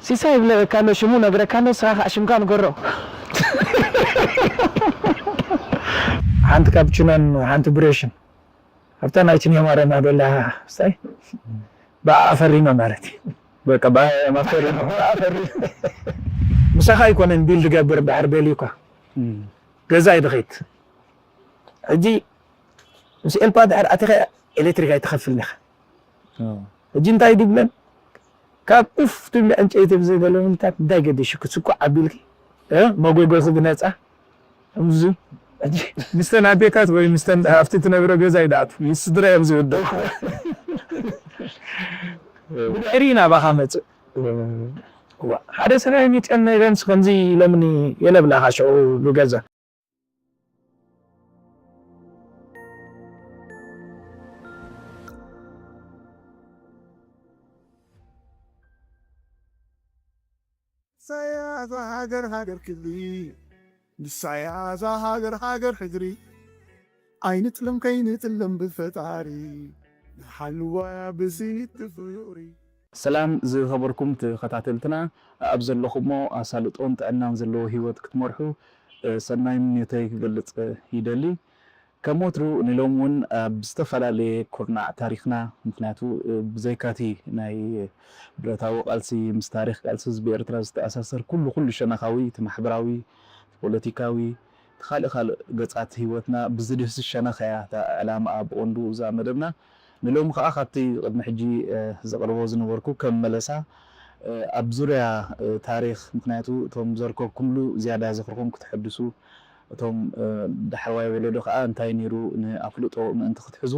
ሲሳይ ይብለካ ኣሎ፣ ሽሙ ነግረካ ኣሎ፣ ንስኻ ከዓ ሽምካ ንገሮ። ሓንቲ ካፕቹኖን ሓንቲ ብሬሽን ኣብታ ናይ ችንዮ ማርያም ኣዶላ ስታይ ብኣፈሪኖ ማለት እዩ። በቃ ብኣፈሪኖ። ብኣፈሪኖ። ምሳኻ ኣይኮነን ቢልድ ገብር ድሕር ቤልዩካ ገዛ ይድኸይት። ሕጂ ምስ ኤልፓ ድሕር ኣቲኻ ኤሌክትሪክ ኣይትኸፍልን ኢኻ። ሕጂ እንታይ ድብለን ካብ ኡፍ ትብሊ ዕንጨይቲ ብዘይ ገለ ምንታት እንታይ ገዲሹ ክትስኩዕ ኣቢልኪ መጎጎኺ ብነፃ። እምዙ ምስተን ኣዴካት ወይ ምስተን ኣብቲ ትነብረ ገዛ ይድኣቱ ምስ ስድራ እዮም ዝውደው። ብድሕሪ ናባኻ መፅእ። ሓደ ሰብኣይ ሚጨን ነይረንስ ከምዚ ኢለምኒ የለብላኻ ሽዑ ብገዛ። ንሳያ እዛ ሃገር ሃገር ክብሪ፣ ንሳያ እዛ ሃገር ሃገር ሕድሪ። ኣይንጥለም ከይንጥለም ብፈጣሪ፣ ንሓልዋ ብዝይትፍሪ። ሰላም ዝኸበርኩም ተኸታተልትና፣ ኣብ ዘለኹሞ ኣሳልጦን ጥዕናን ዘለዎ ህይወት ክትመርሑ ሰናይ ምንዮተይ ክገልጽ ይደሊ። ከም ወትሩ ንሎም እውን ኣብ ዝተፈላለየ ኩርናዕ ታሪኽና፣ ምኽንያቱ ብዘይካቲ ናይ ብረታዊ ቃልሲ ምስ ታሪኽ ቃልሲ ህዝቢ ኤርትራ ዝተኣሳሰር ኩሉ ኩሉ ሸነኻዊ እቲ ማሕበራዊ፣ ፖለቲካዊ፣ እቲ ካልእ ካልእ ገጻት ህይወትና ብዝድህስስ ሸነኽ እያ እታ ዕላማኣ ብቐንዱ እዛ መደብና። ንሎሚ ከኣ ካብቲ ቅድሚ ሕጂ ዘቕርቦ ዝነበርኩ ከም መለሳ ኣብ ዙርያ ታሪኽ፣ ምኽንያቱ እቶም ዘርከብኩምሉ ዝያዳ ዝኽርኹም ክትሕድሱ፣ እቶም ዳሕረዋይ ወለዶ ከኣ እንታይ ነይሩ ንኣፍልጦ ምእንቲ ክትሕዙ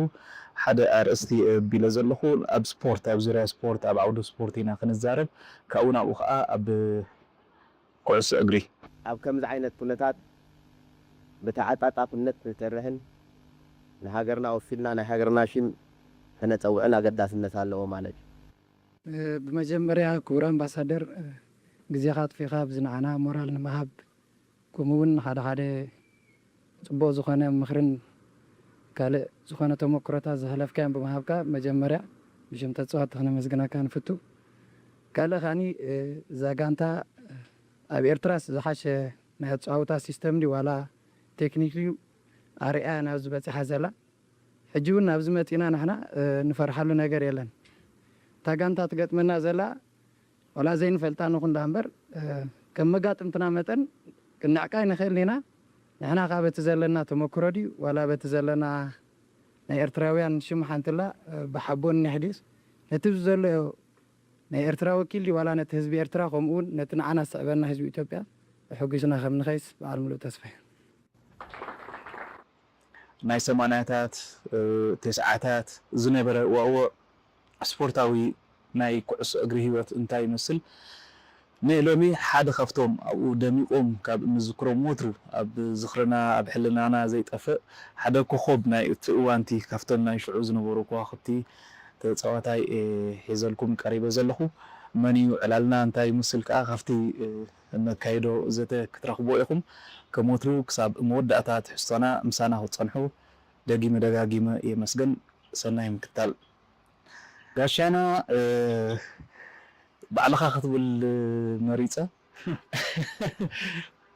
ሓደ ኣርእስቲ ኣቢለ ዘለኹ ኣብ ስፖርት፣ ኣብ ዙርያ ስፖርት፣ ኣብ ዓውዲ ስፖርት ኢና ክንዛረብ። ካብኡ ናብኡ ከኣ ኣብ ኩዕሶ እግሪ። ኣብ ከምዚ ዓይነት ኩነታት ብተዓጻጻፍነት ክንሰርሕን ንሃገርና ወፊልና ናይ ሃገርና ሽም ከነጸውዕን ኣገዳስነት ኣለዎ ማለት እዩ። ብመጀመርያ ክቡር ኣምባሳደር ግዜኻ ኣጥፊኻ ኣብዚ ንዓና ሞራል ንምሃብ ከምኡ እውን ሓደ ሓደ ፅቡቕ ዝኾነ ምኽርን ካልእ ዝኾነ ተመክሮታት ዘሕለፍካዮም ብምሃብካ መጀመርያ ብሽም ተፃወትቲ ክነመስግነካ ንፍቱ። ካልእ ከዓኒ እዛ ጋንታ ኣብ ኤርትራስ ዝሓሸ ናይ ኣፀዋውታ ሲስተም ድዩ ዋላ ቴክኒክ ድዩ ኣርኣያ ናብዚ በፂሓ ዘላ? ሕጂ እውን ናብዚ መፂና ንሕና ንፈርሓሉ ነገር የለን። እታ ጋንታ ትገጥመና ዘላ ዋላ ዘይንፈልጣ ንኹን ዳ እምበር ከም መጋጥምትና መጠን ክንዕቃ ኣይንኽእልን ኢና። ንሕና ከዓ በቲ ዘለና ተመክሮ ድዩ ዋላ በቲ ዘለና ናይ ኤርትራውያን ሽም ሓንትላ ብሓቦ ንሕዲስ ነቲ ዘሎ ናይ ኤርትራ ወኪል ድዩ ዋላ ነቲ ህዝቢ ኤርትራ ከምኡ እውን ነቲ ንዓና ዝስዕበና ህዝቢ ኢትዮጵያ ተሐጒስና ከም ንኸይስ በዓል ሙሉእ ተስፋ እየ። ናይ ሰማንያታት ተስዓታት ዝነበረ ዋእዎ ስፖርታዊ ናይ ኩዕሶ እግሪ ህይወት እንታይ ይመስል ንሎሚ ሓደ ካብቶም ኣብኡ ደሚቖም ካብ እንዝክሮም ወትሩ ኣብ ዝኽርና ኣብ ሕልናና ዘይጠፍእ ሓደ ኮኾብ ናይ እቲ እዋንቲ ካብቶም ናይ ሽዑ ዝነበሩ ከዋኽብቲ ተፃዋታይ ሒዘልኩም ቀሪበ ዘለኹ። መን እዩ ዕላልና እንታይ ይመስል ከዓ ካብቲ እነካይዶ ዘተ ክትረኽብዎ ኢኹም። ከም ወትሩ ክሳብ መወዳእታ ትሕዝቶና ምሳና ክትጸንሑ ደጊመ ደጋጊመ የመስግን። ሰናይ ምክታል። ጋሻና ባዕልኻ ክትብል መሪጸ።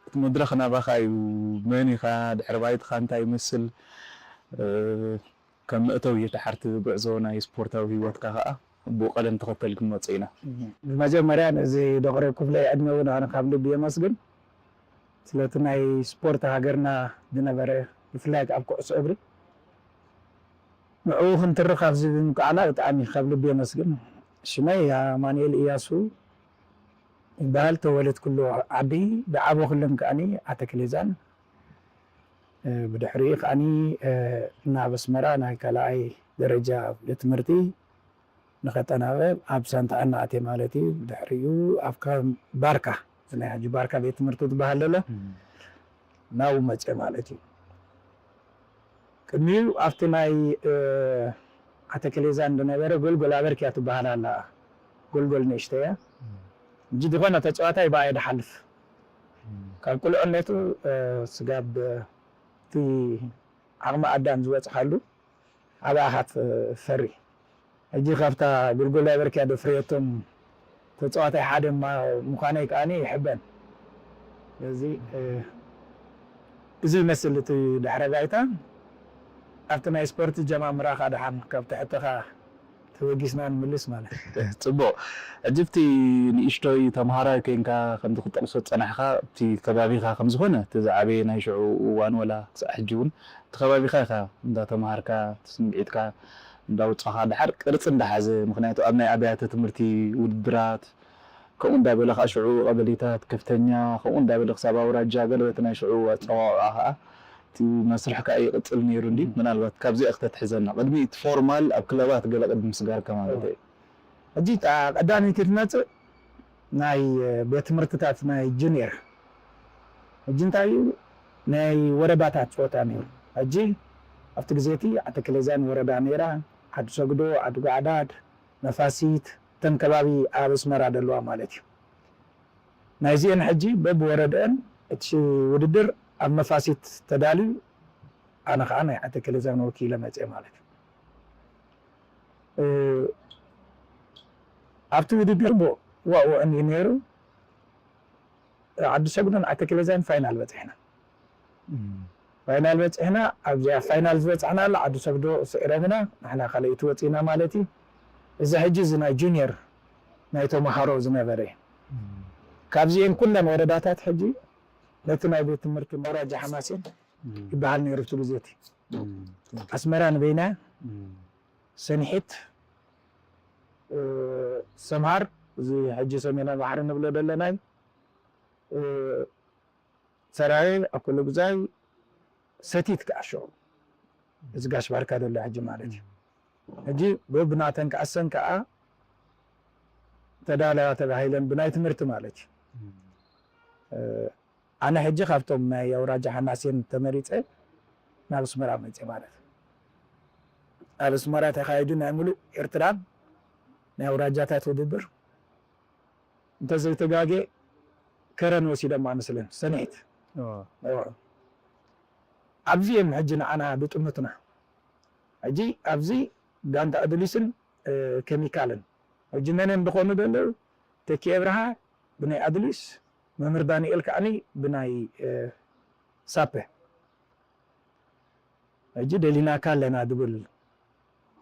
እቲ መድረኽ ናባኻ እዩ። መን ኢኻ? ድሕሪ ባይትኻ እንታይ ይመስል? ከም መእተዊ እቲ ሓርቲ ጉዕዞ ናይ ስፖርታዊ ህይወትካ ከኣ ብኡ ቀደም ተኸተል ክንመጽእ ኢና። ብመጀመርያ ነዚ ዶክተር ክፍለይ ዕድመ እውን ኣነ ካብ ልቢ የመስግን ስለቲ ናይ ስፖርት ሃገርና ዝነበረ ብፍላይ ኣብ ኩዕሶ እግሪ ንዕኡ ክንትርኽ ኣብዚ ብምክዓላ ብጣዕሚ ካብ ልቢ የመስግን። ሽመይ ኣማኑኤል እያሱ ይበሃል። ተወለድኩሉ ዓዲ ዝዓበኹሉን ከኣኒ ኣተክሌዛን ብድሕሪኡ ከኣኒ ናብ ኣስመራ ናይ ካልኣይ ደረጃ ቤት ትምህርቲ ንኸጠናበ ኣብ ሳንታ ኣና ኣትየ ማለት እዩ። ብድሕሪኡ ኣብ ከባቢ ባርካ እዚ ናይ ሕጂ ባርካ ቤት ትምህርቲ ዝበሃል ዘሎ ናብኡ መፅየ ማለት እዩ። ቅድሚኡ ኣብቲ ናይ ኣተክሌዛን ዝነበረ ጎልጎል ኣበርክያ ትበሃል ኣላ። ጎልጎል ንእሽተያ ሕጂ ዝኾነ ተፃዋታይ ብኣ እየ ዝሓልፍ ካብ ቁልዕነቱ ስጋብ እቲ ዓቕሚ ኣዳም ዝወፅሓሉ ኣብኣ ኢኻ ትፈሪ። ሕጂ ካብታ ጎልጎል ኣበርክያ ዶ ፍርየቶም ተጻዋታይ ሓደ ምዃነይ ከኣ ይሕበን። ስለዚ እዚ ይመስል እቲ ድሕረ ባይታ። ኣብቲ ናይ ስፖርት ጀማምራኻ ደሓን ካብቲ ሕቶኻ ተበጊስና ንምልስ ማለት እዩ። ጽቡቕ። ሕጂ ኣብቲ ንእሽቶይ ተምሃራይ ኮይንካ ከምቲ ክትጠቕሶ ዝጸናሕካ ኣብቲ ከባቢኻ ከም ዝኾነ እቲ ዝዓበየ ናይ ሽዑ እዋን ወላ ክሳዕ ሕጂ እውን እቲ ከባቢኻ ኢኻ እንዳተምሃርካ እቲ ስምዒትካ እንዳውጻኻ ድሓር ቅርጺ እንዳሓዘ ምኽንያቱ ኣብ ናይ ኣብያተ ትምህርቲ ውድድራት ከምኡ እንዳበለ ከዓ ሽዑ ቀበሌታት ከፍተኛ ከምኡ እንዳበለ ክሳብ ኣውራጃ ገለ በቲ ናይ ሽዑ ኣጸዋውዓ ከዓ እቲ መስርሕ ከዓ ይቕጽል ነይሩ እንዲ ምናልባት ካብዚኣ ክተትሕዘና ቅድሚ እቲ ፎርማል ኣብ ክለባት ገለ ቅድሚ ምስጋርካ ማለት እዩ። ሕጂ እታ ቀዳመይቲ ትመጽእ ናይ ቤት ትምህርትታት ናይ ጁኒየር ሕጂ እንታይ እዩ ናይ ወረዳታት ጸወታ ነይሩ። ሕጂ ኣብቲ ግዜ እቲ ዓዲ ክሌዛን ወረዳ ነይራ፣ ዓዲ ሰግዶ፣ ዓዲ ጓዕዳድ፣ ነፋሲት እተን ከባቢ ኣብ ኣስመራ ዘለዋ ማለት እዩ። ናይዚአን ሕጂ በብወረደአን እቲ ውድድር ኣብ ነፋሲት ተዳልዩ ኣነ ከዓ ናይ ዓዲ ክሌዛን ወኪለ መፅየ ማለት እዩ። ኣብቲ ውድድር ዋእዋእን እዩ ነይሩ። ዓዲ ሰግዶን ዓተክለዛን ፋይናል በፂሕና ፋይናል በፂሕና ኣብዚኣ ፋይናል ዝበፃሕናላ ዓዲ ሰግዶ ስዒሮምና ንሕና ካልኣይቲ ወፂና ማለት እዩ። እዚ ሕጂ እዚ ናይ ጁኒየር ናይ ተምሃሮ ዝነበረ እዩ። ካብዚኤን ኩለን ወረዳታት ሕጂ ነቲ ናይ ቤት ትምህርቲ መውራጃ ሓማሴን ይበሃል ነይሩ እቲ ግዜ እቲ ኣስመራ ንበይናያ ሰንሒት ሰምሃር እዚ ሕጂ ሰሜናዊ ባሕሪ ንብሎ ዘለና እዩ። ሰራየ ኣኮለጉዛይ ሰቲት ከዓ ሽዑ እዚ ጋሽ ባርካ ዘሎ ሕጂ ማለት እዩ። ሕጂ በብናተን ክኣሰን ከዓ ተዳለያ ተባሂለን ብናይ ትምህርቲ ማለት እዩ። ኣነ ሕጂ ካብቶም ናይ ኣውራጃ ሓማሴን ተመሪፀ ናብ ኣስመራ መፅየ ማለት እዩ። ኣብ ኣስመራ ተኻይዱ ናይ ሙሉእ ኤርትራን ናይ ኣውራጃታት ውድድር እንተዘይተጋጌ ከረን ወሲዶማ መስለን ሰንሒት ኣብዚ እዮም ሕጂ ንዓና ብጥምትና ሕጂ ኣብዚ ጋንታ ኣድሊስን ኬሚካልን ሕጂ መን እዮም ዝኾኑ ዘለዉ ተኪኤ ብርሃ ብናይ ኣድሊስ መምህር ዳንኤል ከዓኒ ብናይ ሳፔ ሕጂ ደሊናካ ኣለና ዝብል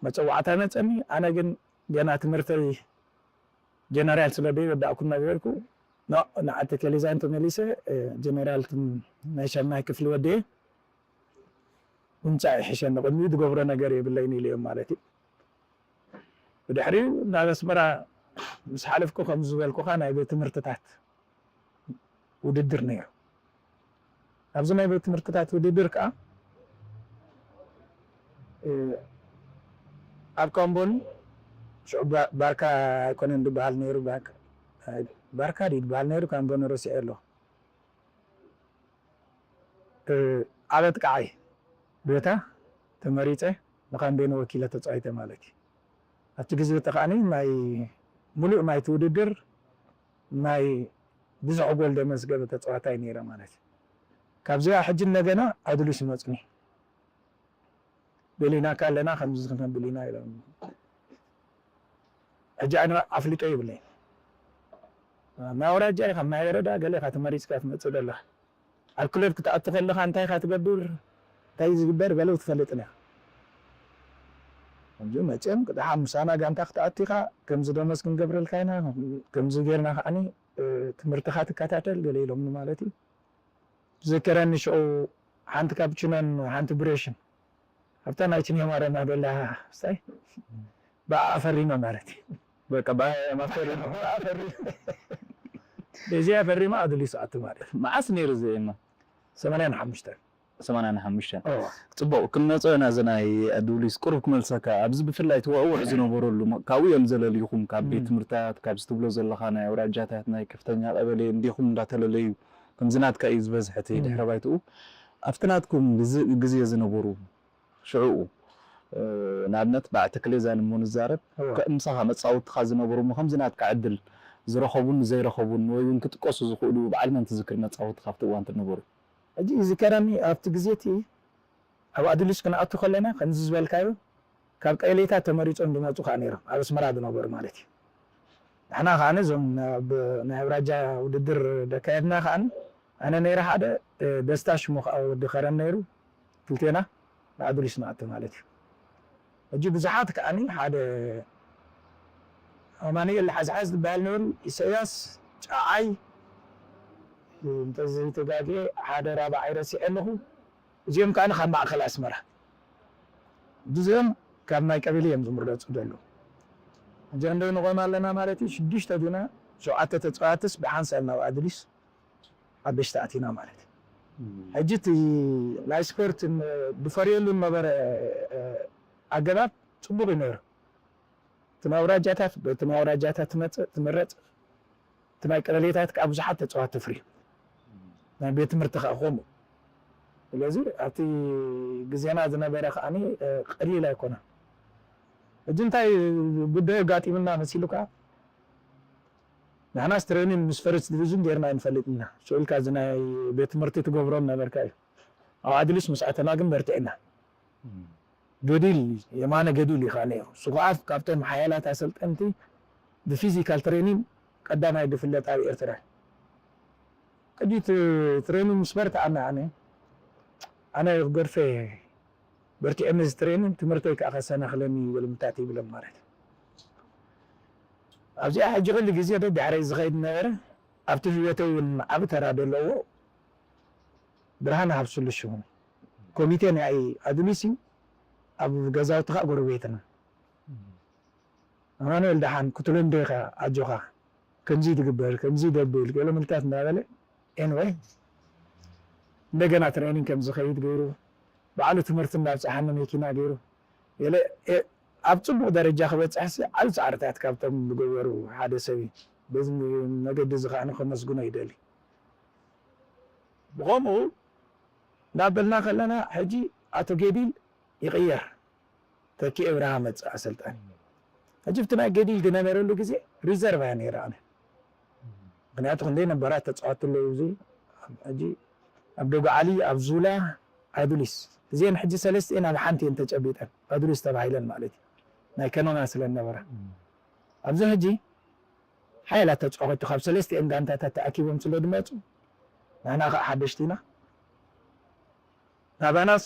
መፀዋዕታ መፀኒ ኣነ ግን ገና ትምህርተይ ጀነራል ስለ ዘይወዳእኩ እናገበርኩ ንዓዲ ቴሌዛን ተመሊሰ ጀነራል ናይ ሻምናይ ክፍሊ ወደየ ጉንጫ ይሕሸኒ ቅድሚኡ ዝገብሮ ነገር የብለይን ኢለዮም ማለት እዩ። ብድሕሪኡ ናብ ኣስመራ ምስ ሓለፍኩ ከምዚ ዝበልኩኻ ናይ ቤት ትምህርትታት ውድድር ነይሩ። ኣብዚ ናይ ቤት ትምህርትታት ውድድር ከዓ ኣብ ካምቦኒ ሽዑ ባርካ ኣይኮነን ዝበሃል ነይሩ ባርካ ድዩ ዝበሃል ነይሩ ካምቦኒ ረሲዐ ኣለኹ። ኣብ ኣጥቃዓይ ቦታ ተመሪፀ ንካምቤን ወኪለ ተፃዊተ ማለት እዩ። ኣብቲ ግዜ እቲ ከዓኒ ናይ ሙሉእ ናይቲ ውድድር ናይ ብዙሕ ጎል ዘመዝገበ ተፃዋታይ ነይረ ማለት እዩ። ካብዚኣ ሕጂ እንደገና ኣድሉስ ይመፁኒ ደሊናካ ኣለና ከምዚ ክነብል ኢና ኢሎም ሕጂ ኣነ ኣፍልጦ ይብለይ ናይ ወራጃ ኢኻ ናይ ወረዳ ገለ ኢኻ ተመሪፅካ ትመፅእ ዘለኻ ኣብ ክለብ ክትኣቱ ከለኻ እንታይ ኢኻ ትገብር እንታይ ዝግበር ገለ ትፈልጥን ኢኻ ሕጂ መፅኦም ቅድሓ ምሳና ጋንታ ክትኣቱ ኢኻ ከምዚ ደመዝ ክንገብረልካ ኢና ከምዚ ጌርና ከዓኒ ትምህርትኻ ትከታተል ገለ ኢሎምኒ ማለት እዩ ዝከረኒ ሽዑ ሓንቲ ካፕችኖን ሓንቲ ብሬሽን ኣብታ ናይ ቺኒያ ማረና ደላ ስታይ ብኣ ፈሪመ ማለት እዩ በቃ ብኣ ፈሪመ በዚኣ ፈሪመ ኣድሊስ ኣቱ ማለት እዩ መዓስ ነይሩ እዚ ኤማ ሰማንያን ሓሙሽተን ሰማንያን ሓሙሽተን ጽቡቕ ክንመጾ ኢና እዚ ናይ ኣዱሊስ ቁሩብ ክመልሰካ ኣብዚ ብፍላይ ትውዕውዕ ዝነበረሉ ካብኡ እዮም ዘለልዩኹም ካብ ቤት ትምህርታት ካብዚ ትብሎ ዘለኻ ናይ ኣውራጃታት ናይ ከፍተኛ ቀበሌ እንዲኹም እንዳተለለዩ ከምዚ ናትካ እዩ ዝበዝሐ እቲ ድሕረ ባይትኡ ኣብቲ ናትኩም ግዜ ዝነበሩ ሽዑኡ ንኣብነት ብዓል ተክሌዛን እሞ ንዛረብ ምሳኻ መጻወትኻ ዝነበሩ እሞ ከምዚ ናትካ ዕድል ዝረኸቡን ዘይረኸቡን ወይ እውን ክጥቀሱ ዝኽእሉ በዓል መን ትዝክር መጻወትኻ ኣብቲ እዋን ትነበሩ ሕጂ ይዝከረኒ ኣብቲ ግዜ እቲ ኣብ ኣድሊስ ክንኣቱ ከለና ከምዚ ዝበልካዮ ካብ ቀይሌታት ተመሪጾም ዝመጹ ከኣ ነይሮም ኣብ ኣስመራ ዝነበሩ ማለት እዩ ንሕና ከዓኒ እዞም ናብ ናይ ኣውራጃ ውድድር ደካየድና ከዓኒ ኣነ ነይረ ሓደ፣ ደስታ ሽሙ ከዓ ወዲ ከረን ነይሩ፣ ክልቴና ንኣዱሊስ ንኣቱ ማለት እዩ። ሕጂ ብዙሓት ከዓኒ ሓደ ኣማኑኤል ሓዝሓዝ ዝበሃል ነይሩ፣ ኢሳያስ ጨዓይ፣ እንተዘይተጋግየ ሓደ ራብዓይ ረሲዐ ኣለኹ። እዚኦም ከዓኒ ካብ ማእከል ኣስመራ፣ እዚኦም ካብ ናይ ቀበሌ እዮም ዝምረፁ ዘለዉ። ሕጂ ክንደይ ንቆም ኣለና ማለት እዩ? ሽዱሽተ ዲና ሸውዓተ ተፃዋትስ ብሓንሳብ ናብ ኣድሊስ ሓደሽቲ ኣቲና ማለት እዩ። ሕጂ እቲ ናይ ስፖርት ድፈርየሉ ነበረ ኣገባብ ፅቡቅ እዩ ነይሩ። እቲ ናይ ኣውራጃታት በቲ ናይ ኣውራጃታት ትመፅእ ትምረፅ፣ እቲ ናይ ቀበሌታት ከዓ ብዙሓት ተፃዋት ተፍርዩ፣ ናይ ቤት ትምህርቲ ከዓ ከምኡ። ስለዚ ኣብቲ ግዜና ዝነበረ ከዓኒ ቀሊል ኣይኮነን። ሕጂ እንታይ ጉዳይ ኣጋጢምና መሲሉካ? ንሕናስ ትሬኒን ምስ ፈርስት ዲቪዥን ጌርና ኣይንፈልጥና። ሽዑልካ እዚ ናይ ቤት ትምህርቲ ትገብሮም ነበርካ እዩ። ኣብ ኣድሊስ ምስ ኣተና ግን በርቲዕና። ገዲል፣ የማነ ገዲል እዩ ከዓ ነይሩ። እሱ ከዓ ካብቶም ሓያላት ኣሰልጠንቲ ብፊዚካል ትሬኒን ቀዳማይ ዝፍለጥ ኣብ ኤርትራ። ቅድሚ ትሬኒን ምስ በርትዓና ኣነ፣ ኣነ ገርፌ በርቲዐ ምስ ትሬኒን ትምህርተይ ከዓ ከሰናኽለኒ ይብል ምታት ይብሎም ማለት እዩ። ኣብዚኣ ሕጂ ኩሉ ግዜ ደድሕረይ ዝኸይድ ነበረ። ኣብቲ ህይወተይ እውን ዓቢ ተራ ዘለዎ ብርሃን ሃብስሉ ሽሙ ኮሚቴ ናይ ኣዱሊስ እዩ። ኣብ ገዛውቲ ከዓ ጎረቤትና ኣማኑኤል ደሓን ክትልምዶ ኢኻ ኣጆኻ ከምዚ ትግበር ከምዚ ደብል ገለ ምልታት እንዳበለ ኤንወይ እንደገና ትሬኒንግ ከም ዝኸይድ ገይሩ ባዕሉ ትምህርቲ እንዳብፅሓኒ መኪና ገይሩ ገለ ኣብ ፅቡቅ ደረጃ ክበፅሕሲ ዓብ ፃዕርታት ካብቶም ዝገበሩ ሓደ ሰብ እዩ። በዚ መገዲ እዚ ከዓ ከመስግኖ ይደሊ። ብኸምኡ እንዳበልና ከለና ሕጂ ኣቶ ጌዲል ይቕየር፣ ተኪኤ ብርሃ መፅእ ኣሰልጣኒ። ሕጂ ብቲ ናይ ገዲል ዝነበረሉ ግዜ ሪዘርቭ እያ ነይራ ኣነ። ምክንያቱ ክንደይ ነበራት ተፃወቲ ኣለዉ እዚ ሕጂ ኣብ ደጉ ዓሊ ኣብ ዙላ ኣዱሊስ እዚአን ሕጂ ሰለስቲኤን ኣብ ሓንቲ እየን ተጨቢጠን ኣዱሊስ ተባሂለን ማለት እዩ ናይ ከኖና ስለ ነበራ ኣብዚ ሕጂ ሓይላት ተፃወቱ ካብ ሰለስቲኤን ጋንታታት ተኣኪቦም ስለ ዝመፁ ንሕና ከዓ ሓደሽቲ ኢና ናባናስ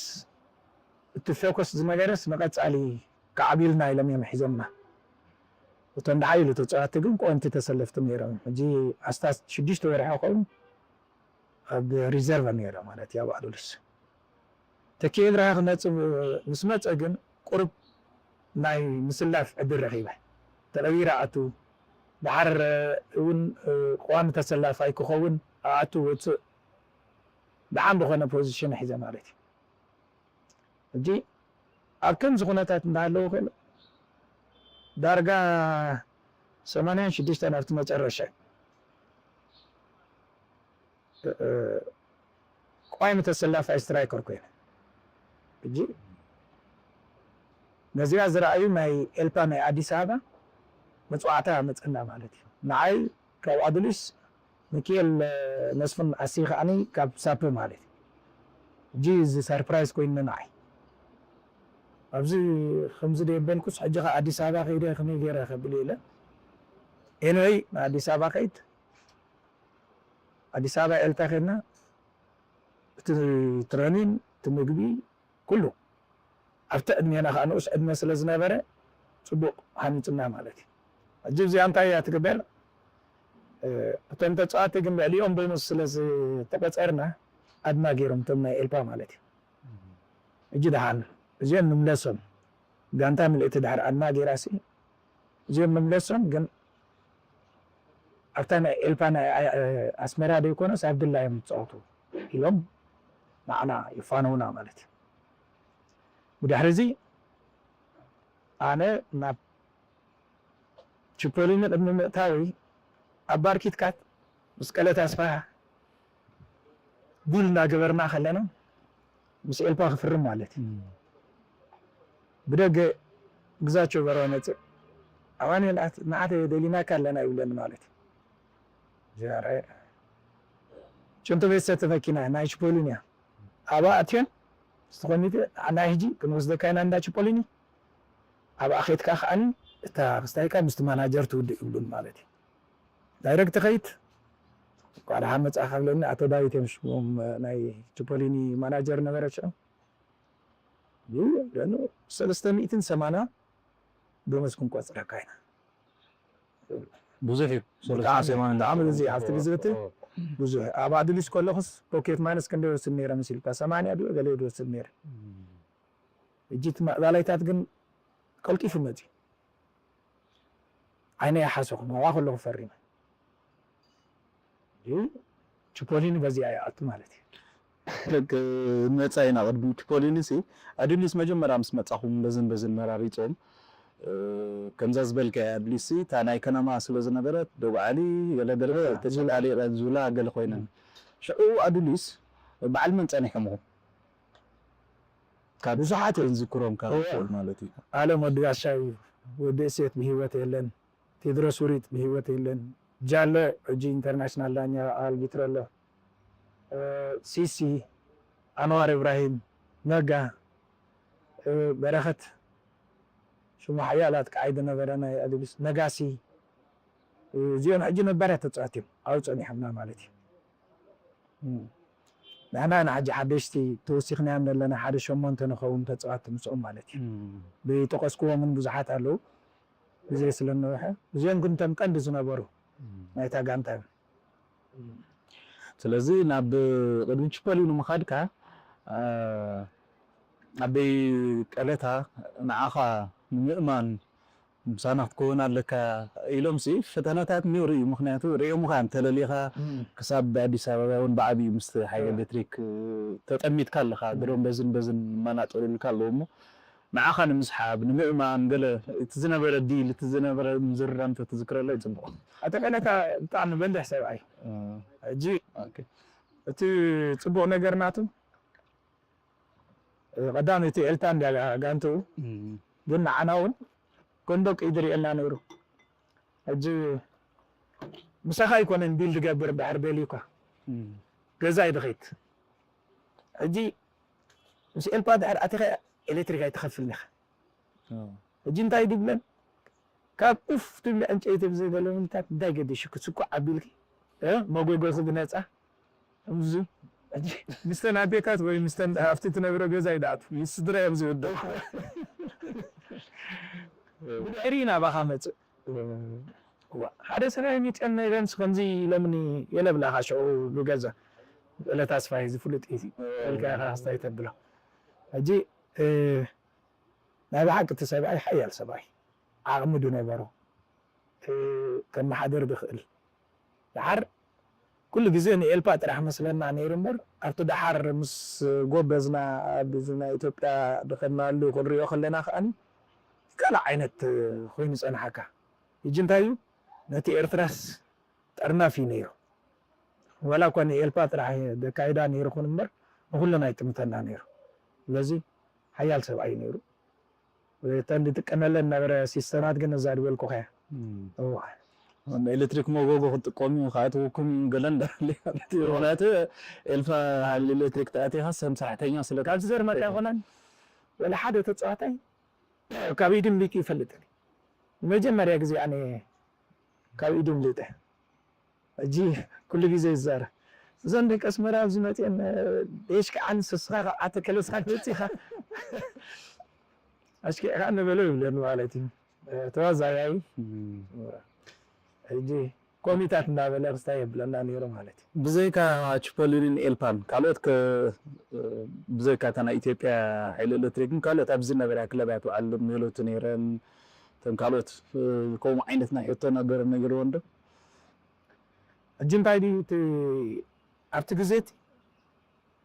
እቲ ፎከስ ዝመገረስ ንቐፃሊ ከዓቢልና ኢሎም እዮም ሒዞምና እቶም ደሓ ኢሉ ተፃዋቲ ግን ቆንቲ ተሰለፍቲ ነይሮም ሕጂ ኣስታት ሽዱሽተ ወርሒ ኸውን ኣብ ሪዘርቭ ነይረ ማለት እዩ ኣብ ኣዱልስ ተኪኤ ብርሃ ክመፅእ ምስ መፀ ግን ቁሩብ ናይ ምስላፍ ዕድል ረኺበ ተቐቢረ ኣቱ ድሓር እውን ቀዋሚ ተሰላፋይ ክኸውን ኣቱ ወፅእ ደሓን ዝኾነ ፖዚሽን ሒዘ ማለት እዩ ሕጂ ኣብ ከምዚ ኩነታት እንዳሃለዉ ከሎ ዳርጋ ሰማንያን ሽዱሽተን ኣብቲ መጨረሻ ቋይሚ ተሰላፋይ ስትራይከር ኮይነ ሕጂ ነዚኣ ዝረኣዩ ናይ ኤልፓ ናይ ኣዲስ ኣበባ መፅዋዕታ መፀና ማለት እዩ ንዓይ ካብ ኣዱሊስ ሚኪኤል መስፍን ኣሲ ከዓኒ ካብ ሳፕ ማለት እዩ ሕጂ እዚ ሰርፕራይዝ ኮይኑ ንዓይ ኣብዚ ከምዚ ደየበልኩስ ሕጂ ከ ኣዲስ ኣበባ ከይደ ከመይ ገይረ ከብል የለ ኤንወይ ንኣዲስ ኣበባ ከይድ ኣዲስ ኣበባ ኤልታ ከድና እቲ ትረኒን እቲ ምግቢ ኩሉ ኣብቲ ዕድሜና ከዓ ንኡስ ዕድመ ስለ ዝነበረ ፅቡቅ ሃኒፅና ማለት እዩ ሕጂ እዚኣ እንታይ እያ ትግበር እቶም ተፃዋቲ ግን ልዕሊኦም ቦኑስ ስለ ዝተቆፀርና ኣድማ ገይሮም እቶም ናይ ኤልፓ ማለት እዩ ሕጂ ደሓን እዚኦም ንምለሶም ጋንታ ምልእቲ ድሕር ኣድማ ገይራሲ እዚኦም ንምለሶም ግን ኣብታ ናይ ኤልፓ ናይ ኣስመራ ዘይኮነስ ኣብ ድላ እዮም ዝፃወቱ ኢሎም ንዓና ይፋነውና ማለት እዩ ብድሕሪ እዚ ኣነ ናብ ቺፖሊኒ ቅድሚ ምእታዊ ኣብ ባርኪትካት ምስ ቀለት ኣስፋሃ ዱል እናገበርና ከለና ምስ ኤልፓ ክፍርም ማለት እዩ ብደገ ግዛቸው በረዋ መፅእ ኣማኑኤል ንዓተ ደሊናካ ኣለና ይብለኒ ማለት እዩ ጭንቶ ቤት ሰተፈኪና ናይ ቺፖሊኒ እያ ኣብኣ ኣትዮን ዝተኾኒተ ንዓና ሕጂ ክንወስደካ ኢና እንዳ ቺፖሊኒ ኣብኣ ኸይድካ ከዓኒ እታ ክስታይካ ምስቲ ማናጀር ትውድእ ይብሉን ማለት እዩ ዳይረክት ኸይት ቋዳ ሓመፃ ካብለኒ ኣቶ ዳዊት እዮም ሽሞም ናይ ቺፖሊኒ ማናጀር ነበረ ሽዑ። ይብለኒ ሰለስተ ሚእትን ሰማንያ ደሞዝ ክንቆፅረካ ኢና። ብዙሕ እዩ። ብጣዕሚ ብጣዕሚ ብዙሕ ኣብቲ ግዜ እቲ ብዙሕ ኣብ ኣዱሊስ ከለኹስ ፖኬት ማይነስ ክንደይ ወስድ ነይረ መሲልካ ሰማንያ ድዩ ገለ ድወስድ ነይረ። ሕጂ እቲ ምዕባላይታት ግን ቀልጢፉ መፂ። ዓይነ ይሓሰኹ መዋ ከለኹ ፈሪመ። ቺፖሊኒ በዚኣ ይኣቱ ማለት እዩ። ክንመፃ ኢና። ቅድሚ ቺፖሊኒ ሲ ኣዱሊስ መጀመርያ ምስ መፃኹም በዝን በዝን መራሪፆም ከምዛ ዝበልካ ኣዱሊስ እታ ናይ ከነማ ስለ ዝነበረት ደብዓሊ ገለ ገለ ተጨቃሊቀ ዝብላ ገለ ኮይነን ሽዑ ኣዱሊስ በዓል መን ፀኒሖምኹም ካብ ብዙሓት እዮም ዝክሮም ካብ ማለት እዩ። ኣለም ወዲ ጋሻ እዩ። ወዲ እሴት ብህይወት የለን። ቴድሮስ ውሪጥ ብህይወት የለን። ጃለ ሕጂ ኢንተርናሽናል ዳኛ ኣልቢትሮ ኣሎ። ሲሲ፣ ኣንዋር ኢብራሂም፣ ነጋ፣ በረኸት ሽሙ ሓያላት ከዓይ ዝነበረ ናይ ኣድብስ ነጋሲ እዚኦም ሕጂ ነባርያ ተፃዋት እዮም ኣብኡ ፀኒሖምና ማለት እዩ። ንሕና ንሓጂ ሓደሽቲ ተወሲኽናዮም ዘለና ሓደ ሸሞንተ ንኸውን ተፃዋት ምስኦም ማለት እዩ። ብጠቀስክዎም እውን ብዙሓት ኣለዉ። ግዜ ስለነውሐ እዚኦም ግን እቶም ቀንዲ ዝነበሩ ናይታ ጋንታ እዮም። ስለዚ ናብ ቅድሚ ቺፖሊ ንምኻድካ ኣበይ ቀለታ ንዓኻ ንምእማን ምሳና ክትከውን ኣለካ ኢሎም ሲ ፈተናታት ነይሩ እዩ። ምክንያቱ ሪኦምኻ እንተለሊኻ ክሳብ ኣዲስ ኣበባ እውን ብዓብዩ ምስ ሓይሊ ኤሌክትሪክ ተጠሚትካ ኣለኻ። ድሮም በዝን በዝን ማናጠሉልካ ኣለዎ እሞ ንዓኻ ንምስሓብ ንምእማን ገለ እቲ ዝነበረ ዲል እቲ ዝነበረ ምዝርራም ተትዝክረለይ ፅቡቕ። ኣተቀለካ ብጣዕሚ በልሕ ሰብኣይ ሕጂ እቲ ፅቡቕ ነገር ናቱ ቀዳመይቲ ኤልታ እንድያ ጋንትኡ ግን ንዓና እውን ኮንዶቅ እዩ ዝርእየና ነይሩ። ሕጂ ምሳኻ ኣይኮነን ቢል ዝገብር ድሕር ደልዩካ ገዛ እዩ ድኸይድ። ሕጂ ምስ ኤልፓ ድሕር ኣቲኻ ኤሌክትሪክ ኣይትኸፍልን ኢኻ። ሕጂ እንታይ ድብለን ካብ ኡፍ ትብሊ ዕንጨይቲ ብዘይ ገለ ምንታት እንታይ ገዲሹ ክስኩዕ ኣቢልኪ መጎጎኺ ብነፃ እምዙ ምስተን ኣዴታት ወይ ምስተን ኣብቲ ትነብረ ገዛ ይድኣቱ ምስ ስድራ እዮም ዝውደው። ብድሕሪ ናባኻ መፅእ ሓደ ሰብኣይ ሚፅአን ነይረንስ ከምዚ ኢለምኒ የለብላኻ ሽዑ ብገዛ ብዕለት ኣስፋይ ዝፍሉጥ እዩ። ልካ ኢኻ ክስታይ ተብሎ ሕጂ ናይ ብሓቂ እቲ ሰብኣይ ሓያል ሰብኣይ ዓቕሚ ዶ ነበሮ ከመሓድር ዝኽእል? ደሓር ኩሉ ግዜ ንኤልፓ ጥራሕ መስለና ነይሩ እምበር ኣብቲ ደሓር ምስ ጎበዝና ኣብዚ ናይ ኢትዮጵያ ዝኸድናሉ ክንሪኦ ከለና ከኣ ካልእ ዓይነት ኮይኑ ጸንሓካ። ሕጂ እንታይ እዩ ነቲ ኤርትራስ ጠርናፍ እዩ ነይሩ። ዋላ እኳ ንኤልፓ ጥራሕ ዘካይዳ ነይሩ ኹን እምበር ንኹልና ይጥምተና ነይሩ። ስለዚ ሓያል ሰብኣይ እዩ ነይሩ። እተን ዝጥቀመለን ነበረ ሲስተማት ግን እዛ ዝበልኩኻ እያ። እዋ ኤሌክትሪክ መጎጎ ክትጥቀሙ ከኣትወኩም ገለ እንዳሃለየ ማለት እዩ። ምክንያቱ ኤልፋ ሃሊ ኤሌክትሪክ ተኣቲኻ ሰም ሰራሕተኛ ስለ ካብ ዝገርመካ ይኾነን ወላ ሓደ ተፃዋታይ ካብ ኢድም ሊጡ ይፈልጥን መጀመርያ ግዜ ኣነ ካብ ኢድም ሊጠ ሕጂ ኩሉ ግዜ ይዛረ እዞን ደቂ ኣስመራ ኣብዚ መፅአን ደሽ ከዓ ንስስኻ ካብ ዓተ ከለስካ ትመፅኻ ኣሽኪዕካ ነበሎ ይብለኒ ማለት እዩ ተዋዛያዊ ሕጂ ኮሚታት እናበለ ክስታይ የብለና ነይሩ ማለት እዩ ብዘይካ ችፐሉንን ኤልፓን ካልኦት ብዘይካ እታ ናይ ኢትዮጵያ ሓይሊ ኤሌክትሪክን ካልኦት ኣብዚ ነበራ ክለባት በዓል ሜሎቲ ነይረን እተን ካልኦት ከምኡ ዓይነት ናይ ሕቶ ነገር ነይርወን ዶ ሕጂ እንታይ ድዩ እቲ ኣብቲ ግዜ እቲ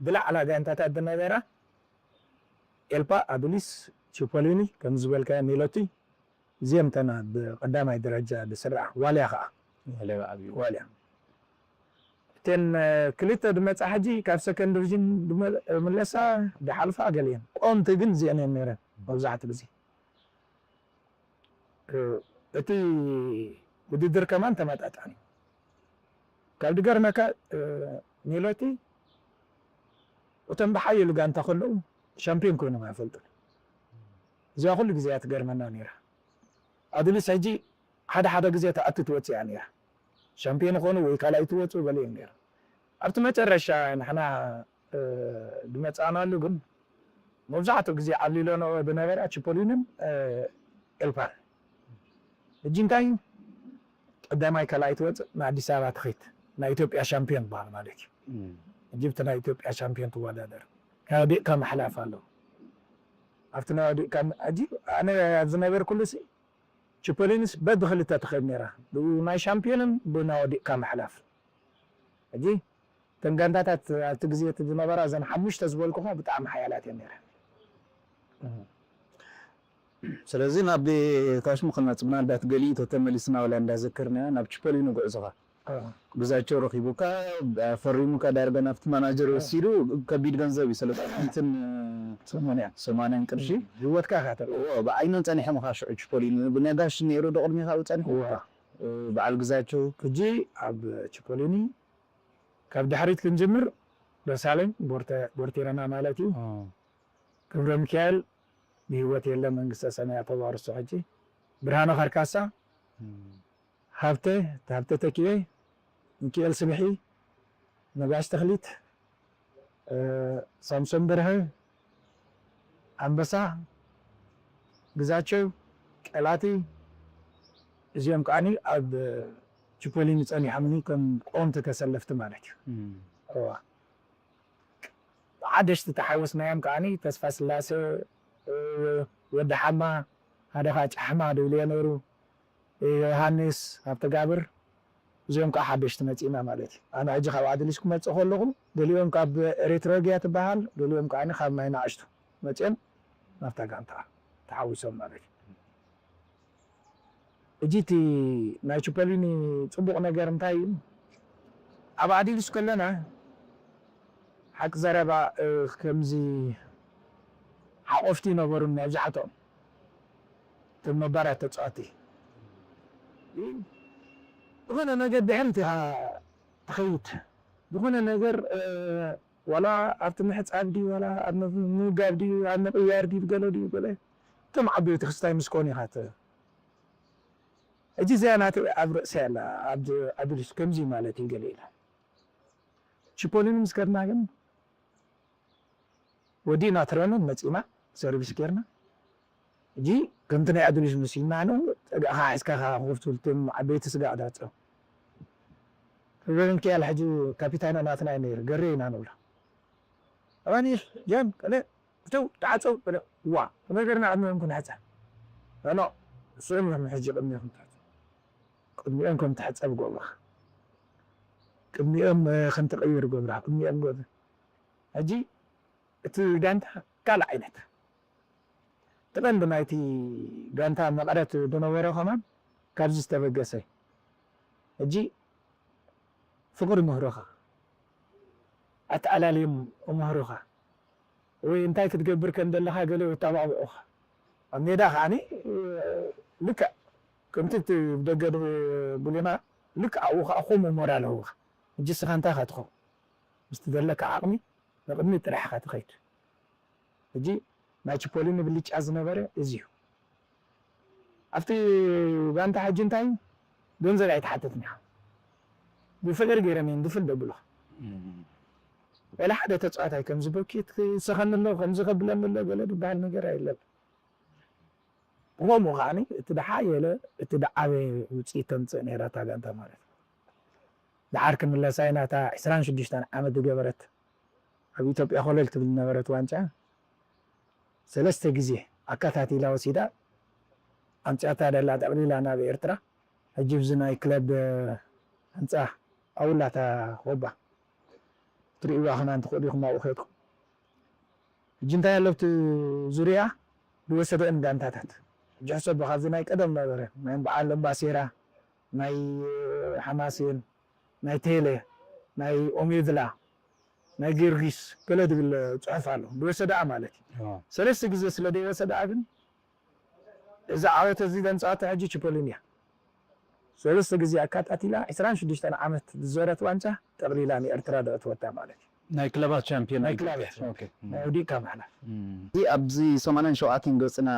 ብላዕላ ጋንታታት ዝነበራ ኤልፓ ኣዱሊስ ቺፖሊኒ ከም ዝበልካዮ ሜሎቲ እዚኦም ተና ብቀዳማይ ደረጃ ዝስራሕ ዋልያ ከዓ ዋልያ እተን ክልተ ዝመፃ ሕጂ ካብ ሰከንድ ዲቪዥን ዝመለሳ ዝሓልፋ ገሊአን ቆምቲ ግን እዚአን እየን ነይረን መብዛሕቲ ግዜ እቲ ውድድር ከማን ተመጣጣኒ ካብ ዝገርመካ ሜሎቲ እቶም ብሓየሉ ጋንታ ከለዉ ሻምፒዮን ኮይኖም ኣይፈልጡን እዚኣ ኩሉ ግዜ እያ ትገርመና ነይራ ኣድልስ ሕጂ ሓደ ሓደ ግዜ ተኣቱ ትወፅእ እያ ነይራ ሻምፒዮን ይኾኑ ወይ ካልኣይ ትወፁ ገለ እዮም ነይሩ። ኣብቲ መጨረሻ ንሕና ዝመፃእናሉ ግን መብዛሕትኡ ግዜ ዓሊሎኖ ብነበረ ቺፖሊንን ኤልፓን። ሕጂ እንታይ እዩ? ቀዳማይ ካልኣይ ትወፅእ ንኣዲስ ኣበባ ትኸይድ፣ ናይ ኢትዮጵያ ሻምፒዮን በሃል ማለት እዩ። ሕጂ ብቲ ናይ ኢትዮጵያ ሻምፒዮን ትወዳደር፣ ናይ ወዲቕካ ምሕላፍ ኣሎ። ኣብቲ ናይ ወዲቕካ ሕጂ ኣነ ኣብ ዝነበርኩሉ ሲ ቺፖሊንስ በብክልተ ትኸይድ ነይራ፣ ብኡ ናይ ሻምፒዮንን ብናይ ወዲቕካ ምሕላፍ። ሕጂ እተን ጋንታታት ኣብቲ ግዜ እቲ ዝነበራ እዘን ሓሙሽተ ዝበልኩኻ ብጣዕሚ ሓያላት እየን ነይረን። ስለዚ ናብ ካሽሙ ክንመጽእ ምናልባት ገሊኡ ተመሊስና ወላ እንዳዘከርና ናብ ቺፖሊኖ ጉዕዞኻ ግዛቸው ረኺቡካ ፈሪሙካ ዳርጋ ናብቲ ማናጀር ወሲዱ ከቢድ ገንዘብ እዩ ሰለስተ ሚእትን ሰማንያን ቅርሺ ህይወትካ ካተ ብዓይኖም ጸኒሖም ኻ ሽዑ ቺፖሊኖ ብነጋሽ ነይሩ ዶ ቅድሚኻ ኣብኡ ጸኒሑ በዓል ግዛቸው ሕጂ ኣብ ቺፖሊኒ ካብ ድሕሪት ክንጅምር ደሳለኝ ቦርቴረና ማለት እዩ። ክብረ ሚካኤል ብህይወት የለ መንግስተ ሰማያት ተዋርሶ ሕጂ። ብርሃነ ከርካሳ፣ ሃብተ፣ ሃብተ ተኪኤ፣ ሚካኤል ስብሒ፣ ነጋሽ ተኽሊት፣ ሳምሶን በርሀ፣ ኣንበሳ፣ ግዛቸው፣ ቀላቲ እዚኦም ከዓኒ ኣብ ቺፖሊኒ ጸኒሖምኒ ከም ቀወምቲ ተሰለፍቲ ማለት እዩ። እዋ ሓደሽቲ ተሓወስናዮም ከዓኒ ተስፋ ስላሰ፣ ወዲ ሓማ፣ ሓደ ከዓ ጫሕማ ድብልዮ ነይሩ፣ ዮሃንስ ሃብተጋብር፣ እዚኦም ከዓ ሓደሽቲ መፂእና ማለት እዩ። ኣነ ሕጂ ካብ ኣድሊስ ክመፅእ ከለኹ ገሊኦም ካብ ኤሪትሮጊያ ትበሃል፣ ገሊኦም ከዓ ካብ ናይ ንኣሽቱ መፂኦም ናብታ ጋንታ ተሓዊሶም ማለት እዩ። ሕጂ እቲ ናይ ቹፐሊኒ ፅቡቕ ነገር እንታይ እዩ? ኣብ ኣዲልስ ከለና ሓቂ ዘረባ ከምዚ ሓቆፍቲ ይነበሩ መብዛሕትኦም እቶም ነባራት ተፃወቲ ዝኾነ ነገር ድሕሪት ኢኻ ትኸይድ ዝኾነ ነገር ዋላ ኣብቲ ምሕፃብ ድዩ ዋላ ኣብ ምምጋብ ድዩ ኣብ ምቕያር ድዩ ገለ ድዩ ገለ እቶም ዓበይቲ ክስታይ ምስ ኮኑ ኢኻ ሕጂ እዚኣ ናተይ ኣብ ርእሲ ኣላ ኣብዚ ኣዱሊስ ከምዚ ማለት እዩ ገለ ኢላ ቺፖሊን ምስ ከድና ግን ወዲእና ትረንን መፂና ሰርቪስ ጌርና ሕጂ ከምቲ ናይ ኣዱሊስ ምስ ኢልና ን ፀጋእኻ ሒዝካ ከፍቱልትን ዓበይቲ ስጋዕ ዳፀው ተዘበንኪ ያል ሕጂ ካፒታይና ናትና እዩ ነይሩ ገሬ ኢና ንብሎ ኣባኒ ጀን ቀለ እተው ተዓፀው ቀለ ዋ ከመይ ገርና ቅድሚኦም ክንሕፀብ ኖ ስእም ሕጂ ቅድሚኦም ክንታፀብ ቅድሚኦም ከም ትሕፀብ ገብራ ቅድሚኦም ከም ትቕይር ገብራ ቅድሚኦም ገብር ሕጂ እቲ ጋንታ ካልእ ዓይነት እቲ ቀንዲ ናይቲ ጋንታ መቐረት ዝነበረ ከማን ካብዚ ዝተበገሰ ሕጂ ፍቕሪ ምህሮኻ ኣተኣላልዮም እምህሮኻ ወይ እንታይ ክትገብር ከም ዘለኻ ገለ የተባብዑኻ ኣብ ሜዳ ከዓኒ ልክዕ ከምቲ እቲ ደገ ብሌና ልክዕ ኣብኡ ከዓ ከምኡ ሞራል ኣለውኻ ሕጂ ስኻ እንታይ ኢኻ ትኸውን ምስቲ ዘለካ ዓቕሚ ንቕድሚት ጥራሕ ኢኻ ትኸይድ ሕጂ ናይ ቺፖሊኒ ብልጫ ዝነበረ እዚ እዩ ኣብቲ ጋንታ ሕጂ እንታይ ገንዘብ ኣይተሓተትን ኢኻ ብፍቅሪ ገይረን እየን ድፍል ደብሎ ገለ ሓደ ተፃዋታይ ከምዚ በኪት ክሰኸኒ ኣሎ ከምዚ ከብለኒ ኣሎ ገለ ዝበሃል ነገር የለን ብኸምኡ ከዓ እቲ ደሓየለ እቲ ደዓበየ ውፅኢት ተምፅእ ነይራ እታ ጋንታ ማለት ደሓር ክምለሳ ኢና እታ ዕስራን ሽዱሽተን ዓመት ዝገበረት ኣብ ኢትዮጵያ ኮለል ትብል ዝነበረት ዋንጫ ሰለስተ ግዜ ኣከታቲላ ወሲዳ ኣምፅኣታ ደላ ጠቕሊላ ናብ ኤርትራ ሕጂ ብዚ ናይ ክለብ ህንፃ ኣውላታ ኮባ ትርእይዋ ክና እንትኽእሉ ኢኹም ኣብኡ ከድኩም ሕጂ እንታይ ኣሎ ኣብቲ ዙርያ ዝወሰደአን ጋንታታት ሕጂ ሕሰብ ካብዚ ናይ ቀደም ነበረ ናይ በዓል እምባሴራ ናይ ሓማሴን ናይ ቴሌ ናይ ኦሜድላ ናይ ጊዮርጊስ ገለ ዝብል ፅሑፍ ኣሎ ዝወሰደኣ ማለት እዩ ሰለስተ ግዜ ስለ ዘይወሰደኣ ግን እዛ ዓወት እዚ ዘምፃኣቶ ሕጂ ቺፖሊን እያ ሰለስተ ግዜ ኣካታቲላ ዕስራን ሽዱሽተን ዓመት ዝዞረት ዋንጫ ጠቕሊላ ንኤርትራ ደእትወታ ማለት እዩ ናይ ክለባት ቻምፒዮን ናይ ክለባት ናይ ውዲእካ ምሕላፍ ኣብዚ ሰማንያን ሸውዓተን ገፅና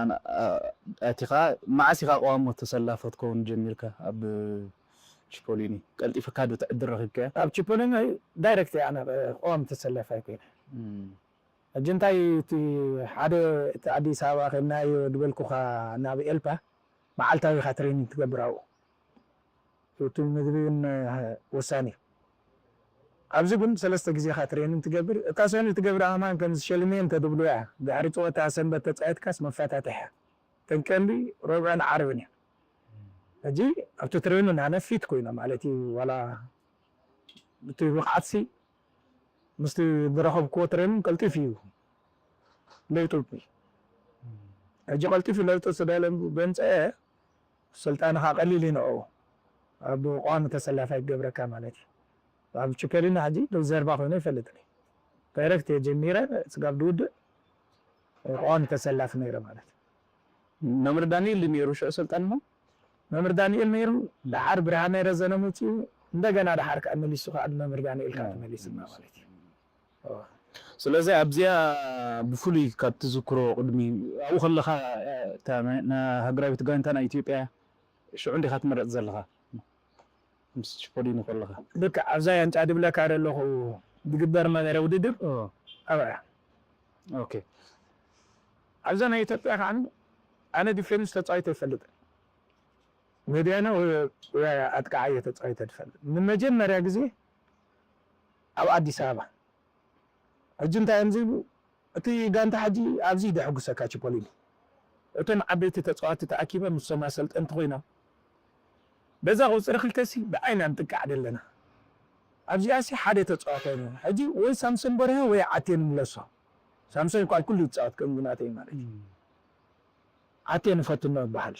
ኣቲኻ መዓስ ኢኻ ቀዋሞ ተሰላፎ ትከውን ጀሚርካ ኣብ ቺፖሊኒ ቀልጢፍካ ዶ ትዕድል ረኺብካያ? ኣብ ቺፖሊኒ ዳይሬክት እየ ኣነ ቀዋሚ ተሰላፋይ ኮይነ። ሕጂ እንታይ እቲ ሓደ እቲ ኣዲስ ኣበባ ከድናዮ ዝበልኩኻ ናብ ኤልፓ መዓልታዊ ኢኻ ትሬኒንግ ትገብር ኣብኡ። እቲ ምግቢ እውን ወሳኒ እዩ። ኣብዚ ግን ሰለስተ ግዜ ኢኻ ትሬኒንግ ትገብር። እታ ሰኒ ትገብር ኣማን ከም ዝሸልሜ እንተ ድብሉ እያ። ድሕሪ ፀወታ ሰንበት ተፃየትካስ መፈታተሕ እያ። ተንቀንዲ ረብዕን ዓርብን እያ። ሕጂ ኣብቲ ትሬኒንግ ኣነ ፊት ኮይነ ማለት እዩ። ዋላ እቲ ብቕዓትሲ ምስቲ ዝረኸብክዎ ትሬኒንግ ቀልጢፍ እዩ ለይጡልኩ። ሕጂ ቀልጢፍ ለውጡ ስለ በምፀአ ስልጣንኻ ቀሊል እዩ ንዕኡ ኣብ ቀዋሚ ተሰላፋይ ክገብረካ ማለት እዩ። ኣብ ችፐሊና ሕጂ ሪዘርቫ ኮይኑ ይፈልጥ ዳይሬክት እየ ጀሚረ ስጋብ ድውድእ ቀዋሚ ተሰላፊ ነይረ ማለት እዩ። መምህር ዳንኤል ድዩ ነይሩ ሽዑ ሰልጣንኹም? መምህር ዳንኤል ነይሩ፣ ደሓር ብርሃነ ረዘነ መፅኡ፣ እንደገና ደሓር ከዓ መሊሱ ከዓ መምህር ዳንኤል ከዓ ተመሊስና ማለት እዩ። ስለዚ ኣብዚኣ ብፍሉይ ካብ ትዝክሮ ቅድሚ ኣብኡ ከለኻ እታ ናይ- ና- ሃገራዊት ጋንታ ናይ ኢትዮጵያ ሽዑ እንዲኻ ትመረፅ ዘለኻ ምስ ችፖሊኒ ከለኻ? ልክዕ ኣብዛ ያንጫ ድብለካ ዘለኹ ዝግበር መደረ ውድድር ኣብያ ኦኬ ኣብዛ ናይ ኢትዮጵያ ከዓ ኣነ ዲፌንስ ተፃዊተ ይፈልጥ መድያና ኣጥቃዓየ ተፃዊተ ትፈልጥ ንመጀመርያ ግዜ ኣብ ኣዲስ ኣበባ ሕጂ እንታይ እዮም ዝብሉ እቲ ጋንታ ሕጂ ኣብዚ ደሕጉሰካ ችፖሊኒ እቶም ዓበይቲ ተፃዋቲ ተኣኪበ ምሶም ኣሰልጠንቲ ኮይኖም በዛ ቁፅሪ ክልተ ሲ ብዓይና ንጥቃዕ ደለና ኣብዚኣ ሲ ሓደ ተፃዋታይ ሕጂ ወይ ሳምሶን በርሀ ወይ ዓቴ ንምለሶ ሳምሶን ኳል ኩሉ ይፃወት ከም ናተይ ማለት እዩ ዓቴ ንፈትኖ ይበሃል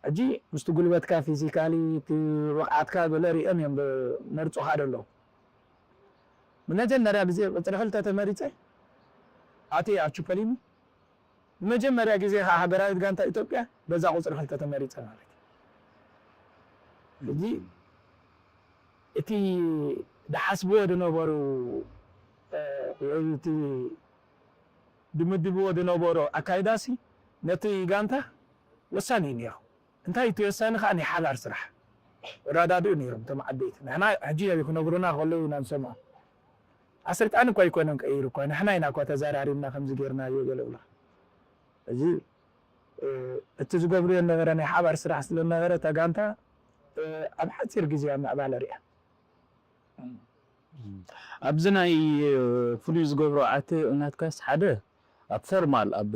ሕጂ ምስቲ ጉልበትካ ፊዚካሊ እቲ ብቕዓትካ ገለ ሪኦም እዮም መርፁኻ ደለዉ ንመጀመርያ ግዜ ቁፅሪ ክልተ ተመሪፀ ኣቴ ኣቹፐሊኒ ንመጀመርያ ግዜ ከዓ ሃገራዊት ጋንታ ኢትዮጵያ በዛ ቁፅሪ ክልተ ተመሪፀ ማለት እዩ ሕጂ እቲ ድሓስብዎ ድነበሩ እቲ ድምድብዎ ድነበሩ ኣካይዳሲ ነቲ ጋንታ ወሳኒ እዩ ነይሩ እንታይ እቲ ወሳኒ ከዓ ናይ ሓባር ስራሕ ረዳድኡ ነይሮም እቶም ዓበይቲ ንሕና ሕጂ ክነግሩና ከለዉ ኢና ንሰምዖ ኣሰልጣኒ እኳ ኣይኮነን ቀይሩ እኳ ንሕና ኢና እኳ ተዘራሪብና ከምዚ ገይርናዮ ገለ ብላ እዚ እቲ ዝገብርዮ ነበረ ናይ ሓባር ስራሕ ስለነበረ እታ ጋንታ ኣብ ሓፂር ግዜ ኣብ ምዕባለ ሪኣ ኣብዚ ናይ ፍሉይ ዝገብሮ ዓቲ ናትካስ ሓደ ኣብ ፈርማል ኣብ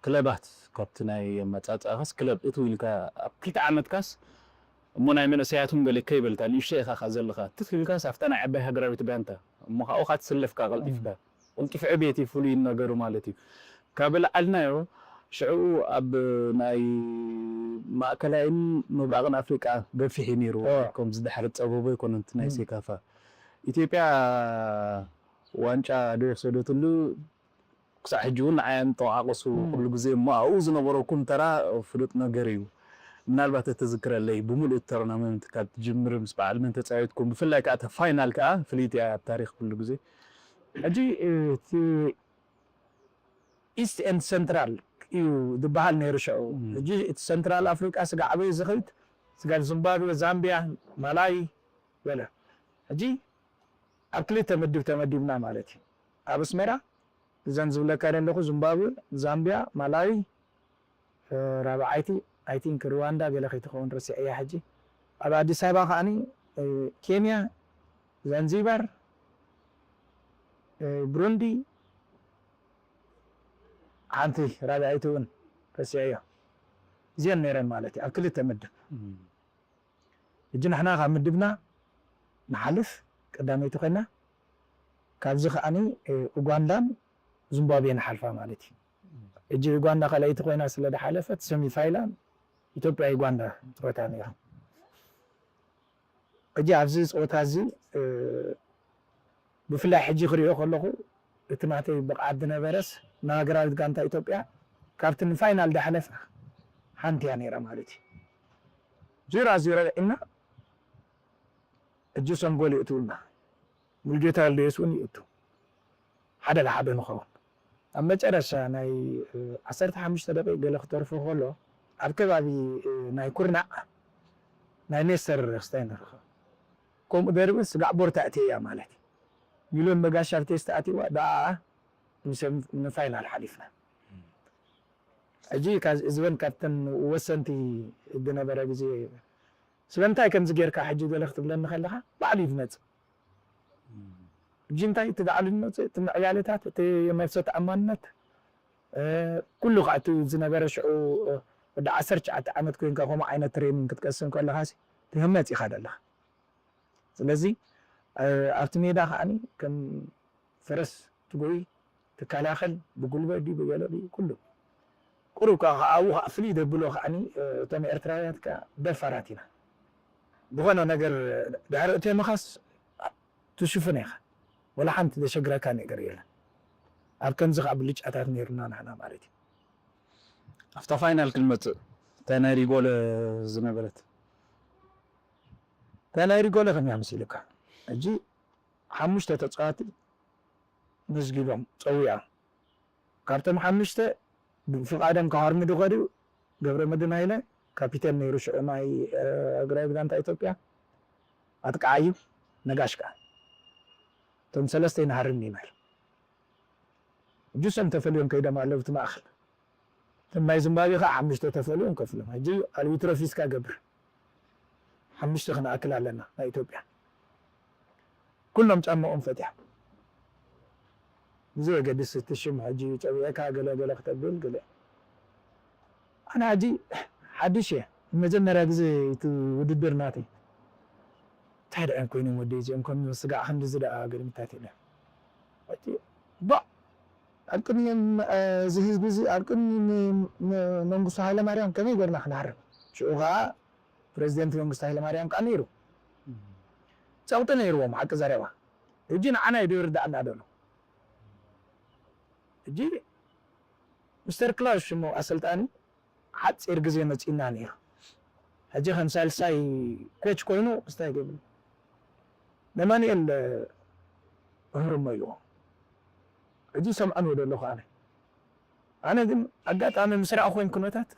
ክለባት ካብቲ ናይ መፃፅኣኻስ ክለብ እትው ኢልካ ኣብ ክልተ ዓመትካስ እሞ ናይ መንእሰያት እውን ገለ ከይበልካ ንእሽተይ ኢኻ ካ ዘለኻ ትኽ ኢልካስ ኣብታ ናይ ዓባይ ሃገራዊት ጋንታ እሞ ካብኡ ካ ትስለፍካ ቀልጢፍካ ቁልጡፍ ዕቤት እዩ ፍሉይ ነገሩ ማለት እዩ ካብ ላዓልናዮ ሽዕኡ ኣብ ናይ ማእከላይን ምብራቕን ኣፍሪቃ ገፊሕ እዩ ነይሩ ከምዚ ድሕሪ ፀበቦ ኣይኮነን እቲ ናይ ሴካፋ ኢትዮጵያ ዋንጫ ዶ የሰደትሉ ክሳዕ ሕጂ እውን ንዓያ ንጠቃቅሱ ኩሉ ግዜ እሞ ኣብኡ ዝነበረኩም ተራ ፍሉጥ ነገር እዩ ምናልባት እተዝክረለይ ብምሉእ ተርናመንት ካብ ትጅምር ምስ በዓል መን ተፃዊትኩም ብፍላይ ከዓ እታ ፋይናል ከዓ ፍልይቲ እያ ኣብ ታሪክ ኩሉ ግዜ ሕጂ እቲ ኢስት ኤንድ ሰንትራል እዩ ዝበሃል ነይሩ ሽዑ ሕጂ እቲ ሰንትራል ኣፍሪቃ ስጋ ዓበይ ዝኽልት ስጋ ዚምባብዌ ዛምቢያ ማላዊ ገለ ሕጂ ኣብ ክልተ ምድብ ተመዲብና ማለት እዩ ኣብ ኣስመራ እዘን ዝብለካ ዘለኹ ዚምባብዌ ዛምቢያ ማላዊ ራብዓይቲ ኣይ ቲንክ ሩዋንዳ ገለ ከይትኸውን ረሲዐያ ሕጂ ኣብ ኣዲስ ኣበባ ከዓኒ ኬንያ ዛንዚባር ብሩንዲ ሓንቲ ራብዓይቲ እውን ረሲዐዮ እዚአን ነይረን ማለት እዩ ኣብ ክልተ ምድብ ሕጂ ንሕና ካብ ምድብና ንሓልፍ ቀዳመይቲ ኮይና ካብዚ ከዓኒ ኡጋንዳን ዚምባብዌ ንሓልፋ ማለት እዩ ሕጂ ዩጋንዳ ካልኣይቲ ኮይና ስለ ዝሓለፈት ሰሚፋይናል ኢትዮጵያ ዩጋንዳ ትረታ ነይራ ሕጂ ኣብዚ ፀወታ እዚ ብፍላይ ሕጂ ክሪኦ ከለኹ እቲ ናተይ ብቕዓት ዝነበረስ ንሃገራዊት ጋንታ ኢትዮጵያ ካብቲ ንፋይናል ዝሓለፋ ሓንቲ እያ ነይራ ማለት እዩ ዜሮ ዜሮ ኢና እጅ ሰንጎል ይእትውና ሙልጌታ ልደየስ እውን ይእቱ ሓደ ለሓደ ንኸውን ኣብ መጨረሻ ናይ ዓሰርተ ሓሙሽተ ደቂቅ ገለ ክተርፎ ከሎ ኣብ ከባቢ ናይ ኩርናዕ ናይ ኔስተር ሬክስታይነር ከምኡ ገርብ ስጋዕ ቦርታ እትያ ማለት እዩ። ሚልዮን በጋሻ ኣብ ቴስት ኣትዋ ደኣ ንፋይናል ሓሊፍና። ሕጂ ዝበን ካብተን ወሰንቲ ዝነበረ ግዜ ስለምንታይ ከምዚ ጌርካ ሕጂ ገለ ክትብለኒ ከለኻ ባዕሉ እዩ ዝመጽእ። ሕጂ እንታይ እቲ ባዕሉ ዝመጽእ እቲ ምዕባለታት እቲ መፍሰት ኣማንነት ኩሉ ከዓ እቲ ዝነበረ ሽዑ ወዲ ዓሰርተ ትሽዓተ ዓመት ኮይንካ ከምኡ ዓይነት ትሬኒንግ ክትቀስም ከለኻ ትህመፅ ኢኻ ዘለኻ። ስለዚ ኣብቲ ሜዳ ከዓ ከም ፈረስ ትጎይ ትከላኸል ብጉልበት ድዩ ብገለ ድዩ ኩሉ ቁሩብ ከዓ ኣብኡ ከዓ ፍልይ ደብሎ ከዓ እቶም ኤርትራውያን ከዓ ደፋራት ኢና ዝኾነ ነገር ድሕሪ እተምኻስ ትሽፍኖ ኢኻ ወላ ሓንቲ ዘሸግረካ ነገር የለን። ኣብ ከምዚ ከዓ ብልጫታት ነይሩና ንሕና ማለት እዩ። ኣብታ ፋይናል ክንመፅእ እታ ናይ ሪጎለ ዝነበረት እታ ናይ ሪጎለ ከመይ መሲልካ ሕጂ ሓሙሽተ ተፃዋቲ መዝጊቦም ፀዊዖም ካብቶም ሓሙሽተ ብፍቓዶም ክሃርሙ ዝኸዱ ገብረመድህን ሃይለ ካፒቴን ነይሩ ሽዑ ናይ እግራይ ብጋንታ ኢትዮጵያ ኣጥቃዓዩ ነጋሽ ከዓ እቶም ሰለስተ ይንሃርም ይበል እጁ ሰም ተፈልዮም ከይዶም ኣለዉ እቲ ማእኸል እቶም ናይ ዝምባብዌ ከዓ ሓሙሽተ ተፈልዮም ከፍሎም ሕጂ ኣልቢትሮ ፊስካ ገብር ሓሙሽተ ክንኣክል ኣለና ናይ ኢትዮጵያ ኩሎም ጫማኦም ፈትያ ብዙ ገድስ እቲ ሽም ሕጂ ጨዊዕካ ገለ ገለ ክተብል ገለ ኣነ ሕጂ ሓድሽ እየ መጀመርያ ግዜ እቲ ውድድር ናተይ እንታይ ደዕን ኮይኖም ወደይ እዚኦም ከም ስጋዕ ክንድዚ ደኣ ገርምታት ኢለ ባዕ ኣብ ቅድሚ እዚ ህዝቢ እዚ ኣብ ቅድሚ መንግስቱ ሃይለማርያም ከመይ ገርና ክንሃርም ሽዑ ከዓ ፕሬዚደንት መንግስቱ ሃይለማርያም ከዓ ነይሩ ፀቕጢ ነይርዎም ሓቂ ዘረባ ሕጂ ንዓና እዩ ይርዳእና ደሎ ሕጂ ምስተር ክላውስ ሽሞ ኣሰልጣኒ ሓፂር ግዜ መፂና ነይሩ ሕጂ ከም ሳልሳይ ኮች ኮይኑ ክስታይ ገብሩ ነማንኤል እህርሞ ኢልዎ ሕጂ ሰምዐን ወደ ኣለኹ ኣነ ኣነ ግን ኣጋጣሚ ምስ ረኣኹ ኮይን ኩነታት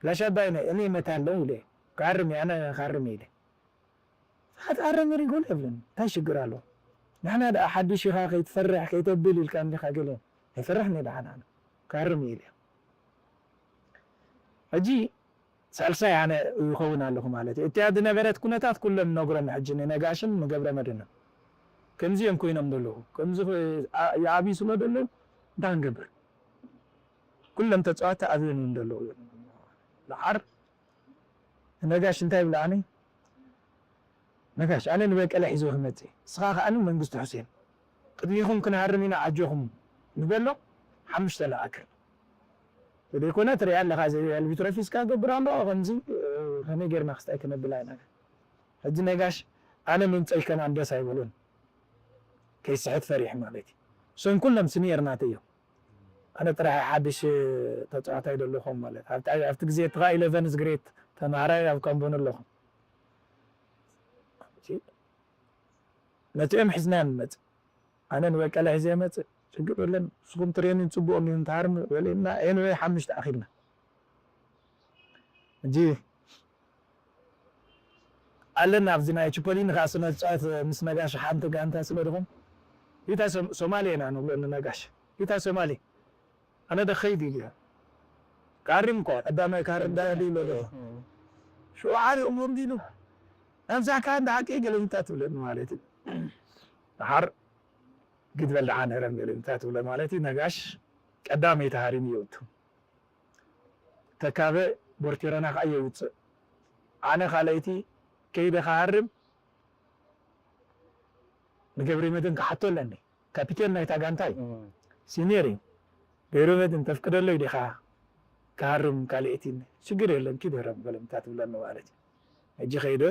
ላሻባይ ናይ እኔ መታለው ኢለ ክሃርም እየ ኣነ ክሃርም እየ ኢለ ክትኣረም ሪጎል የብልን እንታይ ሽግር ኣሎ ንሕና ደኣ ሓድሽ ኢኻ ከይትፈርሕ ከይተብል ኢልካ እንዲኻ ገለ ኣይፈርሕን እየ ደሓን ኣነ ክሃርም እየ ኢለ ሕጂ ሳልሳይ ኣነ ይኸውን ኣለኹ ማለት እዩ እቲያ ዝነበረት ኩነታት ኩሎም ነግሮም ሕጂ ንነጋሽን ንገብረ መድህንን ከምዚ እዮም ኮይኖም ዘለዉ ከምዚ ይዓብዩ ስለ ዘለዉ እንታይ ክንገብር ኩሎም ተፃዋቲ ኣብዮም እዮም ዘለዉ ደሓር ነጋሽ እንታይ ይብልዓኒ ነጋሽ ኣነ ንበቀለ ሒዞ ክመፅእ ንስኻ ከዓኒ መንግስቲ ሑሴን ቅድሚኹም ክንሃርም ኢና ኣጆኹም ንበሎ ሓሙሽተ ንኣክል ዘይኮነ ትሪኣ ኣለኻ ዘልቢትሮ ፊስካ ገብር ኣሎ ከምዚ ከመይ ጌርና ክስታይ ክነብላ ኢና ሕጂ ነጋሽ ኣነ ምምፀይ ከማን ደስ ኣይበሉን ከይስሕት ፈሪሕ ማለት እዩ እሶም ኩሎም ስኒየር ናተ እዮም ኣነ ጥራሕ ሓድሽ ተፃዋታይ ዘለኹም ማለት ኣብቲ ግዜ ትኻ ኢለቨንስ ግሬት ተማሃራይ ኣብ ካምቦን ኣለኹም መፂኦም ሒዝና ንመፅእ ኣነ ንበቀለ ሒዘ መፅእ ችግር የለን ንስኹም ትሬኒን ፅቡቅ እንዲሁም ትሃርሙ በልና ኤንወይ ሓሙሽተ ኣኺልና ሕጂ ኣለና ኣብዚ ናይ ችፖሊኒ ከዓ ስነ ዝፃወት ምስ ነጋሽ ሓንቲ ጋንታ ስለ ድኹም ይታ ሶማሌ ኢና ንብሎ ንነጋሽ ይታ ሶማሌ ኣነ ደ ኸይድ ኢሉ ካሪም እኮ ቀዳማይ ካሪም ዳዲ ኢሎ ዶ ሽዑ ዓሪ እሞ እንዲሉ ኣብዛ ከዓ እንደ ሓቂ ገለምታ ትብለኒ ማለት እዩ ድሓር ግድበል ደዓ ነረም ገለምታ ትብለ ማለት እዩ ነጋሽ ቀዳመይ ተሃሪም ይወቱ ተካበ ቦርቴረና ከዓ የውፅእ ኣነ ካልኣይቲ ከይደ ክሃርም ንገብረ መድን ክሓቶ ኣለኒ ካፒቴን ናይታ ጋንታ እዩ ሲኒየር እዩ ገብረ መድን ተፍቅደለይ ዲኻ ክሃርም ካልኣይቲ ሽግር የለን ኪድ ህረም ገለምታ ትብለኒ ማለት እዩ ሕጂ ከይደ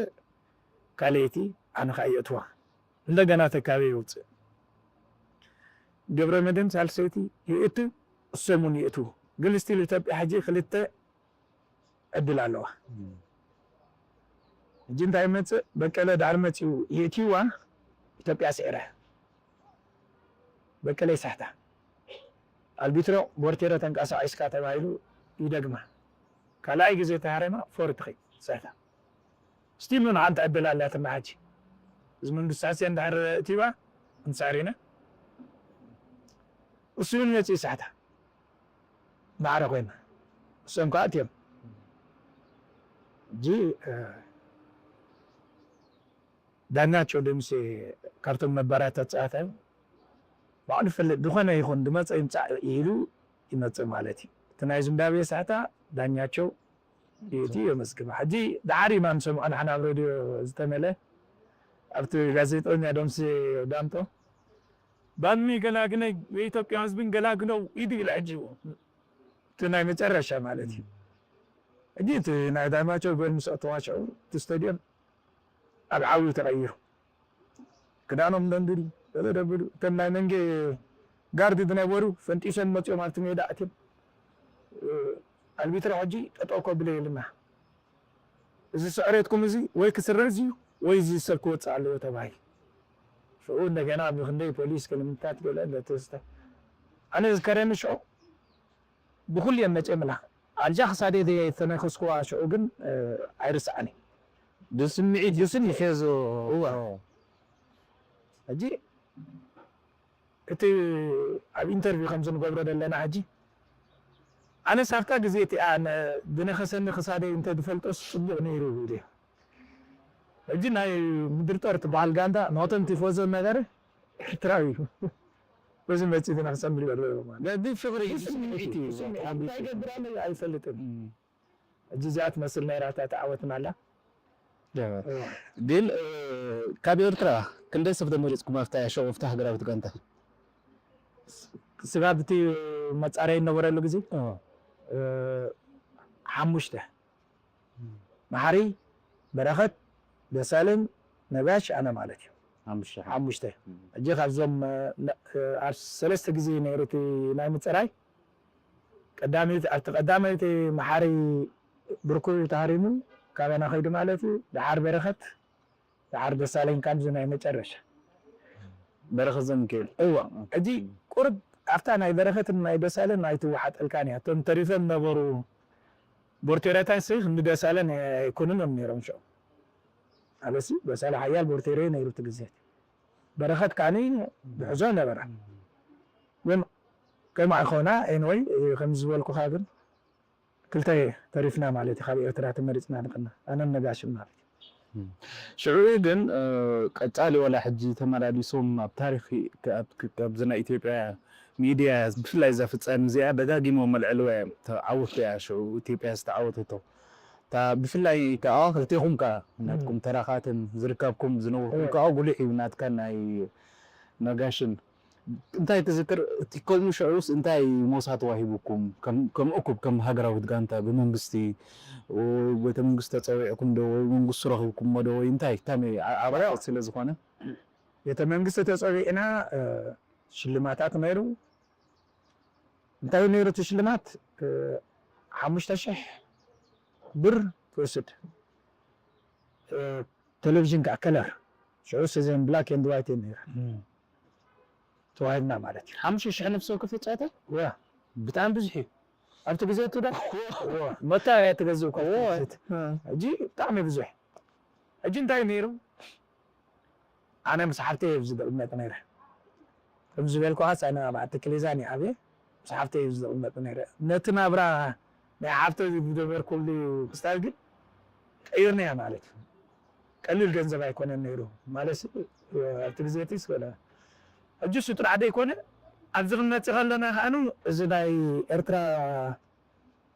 ካልኣይቲ ኣነ ከዓ የእትዋ እንደገና ተካበ ይውፅእ ገብረ መድን ሳልሰይቲ ይእቱ እሶም እውን ይእትዉ ግን ስቲል ኢትዮጵያ ሕጂ ክልተ ዕድል ኣለዋ ሕጂ እንታይ ይመፅእ በቀለ ዳር መፂኡ የእትይዋ ኢትዮጵያ ስዒረ በቀለ ይስሕታ ኣልቢትሮ ቦርቴሮ ተንቀሳቒስካ ተባሂሉ ይደግማ ካልኣይ ግዜ ተሃረማ ፎር ትኸይድ ስሕታ ስቲል ምን ሓንቲ ዕድል ኣላትና ሕጂ። እዚ መንግስቲ ሓስያ እንድሕር እቲባ፣ ክንስዕር ኢና። እሱ እውን መፂኡ ሳሕታ ማዕረ ኮይና። እሶም ከዓ እትዮም። ሕጂ፣ እ፣ ዳኛቸው ደምሴ ካብቶም ነባራት ተጻዋታይ ባዕሉ ይፈልጥ፣ ዝኾነ ይኹን ዝመጸ ይምጻእ ኢሉ ይመጽእ ማለት እዩ። እቲ ናይ ዝምባብዌ ሳሕታ ዳኛቸው እቲ የመስግን። ሕጂ ደሓር ኢና ንሰምዖ ንሕና ኣብ ሬድዮ ዝተመለ፣ ኣብቲ ጋዜጠኛ ደምሴ ዳምጦ፣ "ባድሜ ገላግለይ፣ የኢትዮጵያ ህዝብን ገላግለው" ኢዱ ኢሉ ሕጂ እቲ ናይ መጨረሻ ማለት እዩ። ሕጂ እቲ ናይ ዳኛቸው ጎል ምስ ኣተዋሸዑ እቲ ስታድዮም ኣብ ዓብዩ ተቐይሩ። ክዳኖም ደንድሉ፣ ገለ ደብሉ። እቶም ናይ መንጌ ጋርድ ዝነበሩ ፈንጢሶም መጺኦም ኣብቲ ሜዳ ኣትዮም፣ እ፣ ኣልቢትራ ሕጂ ጠጠው ከብሎ የልና። እዚ ስዕሬትኩም እዚ ወይ ክስረዝ እዩ ወይ እዚ ሰብ ክወጽእ ኣለዎ ተባሂሉ። ሽዑ እንደገና ብክንደይ ፖሊስ ክልምታት ገለ እንደተስተ። ኣነ ዝከረኒ ሽዑ ብኹልየን መጨምላ ኣልጃ ክሳደይ ዘየተነኸስኩዋ ሽዑ ግን፣ እ፣ ኣይርስዓን እዩ። ብስምዒት እዩ። ብስምዒት። ሒዞ። እዋ። ሕጂ እቲ ኣብ ኢንተርቪው ከምዚ ንገብሮ ዘለና ሕጂ፣ ኣነስ ኣብታ ግዜ እቲኣ ነ-፣ ዝነኸሰኒ ክሳደይ እንተ ዝፈልጦስ ጽቡቕ ነይሩ ኢለ። ሕጂ ናይ ምድሪ ጦር ትበሃል ጋንታ ናቶም ቲፎዞ ነገር ኤርትራዊ እዩ። በዚ መጺኡ ዝነኸሰኒ ይበሎ ማለት። በዚ ፍቕሪ እዩ፣ ብስምዒት እዩ። ብስምዒት። እንታይ ገብር ኣሎ ኣይፈልጥን። እም። ሕጂ እዚኣ ትመስል ነይራ እታ ተዓወትና ኣላ። ጀመር። እዋ። ግን፣ እ፣ ካብ ኤርትራ ክንደይ ሰብ ተመሪጽኩም ኣብታ ሸው፣ ኣብታ ሃገራዊት ጋንታ? ስጋብ እቲ መጻረይ እነበረሉ ግዜ፣ እዋ። እ፣ ሓሙሽተ። መሓሪ፣ በረኸት፣ ደሳለኝ፣ ነጋሽ፣ ኣነ ማለት እዩ። ሓሙሽተ። ሓሙሽተ። እም። ሕጂ ካብዞም፣ እ፣ ነ-፣ እ፣ ኣብ ሰለስተ ግዜ ነይሩ እቲ ናይ ምጽራይ። ቀዳመይቲ፣ ኣብቲ ቀዳመይቲ መሓሪ ብርኩ ተሃሪሙ ካባና ከይዱ ማለት እዩ። ደሓር በረኸት፣ ደሓር ደሳለኝ፣ ካብዚ ናይ መጨረሻ። በረኸት ዘሚካኤል። እዋ። ሕጂ ቁርብ ኣብታ ናይ በረኸትን ናይ ደሳለን ኣይትወሓጠልካን እያ። እቶም ተሪፎም ነበሩ ቦርቴራታት ሲ ክንዲ ደሳለን ኣይኮኑን እዮም ነይሮም ሽዑ። ኣለሲ ደሳለ ሓያል ቦርቴሬ ነይሩ እቲ ግዜ። በረኸት ካኒ ብሕዞ ነበረ። ግን ከም ኣይኮና፣ ኤንወይ፣ ከም ዝበልኩኻ ግን ክልተ ተሪፍና ማለት እዩ፣ ካብ ኤርትራ ተመሪጽና ንቕና፣ ኣነን ነጋሽን ማለት እዩ። እም። ሽዑ ግን፣ እ፣ ቀጻሊ ዋላ ሕጂ ተመላሊሶም ኣብ ታሪኽ ክ-፣ ኣብ ክ-፣ ኣብዚ ናይ ኢትዮጵያ ሚድያ፣ ብፍላይ እዛ ፍጻሜ እዚኣ ደጋጊሞም መልዕልዋ እዮም። ተዓወትቲ እያ ሽዑ ኢትዮጵያ ዝተዓወተቶ። እታ ብፍላይ ከኣ ክልቴኹም ከኣ ናትኩም እም። ተራኻትን ዝርካብኩም ዝነበርኩም እም። ከኣ ጉሉሕ እዩ፣ ናትካ ናይ ነጋሽን። እንታይ ትዝክር? እቲ ከምኡ ሽዑስ እንታይ ሞሳ ተዋሂቡኩም? ከም፣ ከም እኩብ፣ ከም ሃገራዊት ጋንታ ብመንግስቲ፣ ወ-፣ ቤተ መንግስቲ ተጸዊዕኩም ዶ? ወይ መንግስቱ ረኺብኩሞ ዶ? ወይ እንታይ? ከመይ? ዓ-፣ ዓባይ ስለ ዝኾነ። ቤተ መንግስቲ ተጸዊዕና፣ እ፣ ሽልማታት ነይሩ። እንታይ ነይሩ እቲ ሽልማት? እ፣ ሓሙሽተ ሽሕ ብር ትወስድ። እ፣ ቴሌቪዥን ከኣ ከለር። ሽዑ ስዘን ብላክ ኤንድ ዋይት እዩ ነይሩ። እም። ተዋሂብና ማለት እዩ። ሓሙሽተ ሽሕ ነፍሲ ወከፍ ተጻዋታይ? ዋ። ብጣዕሚ ብዙሕ እዩ። ኣብቲ ግዜ እቲ ዶ? ዋ። መታ እያ ትገዝእ እኮ ዋ። ትገዝእ። እ። ሕጂ ብጣዕሚ ብዙሕ። ሕጂ እንታይ ነይሩ? ኣነ ምስ ሓፍተይ እየ ዝቕመጥ ነይረ። ከም ዝበልኩኻስ ኣነ ኣብ ኣትክሊዛን እየ ዓብየ። ምስ ሓፍተይ እየ ዝቕመጥ ነይረ። ነቲ ናብራ ናይ ሓፍተይ ዝገበርኩሉ ክስታይ ግን ቀይርናዮ ማለት እዩ። ቀሊል ገንዘብ ኣይኮነን ነይሩ። ማለት ኣብቲ ግዜ እቲ ስለ ሕጂ እሱ ጥራሕ ዘይኮነ፣ ኣብዚ ክንመጽእ ከለና ከኣ እዚ ናይ ኤርትራ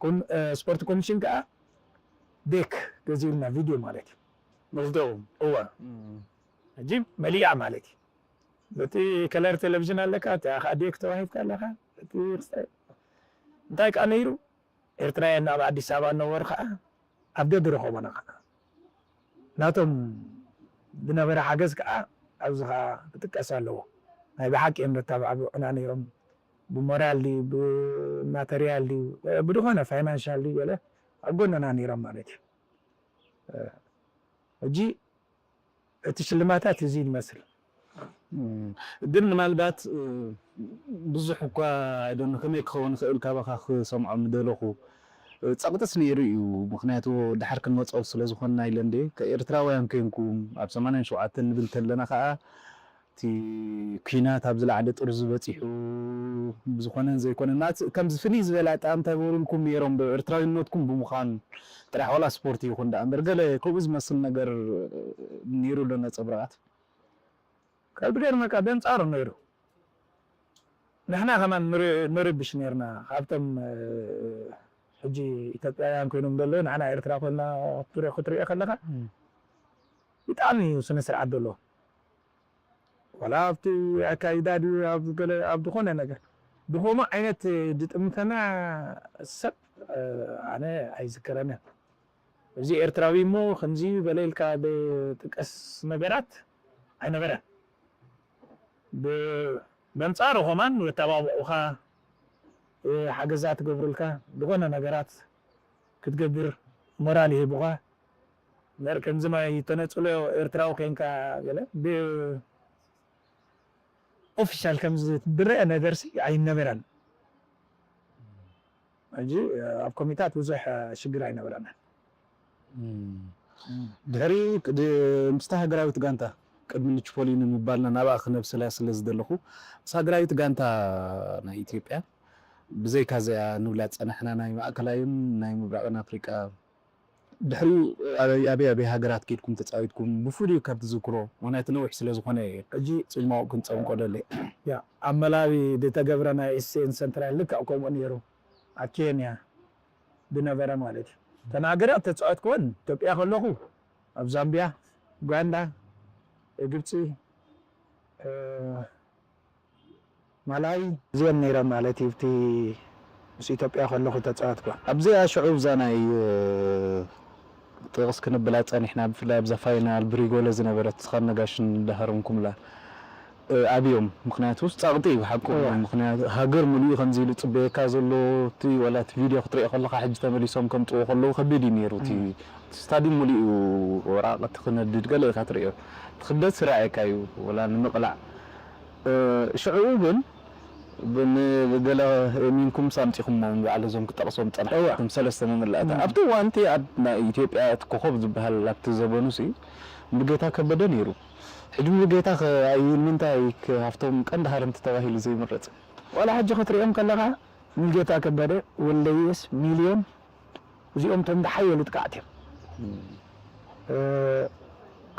ኮም-፣ እ፣ ስፖርት ኮሚሽን ከኣ ዴክ ገዚኡልና፣ ቪድዮ ማለት እዩ። መኽደቡ። እወ። እም። ሕጂ መሊኣ ማለት እዩ። በቲ ከለር ቴሌቪዥን ኣለካ፣ እቲኣ ከኣ ዴክ ተዋሂብካ ኣለኻ። እቲ ክስታይ እንታይ ከኣ ነይሩ? ኤርትራውያን ኣብ ኣዲስ ኣበባ እነበሩ ከኣ ኣብ ደገ ረኸቦና ከኣ። ናቶም ዝነበረ ሓገዝ ከኣ ኣብዚ ከኣ ክጥቀስ ኣለዎ። ናይ ብሓቂ እዮም ዘተባብዑና ነይሮም። ብሞራል ድዩ፣ ብማተርያል ድዩ፣ ብድኾነ ፋይናንሻል ድዩ ገለ ኣብ ጎንና ነይሮም ማለት እዩ። ሕጂ እቲ ሽልማታት እዚ ይመስል። እም፣ ግን ምናልባት፣ እ፣ ብዙሕ እኳ፣ I don't know፣ ከመይ ክኸውን ይኽእል ካባኻ ክሰምዖ ምደለኹ፣ ጸቕጥስ ነይሩ እዩ። ምኽንያቱ ድሓር ክንመጾ ስለ ዝኾንና ኢለ እንዴ፣ ከኤርትራውያን ኮንኩም ኣብ ሰማንያን ሸውዓተን ንብል እንተለና ከኣ፣ እቲ ኲናት ኣብ ዝለዓለ ጥርዙ በጺሑ፣ ብዝኾነን ዘይኮነን፣ ናት-፣ ከምዚ ፍልይ ዝበለ ኣጠማምታ ይገብሩልኩም ነይሮም ዶ? ኤርትራዊነትኩም ብምዃኑ ጥራሕ፣ ዋላ ስፖርት ይኹን ደኣ እምበር፣ ገለ ከምኡ ዝመስል ነገር ነይሩ ዶ ነጸብራቓት? ካብ ዝገርመካ፣ በንጻሩ ነይሩ። ንሕና ከማን ንር-፣ ንርብሽ ነይርና። ካብቶም፣ እ፣ ሕጂ ኢትዮጵያውያን ኮይኖም ዘለዉ፣ ንሕና ኤርትራ ኮይንና ክትሪኦ፣ ክትሪኦ ከለኻ፣ እም። ብጣዕሚ እዩ ስነ ስርዓት ዘለዎ። ዋላ ኣብቲ ኣካይዳ ድዩ፣ ኣብ ገለ፣ ኣብ ዝኾነ ነገር፣ ብኸምኡ ዓይነት ዝጥምተና ሰብ፣ እ፣ ኣነ ኣይዝከረንን። እዚ ኤርትራዊ እሞ ከምዚ በለ ኢልካ ዝጥቀስ ነገራት ኣይነበረን። ብ-፣ በንጻሩ ከማን የተባብዑኻ፣ እ፣ ሓገዛት ትገብሩልካ፣ ዝኾነ ነገራት ክትገብር ሞራል ይህቡኻ። እምበር ከምዚ ማይ ተነጽሎ ኤርትራዊ ኮንካ ገለ ብ-፣ ኦፊሻል ከምዚ ዝረአ ነገርሲ ኣይነበረን። ሕጂ ኣብ ኮሚታት ብዙሕ ሽግር ኣይነበረን። እም። እም። ድሕሪ ድ-፣ ምስታ ሃገራዊት ጋንታ ቅድሚ ንችፖሊኒ ምባልና ናብኣ ክነብስላ ስለ ዝደለኹ፣ ምስ ሃገራዊት ጋንታ ናይ ኢትዮጵያ ብዘይካ እዚኣ ንብላ ዝጸናሕና ናይ ማእከላይን ናይ ምብራቕን ኣፍሪቃ ድሕሪኡ ኣበይ፣ ኣበይ፣ ኣበይ ሃገራት ኬድኩም ተጻዊትኩም? ብፍሉይ ካብ ትዝክሮ፣ ምኽንያቱ ነዊሕ ስለ ዝኾነ እየ። ሕጂ ጽልማኡ ክንጸምቆ ደለየ። ያ፣ ኣብ መላዊ ዝተገብረ ናይ ኤስኤን ሰንትራል ልክዕ ከምኡ ነይሩ። ኣብ ኬንያ ዝነበረ ማለት እዩ። እተን ሃገራት ተጻወትኩወን፣ ኢትዮጵያ ከለኹ፣ ኣብ ዛምቢያ፣ ኡጋንዳ፣ ግብጺ፣ እ፣ ማላዊ እዚኦም ነይሮም ማለት እዩ። እቲ ምስ ኢትዮጵያ ከለኹ ተጻወትኩ። ኣብዚኣ ሽዑ እዛ ናይ፣ እ፣ ጥቕስ ክንብላ ጸኒሕና፣ ብፍላይ ኣብዛ ፋይናል ብሪጎለ ዝነበረት፣ ንስኻን ነጋሽን እንዳሃረምኩምላ፣ እ፣ ኣብዮም። ምኽንያቱ ጸቕጢ እዩ ብሓቁ። እዋ። ምኽንያቱ ሃገር ሙሉእ ከምዚ ኢሉ ጽበየካ ዘሎ፣ እቲ ዋላ እቲ ቪድዮ ክትሪኦ ከለኻ፣ ሕጂ ተመሊሶም ከምጽዎ ከለዉ ከቢድ እዩ ነይሩ። እቲ እም። ስታድዩም ሙሉእ እዩ ወራቕቲ ክነድድ ገለ ኢኻ ትሪኦ። እቲ ክብደት ስራኤካ እዩ፣ ወላ ንምቕላዕ። እ፣ ሽዑ ግን ብ-፣ ንገለ እሚንኩም ምስ ኣምጺኹሞ ንባዕሉ እዞም ክጠቕሶም ጸናሕኩ፣ እዋ። እቶም ሰለስተ መመላእታ። እም። ኣብቲ እዋን እቲ ኣብ ናይ ኢትዮጵያ እቲ ኮኾብ ዝበሃል ኣብቲ ዘበኑ ሲ ሙሉጌታ ከበደ ነይሩ። ሕጂ ሙሉጌታ ከ-፣ ኣይ-፣ ንምንታይ ከ-፣ ካብቶም ቀንዲ ሃረምቲ ተባሂሉ ዘይምረጽ? ዋላ ሕጂ ክትሪኦም ከለኻ ሙሉጌታ ከበደ፣ ወልደየስ፣ ሚልዮን፣ እዚኦም እቶም ዝሓየሉ ጥቃዕቲ እዮም። እም። እ፣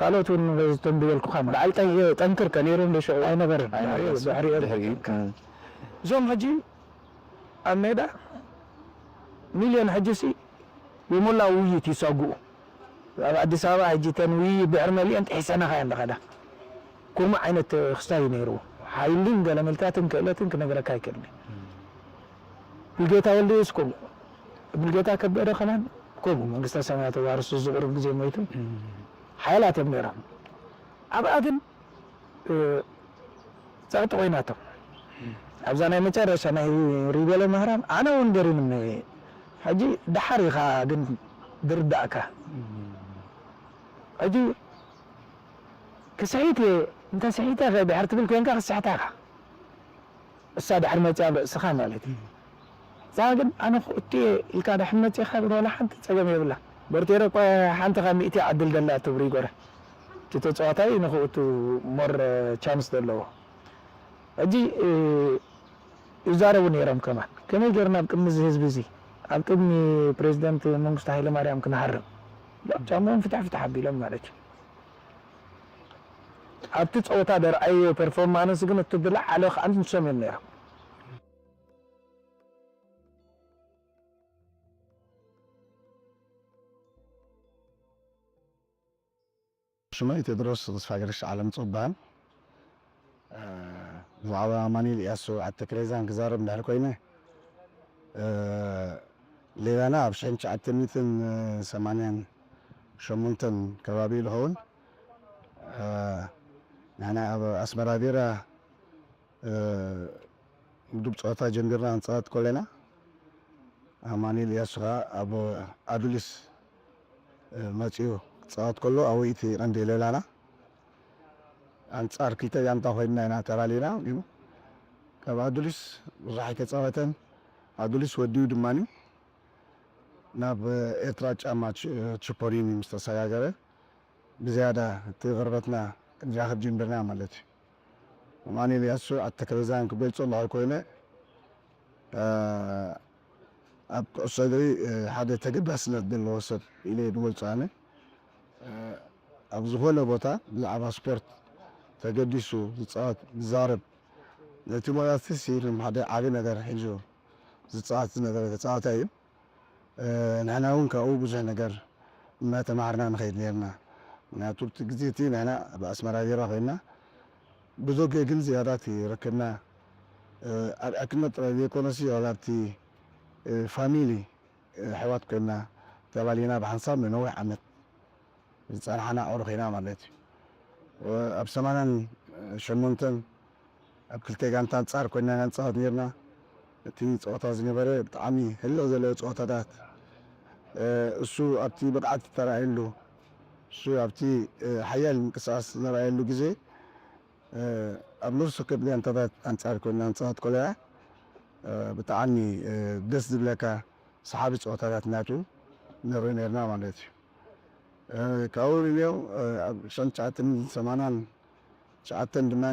ካልኦት እውን እቶም ዝበልኩኻ ማለት በዓል ጠን-፣ ጠንክር ከ ነይሮም ዶ ሽዑ? ኣይነበረን። ኣይነበረን። ድሕሪኡ፣ ድሕሪኡ። ድሕሪኡ። እም። እዞም ሕጂ ኣብ ሜዳ ሚልዮን ሕጂ ሲ ብሞላ ውይይት ይሳግኡ። ኣብ ኣዲስ ኣበባ ሕጂ እተን ውይይት ድሕሪ መሊአን ጥሒሰናኻ እየን ዝኸዳ። ከምኡ ዓይነት ክስታይ እዩ ነይርዎ። ሓይልን ገለመልታትን ክእለትን ክነግረካ ኣይክእልን። እም። ሙሉጌታ ወልደየስ ከምኡ። ሙሉጌታ ከበደ ከማን ከምኡ። መንግስተ ሰማያት ተዋርሱ እዚ ቁሩብ ግዜ ሞይቱ። እም። ሓያላት እዮም ነይሮም። ኣብኣ ግን፣ እ፣ ጸቕጢ ኮይናቶም። እም። ኣብዛ ናይ መጨረሻ ናይ ሪበለ ማህራም ኣነ እውን ገሪሙኒ። ሕጂ ደሓር ኢኻ ግን ዝርዳእካ። እም። ሕጂ ክስሒት እየ፣ እንተ ስሒተ ከ ድሕር ትብል ኮይንካ ክስሕታ ኢኻ። እሳ ድሕር መጽያ ኣብ ርእስኻ ማለት እዩ። እዛ ግን ኣነ ክእቱ እየ ኢልካ ድሕር መጺኻ ግን ዋላ ሓንቲ ጸገም የብላ። በርቴረ እኳ ሓንቲ ካብ ሚእቲ ይዓድል ደላ ትብሪ ይጎረ። እቲ ተጻዋታይ ንኽእቱ ሞር ቻንስ ዘለዎ። ሕጂ፣ እ፣ ይዛረቡ ነይሮም ከማን። ከመይ ጌርና ኣብ ቅድሚ እዚ ህዝቢ እዚ፣ ኣብ ቅድሚ ፕሬዚደንት መንግስቱ ሃይለማርያም ክንሃርም? ጫማኦም ፍታሕ ፍታሕ ኣቢሎም ማለት እዩ። ኣብቲ ጸወታ ዘርኣይዎ ፐርፎርማንስ ግን እቲ ዝለዓለ ከኣ ንሶም እዮም ነይሮም። ሽመይ ቴድሮስ ተስፋ ገርግሽ ዓለም ጽባን፣ እ፣ ብዛዕባ ኣማኑኤል ኢያሱ ዓዲ ተክሌዛን ክዛረብ እንድሕር ኮይነ፣ እ፣ ሌላና ኣብ ሽሕን ትሽዓተ ሚእትን ሰማንያን ሸሞንተን ከባቢ ዝኸውን፣ እ፣ ንሕና ኣብ ኣስመራ ቢራ፣ እ፣ ውድብ ጸወታ ጀሚርና ክንጻወት ከለና፣ ኣማኑኤል ኢያሱ ኸኣ ኣብ ኣዱሊስ፣ እ፣ መጺኡ ክጻወት ከሎ፣ ኣብ ውእይቲ ቀንዲ ሌላና ኣንጻር ክልተ ጋንታ ኮይንና ኢና ተላሊና። ግን ካብ ኣዱሊስ ብዙሕ ኣይተጻወተን። ኣዱሊስ ወዲኡ ድማኒ ናብ ኤርትራ ጫማ ች- ችፖሪኒ ምስ ተሰጋገረ ብዝያዳ እቲ ቅርበትና እጃኸብ ጀምርና ማለት እዩ። ኣማኑኤል ያሱ ኣተከለዛን ክገልጾ ኣለኹ ኮይነ ኣብ ኩዕሶ እግሪ ሓደ ተገዳስነት ዘለዎ ሰብ ኢለ ዝገልጾ ኣነ። ኣብ ዝኾነ ቦታ ብዛዕባ ስፖርት ተገዲሱ ዝፃወት ዝዛረብ ነቲ ሞያትሲ ከም ሓደ ዓቢ ነገር ሒዙ ዝፃወት ዝነበረ ተፃዋታይ እዩ። ንሕና እውን ካብኡ ብዙሕ ነገር እናተማሃርና ንኸይድ ነርና። ምክንያቱ እቲ ግዜ እቲ ንሕና ኣብ ኣስመራ ቢራ ኮይና ብዙ ግን ዝያዳት ይረክብና። ኣብ ዕክነት ጥራይ ዘይኮነሲ ዋላ ኣብቲ ፋሚሊ ኣሕዋት ኮይና ተባሊና ብሓንሳብ ንነዊሕ ዓመት ዝጸናሕና ኣዕሩኽ ኢና ማለት እዩ። ኣብ ሰማንያን ሸሞንተን ኣብ ክልተ ጋንታ ኣንጻር ኮይና ኢና ንጻወት ነርና። እቲ ጸወታ ዝነበረ ብጣዕሚ ህልኽ ዘለዎ ጸወታታት፣ እሱ ኣብቲ ብቕዓት ዝተራእየሉ፣ እሱ ኣብቲ ሓያል ምንቅስቓስ ዝተራእየሉ ግዜ ኣብ ነፍሲ ወከፍ ጋንታታት ኣንጻር ኮይና ንጻወት ከለና ብጣዕሚ ደስ ዝብለካ ሰሓቢ ጸወታታት ናቱ ንርኢ ነርና ማለት እዩ። ካብኡ ንኔው ኣብ ሸን ትሽዓተን ሰማንያን ትሽዓተን ድማ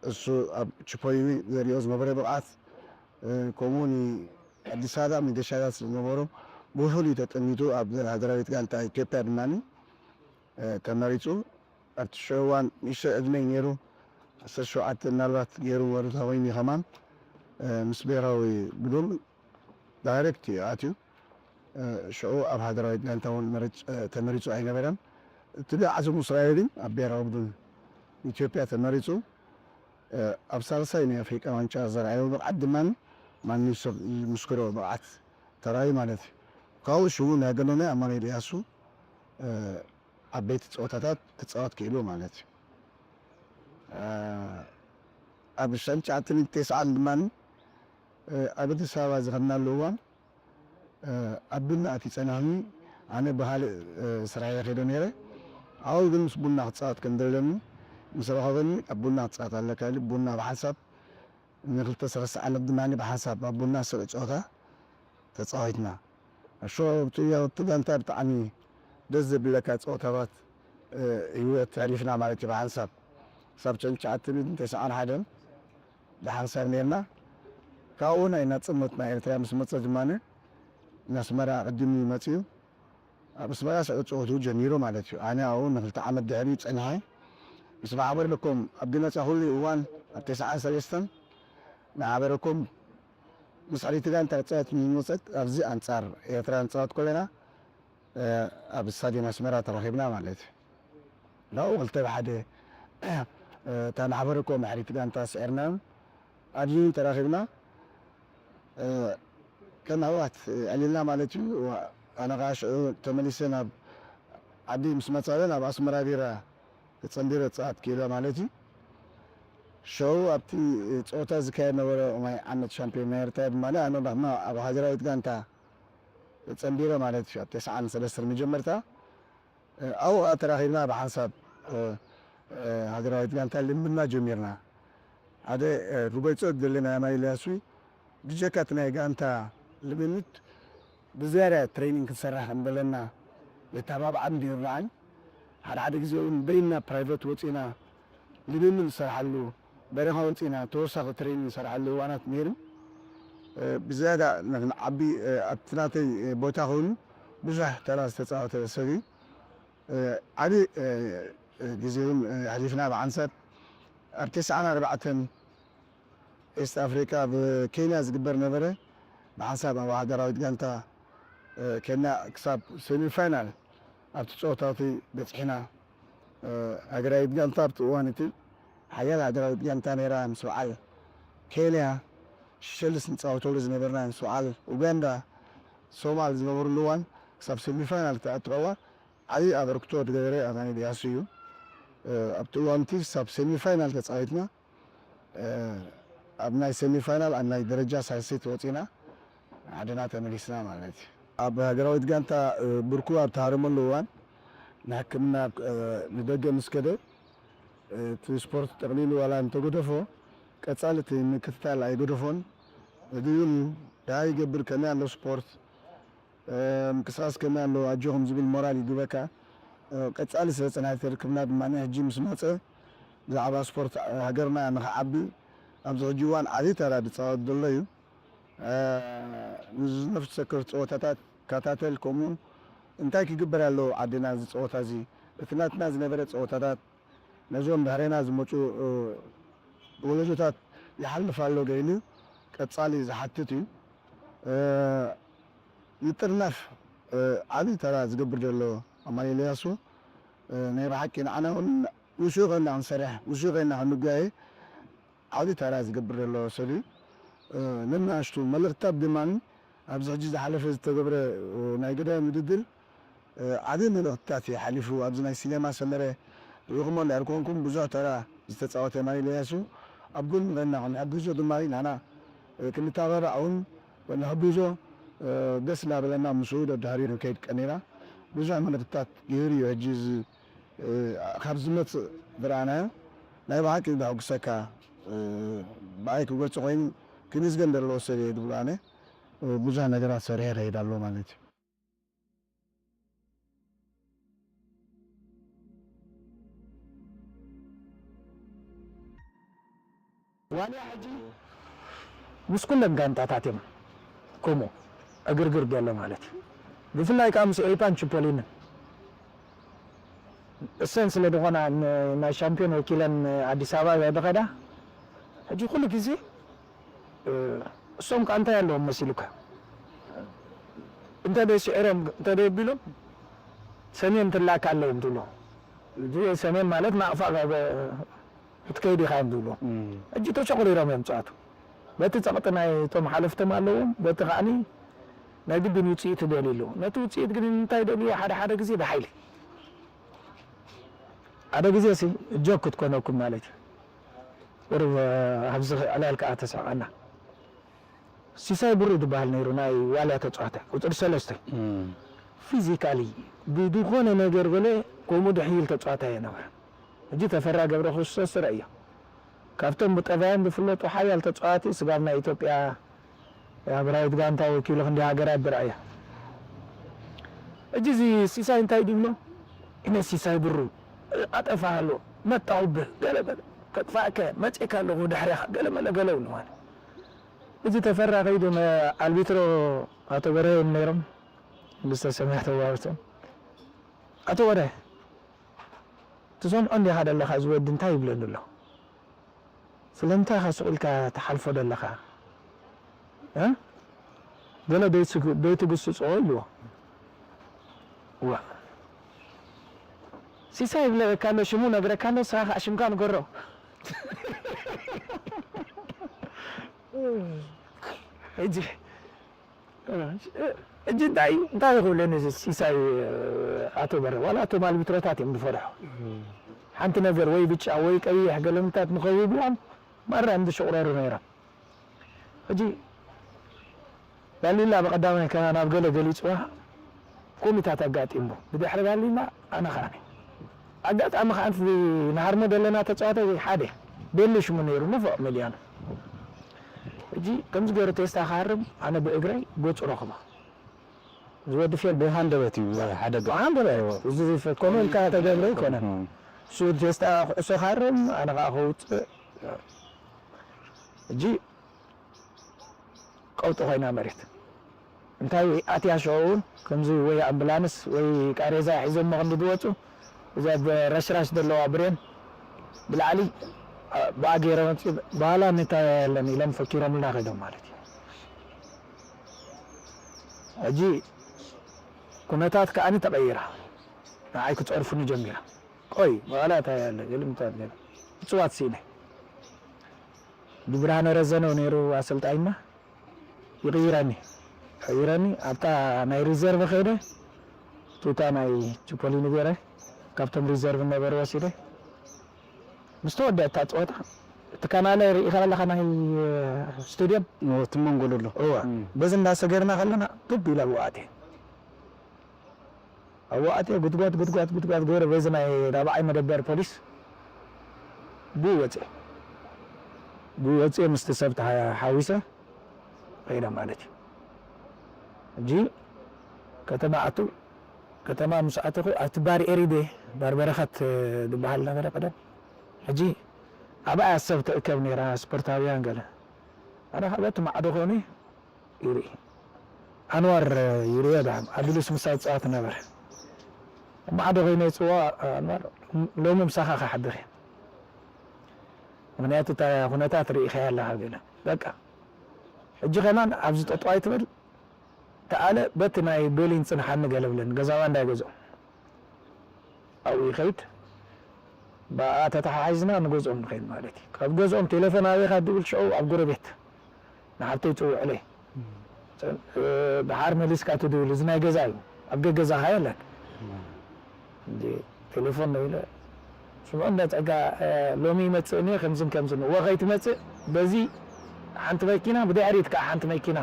እሱ ኣብ ቺፖሊኒ ዘሪኦ ዝነበረ ብቕዓት ከምኡ እውን ኣዲስ ኣበባ መገሻታት ዝነበሩ ብፍሉይ ተጠሚቱ ኣብ ሃገራዊት ጋንታ ኢትዮጵያ ድማ ተመሪፁ። ኣብቲ ሽዑ እዋን ንእሽተይ ዕድመይ ነይሩ፣ ዓሰርተ ሸውዓተ ምናልባት ገይሩ ወርታ ወይኒ ከማን ምስ ብሔራዊ ብዱን ዳይሬክት እዩ ኣትዩ። ሽዑ ኣብ ሃገራዊት ጋንታ እውን ተመሪፁ ኣይነበረን። እቲ ዓስብ እስራኤል ኣብ ብሔራዊ ቡድን ኢትዮጵያ ተመሪፁ። ኣብ ሳልሳይ ናይ ኣፍሪቃ ዋንጫ ዘርኣዮ ብቕዓት ድማ ማንም ሰብ ዝምስክሮ ብቕዓት ተራእዩ ማለት እዩ። ካብኡ ሽዑ ናይ ገኖነ ኣማኑኤል እያሱ ዓበይቲ ፀወታታት ክፃወት ክኢሉ ማለት እዩ። ኣብ ሸንጫትን ተስዓን ድማ ኣብ ኣዲስ ኣበባ ዝኸድናሉ እዋን ኣብ ቡና እቲ ጸናሕኒ ኣነ ብኻልእ ስራሕ ከይደ ነይረ። ኣብኡ ግን ምስ ቡና ክፃወት ከም ዘለኒ ምስ ረኸበኒ ኣብ ቡና ክፃወት ኣለካ ኢሉ ቡና ብሓንሳብ ንክልተ ሰለስተ ዓመት ድማ ብሓንሳብ ኣብ ቡና ስሩዕ ፀወታ ተፃዊትና። እሾ እቲ ጋንታ ብጣዕሚ ደስ ዘብለካ ፀወታታት ህይወት ኣሕሊፍና ማለት እዩ። ብሓንሳብ ክሳብ ሸንቻ ዓትብን ተስዓን ሓደን ብሓንሳብ ነርና። ካብኡ ናይ ናፅነት ናይ ኤርትራ ምስ መፀ ድማ ንኣስመራ ቅድሚ መፅዩ ኣብ ኣስመራ ስዑ ፀወትኡ ጀሚሩ ማለት እዩ። ኣነ ኣብኡ ንክልተ ዓመት ድሕሪ ፀንሐ ምስ ማሕበር ልኮም ኣብ ድመፃ ኩሉ እዋን ኣብ ተስዓን ሰለስተን ማሕበረኮም ምስ ሕሪቲ ጋንታ ክፃወት ንመፀት ኣብዚ ኣንፃር ኤርትራ ንፃወት ኮለና ኣብ ስታድየም ኣስመራ ተራኺብና ማለት እዩ። ናብኡ ክልተ ብሓደ እታ ማሕበረኮም ሕሪቲ ጋንታ ስዒርና ኣብዚ ተራኺብና ከም ኣሕዋት ዕሊልና ማለት እዩ። ኣነ ከዓ ሽዑ ተመሊሰ ናብ ዓዲ ምስ መፃለ ናብ ኣስመራ ቢራ ተፀንቢረ ፀኣት ክኢለ ማለት እዩ። ሽዑ ኣብቲ ፀወታ ዝካየድ ነበረ ናይ ዓመት ሻምፒዮን ናይ ኤርትራ ድማ ኣነ ዳሕና ኣብ ሃገራዊት ጋንታ ተፀንቢረ ማለት እዩ። ኣብ ተስዓን ሰለስተን መጀመርታ ኣብኡ ተራኺብና ብሓንሳብ ሃገራዊት ጋንታ ልምድና ጀሚርና። ሓደ ርጎይፆ ዘለና ናይ ኢልያስ ብጀካ እቲ ናይ ጋንታ ልምምድ ብዝያዳ ትሬኒንግ ክንሰርሕ ከም ዘለና ዘተባብዓን ዝርድኣን። ሓደ ሓደ ግዜ እውን በይንና ፕራይቨት ወፂና ልምምድ ንሰርሓሉ፣ በረኻ ወፂና ተወሳኺ ትሬኒንግ ንሰርሓሉ እዋናት ነይሩ። ብዝያዳ ንዓቢ ኣብቲ ናተይ ቦታ ኮይኑ ብዙሕ ተራ ዝተፃወተ ሰብ እዩ። ዓቢ ግዜ እውን ኣሕሊፍና ብሓንሳብ ኣብ ተስዓን ኣርባዕተን ኤስት ኣፍሪካ ኣብ ኬንያ ዝግበር ነበረ። ብሓንሳብ ኣብ ሃገራዊት ጋንታ ኬንያ ክሳብ ሴሚፋይናል ኣብቲ ፀወታቲ በፂሕና። ሃገራዊት ጋንታ ኣብቲ እዋን እቲ ሓያል ሃገራዊት ጋንታ ነይራ። ምስ በዓል ኬንያ፣ ሸልስ ንፃወተሉ ዝነበርና ምስ በዓል ኡጋንዳ፣ ሶማል ዝነበሩሉ እዋን ክሳብ ሴሚፋይናል ተኣትቐዋ ዓብዪ ኣበርክቶ ዝገበረ ኣማኑኤል ያሱ እዩ። ኣብቲ እዋንቲ ክሳብ ሴሚፋይናል ተፃዊትና ኣብ ናይ ሴሚፋይናል ኣብ ናይ ደረጃ ሳልሰይቲ ወፂና ዓድና ተመሊስና ማለት እዩ። ኣብ ሃገራዊት ጋንታ ብርኩ ኣብ ተሃረመሉ እዋን ንሕክምና ንደገ ምስ ከደ እቲ ስፖርት ጠቕሊሉ ዋላ እንተገደፎ ቀፃሊ እቲ ምክትታል ኣይገደፎን። ህድእ ኢሉ ደሃይ ይገብር፣ ከመይ ኣሎ ስፖርት፣ እ፣ ምንቅስቓስ ከመይ ኣሎ፣ ኣጆኹም ዝብል ሞራል ይግበካ። እ፣ ቀጻሊ ስለ ጽንዓት ርክብና ድማ ሕጂ ምስ መጸ ብዛዕባ ስፖርት ሃገርና ንኽዓቢ ኣብዚ ሕጂ እዋን ዓብዪ ተራ ዝጻወት ዘሎ እዩ። እ፣ ንዝነፍስ ወከፍ ጸወታታት ይከታተል፣ ከምኡ እንታይ ክግበር ኣለዎ ዓድና እዚ ጸወታ እዚ፣ እቲ ናትና ዝነበረ ጸወታታት ነዞም ድሕሬና ዝመጹ፣ እ፣ ወለዶታት ይሓልፍ ኣሎ ገይሉ ቀጻሊ ዝሓትት እዩ። እ፣ ምጥርናፍ፣ እ፣ ዓቢ ተራ ዝገብር ዘሎ ኣማኑኤል ኢያሱ፣ እ፣ ናይ ብሓቂ ንዓና እውን ምስኡ ኮይንና ክንሰርሕ፣ ምስኡ ኮይንና ክንጓየ ዓቢ ተራ ዝገብር ዘሎ ሰብ እዩ። እ፣ ነናእሽቱ መልእኽትታት ድማ ኣብዚ ሕጂ ዝሓለፈ ዝተገብረ፣ እ፣ ናይ ገዳይም ውድድር፣ እ፣ ዓቢ መልእኽትታት እዩ ሓሊፉ። ኣብዚ ናይ ሲኔማ ሰመረ ርኢኹሞ እንድሕር ኮንኩም ብዙሕ ተራ ዝተጻወተ ኣማኑኤል ኢያሱ ኣብ ጎኑ ኮይንና ክንሕግዞ ድማ ንሕና፣ እ፣ ክንተባባዕ እውን ንሕግዞ፣ እ፣ ደስ እናበለና ምስኡ ደድሕሪኡ ክንከይድ ቀኒና። ብዙሕ መልእኽትታት ይህብ እዩ ሕጂ እዚ፣ እ፣ ካብ ዝመጽእ ዝረኣናዮ ናይ ብሓቂ ዘሐጉሰካ፣ እ፣ ብኣይ ክገልጾ ኮይኑ ክምስገን ዘለዎ ሰብ እየ ዝብል ኣነ። እ፣ ብዙሕ ነገራት ሰሪሐ ይኸይድ ኣሎ ማለት እዩ። ዋልያ ሕጂ ምስ ኩለን ጋንታታት እዮም ከምኡ ዕግርግር ዘሎ ማለት እዩ። ብፍላይ ከዓ ምስ ኤይፓን ቺፖሊንን እሰን ስለ ዝኾና ን-፣ ናይ ሻምፒዮን ወኪለን ኣዲስ ኣበባ እያ ዝኸዳ። ሕጂ ኩሉ ግዜ፣ እ፣ እሶም ከዓ እንታይ ኣለዎም መሲሉካ? እንተ ደይ ስዒሮም፣ እንተ ደይ ኣቢሎም፣ ሰሜን ትላካ ኣለዎም ትብሎ። እዚ ሰሜን ማለት ናቕፋ ጋ-፣ ጋ-፣ ክትከይድ ኢኻ እዮም ዝብልዎ። እም። ሕጂ ተሸቑሪሮም እዮም ጸዋቱ። በቲ ጸቕጢ ናይ እቶም ሓለፍቶም ኣለዎም፣ በቲ ከዓኒ ናይ ግድን ውጽኢት ይደልዩ ኣለዉ። ነቲ ውጽኢት ግን እንታይ ይደልዩ? ሓደ ሓደ ግዜ ብሓይሊ። ሓደ ግዜ ሲ ጆክ ክትኮነኩም ማለት እዩ። ቁሩብ፣ እ፣ ኣብዚ ዕላል ከኣ ተስሕቐና። ሲሳይ ብሩ ዝበሃል ነይሩ፣ ናይ ዋልያ ተጻዋታይ፣ ቁጽሪ ሰለስተ። እም። ፊዚካሊ ብዝኾነ ነገር በለ፣ ከምኡ ድሕይል ተጻዋታይ ኣይነበረን። ሕጂ ተፈራ ገብረ ክርስቶስ ስረ እዮ። ካብቶም ብጠባዮም ዝፍለጡ ሓያል ተጻዋቲ ስጋብ ናይ ኢትዮጵያ ሃገራዊት ጋንታ ወኪሉ ክንደይ ሃገራት ዝረኣየ። ሕጂ እዚ ሲሳይ እንታይ ድብሎ? እነ ሲሳይ ብሩ ኣጠፋሃሎ፣ መጣሁብህ፣ ገለ በለ፣ ከጥፋእከ፣ መጺእካ ኣለኹ ድሕሬኻ፣ ገለ መለ ገለ ይብሉ ማለት። እዚ ተፈራ ከይዱ መ-፣ ኣልቢትሮ ኣቶ በርሀ እዮም ነይሮም፣ ንግስተ ሰማያት ተዋህብቶም። ኣቶ በርሀ፣ ትሰምዖ እንዲኻ ደለኻ፣ እዚ ወዲ እንታይ ይብለኒ ኣሎ? ስለምንታይ ኢኻ ስቕ ኢልካ ትሓልፎ ደለኻ? እ? ገለ ደይትግ-፣ ደይትግስጾ ኢልዎ። ዋ። ሲሳይ ይብለካ ኣሎ፣ ሽሙ ነግረካ ኣሎ፣ ንስኻ ከኣ ሽምካ ንገሮ። ሕጂ፣ ሕጂ እንታይ፣ እንታይ ይኽብለኒ እዚ ሲሳይ፣ ኣቶ በረ፣ ዋላ እቶም ኣልቢትሮታት እዮም ዝፈርሑ። ሓንቲ ነገር ወይ ብጫ ወይ ቀይሕ ገለምታት ንኸብብዎም ማራ እዮም ዝሽቑረሩ ነይሮም። ሕጂ ዳሊላ ብቐዳማይ ከኣ ናብ ገለ ገሊጽዋ ኮሚታት ኣጋጢምዎ። ብድሕሪ ዳሊላ ኣነ ከኣ ነኝ። ኣጋጣሚ ከኣ እቲ ንሃርሞ ዘለና ተጻዋታይ ሓደ ቤሊ ሽሙ ነይሩ፣ ንፉዕ ሚልዮን። ሕጂ ከምዚ ገይሩ ቴስታ ክሃርም ኣነ ብእግረይ ገጹ ረኽቦ። እዚ ወዲ ፌል ብሃንደበት እዩ ሓደጋ። ብሃንደበት። እዚ ኮመ ኢልካ ተገብረ ኣይኮነን። እም። እሱ ቴስታ ኩዕሶ ክሃርም፣ ኣነ ከኣ ከውጽእ። ሕጂ ቀውጢ ኮይና መሬት። እንታይ ኣትያ ሽዑ እውን ከምዚ ወይ ኣምቡላንስ ወይ ቃሬዛ ሒዞሞ ክንዲ ዝወፁ፣ እዛ ረሽራሽ ዘለዋ ብሬን ብላዕሊ፣ አ፣ ብኣ ገይረ መፂ፣ በኋላ እንተያያለን ኢሎም ፈኪሮምልና ከይዶም ማለት እዩ። ሕጂ ኩነታት ከዓኒ ተቐይራ፣ ንዓይ ክፀርፉኒ ጀሚራ። ቆይ በኋላ እንታይ ያለ የለም እንታይ ያለ እፅዋት ስኢነ። ብርሃነ ረዘነው ነይሩ ኣሰልጣኝና። ይቕይረኒ። ይቕይረኒ፣ ኣብታ ናይ ሪዘርቭ ከይደ፣ ቱታ ናይ ቺፖሊኒ ገይረ፣ ካብቶም ሪዘርቭ ነበሩ ወሲደ። ምስ ተወደአ እታ ጸወታ፣ እቲ ካናለ ርኢኻ ኣለኻ ናይ ስቴድየም? ኦ፣ እቲ መንጎ ዘሎ። እወ። እም። በዚ እንዳሰገርና ከለና፣ ቱብ ኢለ ኣብኡ ኣትየ። ኣብኡ ኣትየ፣ ጉትጓት፣ ጉትጓት፣ ጉትጓት ገይረ፣ በዚ ናይ ራብዓይ መደበር ፖሊስ ብኡ ወፅየ። ብኡ ወፅየ፣ ምስቲ ሰብ ተሓ-፣ ሓዊሰ፣ ከይደ ማለት እዩ። ሕጂ ከተማ ኣቱ ከተማ ምስ ኣተኹ ኣብቲ ባር ኤሪደ ባር በረኸት ዝበሃል ነበረ ቀደም። ሕጂ ኣብኣ እያ ሰብ ትእከብ ነይራ፣ ስፖርታውያን ገለ። ኣነ ካብ በቲ ማዕዶ ኮይኑ ይርኢ። ኣንዋር ይርዮ ደሓን ኣቢሉስ ምሳይ ዝጻወት ነበረ። ማዕዶ ኮይነ ይጽዋ ኣንዋር ሎሚ ምሳኻ ክሓድር እየ። ምኽንያቱ እታ ኩነታት ርኢኻያ ኣለኻ ገለ። በቃ ሕጂ ከማን ኣብዚ ጠጠው ኣይትበል ተኣለ በቲ ናይ ቤሊን ጽንሓኒ ገለ ብለኒ። ገዛባ እንዳይ ገዝኦም። ኣብኡ ይኸይድ። ብኣ ተተሓሒዝና ንገዝኦም ንኸይድ ማለት እዩ። ካብ ገዝኦም ቴሌፎን ኣበይካ ድብል ሽዑ ኣብ ጎረቤት ንሓብተይ ይጽውዕለይ። እ፣ ደሓር መሊስካ ትድውል፣ እዚ ናይ ገዛ እዩ። ኣብ ገገዛኻ የለን። እንዲ ቴሌፎን ነው ኢለ፣ "ስምዑ እንዳ ጸጋ፣ እ፣ ሎሚ ይመጽእ እኔ ከምዝን ከምዝን፣ እወ ከይትመጽእ በዚ ሓንቲ መኪና፣ ብድሕሪት ከዓ ሓንቲ መኪና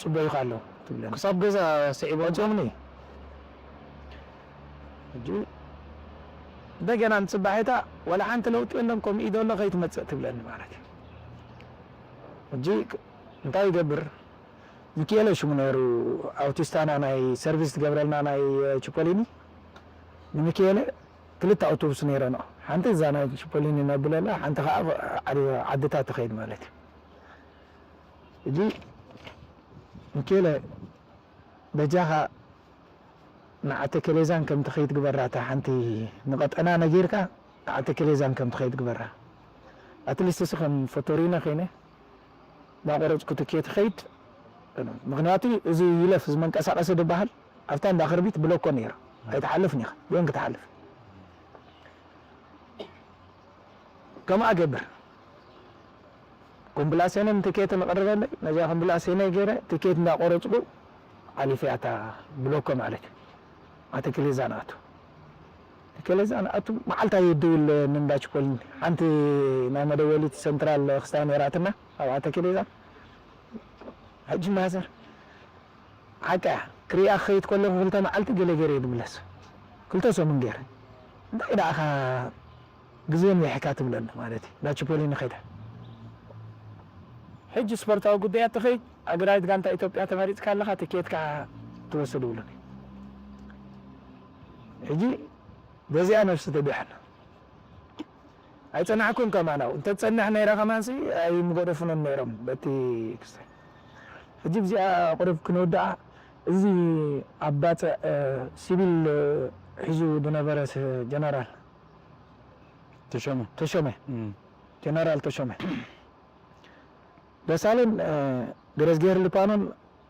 ጽበዩኻ ኣለዉ" ትብለኒ። ክሳብ ገዛ ስዒቦም። ወጺኦምኒ። ሕጂ እንደገና ንጽባሒታ፣ "ዋላ ሓንቲ ለውጢ የለን፣ ከምኡ እዩ ዘሎ፣ ከይትመጽእ" ትብለኒ ማለት እዩ። ሕጂ እንታይ ይገብር? ሚኪኤለ ሽሙ ነይሩ፣ ኣውቲስታና ናይ ሰርቪስ ትገብረልና ናይ ቺፖሊኒ። ንሚኪኤለ ክልተ ኣውቶቡስ ነይረንኦ። ሓንቲ እዛ ናይ ቺፖሊኒ ነብለላ፣ ሓንቲ ከዓ ዓዲ-፣ ዓድታት ትኸይድ ማለት እዩ። ሕጂ ሚኪኤለ በጃኻ ንዓተከሌዛን ከም ትኸይድ ግበራ፣ እታ ሓንቲ ንቐጠና ነጊርካ ንዓተከሌዛን ከም ትኸይድ ግበራ። ኣትሊስት እሱ ከም ፎቶሪኖ ኮይነ እንዳቆረጽኩ ትኬት ይኸይድ። ምኽንያቱ እዚ ይለፍ፣ እዚ መንቀሳቐሲ ዝበሃል ኣብታ እንዳ ክርቢት ብሎኮ ነይሩ። ኣይትሓልፍን ኢኻ፣ ግን ክትሓልፍ። ከምኣ ገብር። ኮምብላሴንን ትኬትን ኣቕርበለይ። ነዛ ኮምብላሴነይ ገይረ ትኬት እንዳቆረጽኩ ሓሊፈያ እታ ብሎኮ ማለት እዩ። ኣተክሌዛ ንኣቱ። ኣተክሌዛ ንኣቱ መዓልታ የድውል ንእንዳ ችኮልን ሓንቲ ናይ መደወሊት ሰንትራል ክስታ ነይራትና ኣብ ኣተክሌዛ። ሕጂ ማዘር ሓቃ ክሪኣ ክኸይድ ከለኹ ክልተ መዓልቲ ገለ ገይረ እየ ዝምለስ። ክልተ ሰሙን ገይረ። እንታይ ደኣኻ ግዜ ሚሒካ ትብለኒ ማለት እዩ። እንዳ ችፖሊ ንኸይደ። ሕጂ ስፖርታዊ ጉዳያት ትኸይድ፣ ኣግራይት ጋንታ ኢትዮጵያ ተመሪጽካ ኣለኻ፣ ትኬትካ ትወስድ ይብሉኒ። ሕጂ በዚኣ ነፍሲ ትድሕን። ኣይጸናሕኩን ከማን፣ ኣብኡ እንተትጸንሕ ነይረ ከማንሲ ኣይምገደፉንን ነይሮም በቲ ክስታይ። ሕጂ ብዚኣ ቁሩብ ክንውድኣ፣ እዚ ኣብ ባጽዕ፣ እ፣ ሲቪል፣ እ፣ ሒዙ ዝነበረ ስ-፣ ጀነራል ተሾመ። ተሾመ። እም። ጀነራል ተሾመ። ደሳለን፣ እ፣ ገረዝጌር ልፓኖን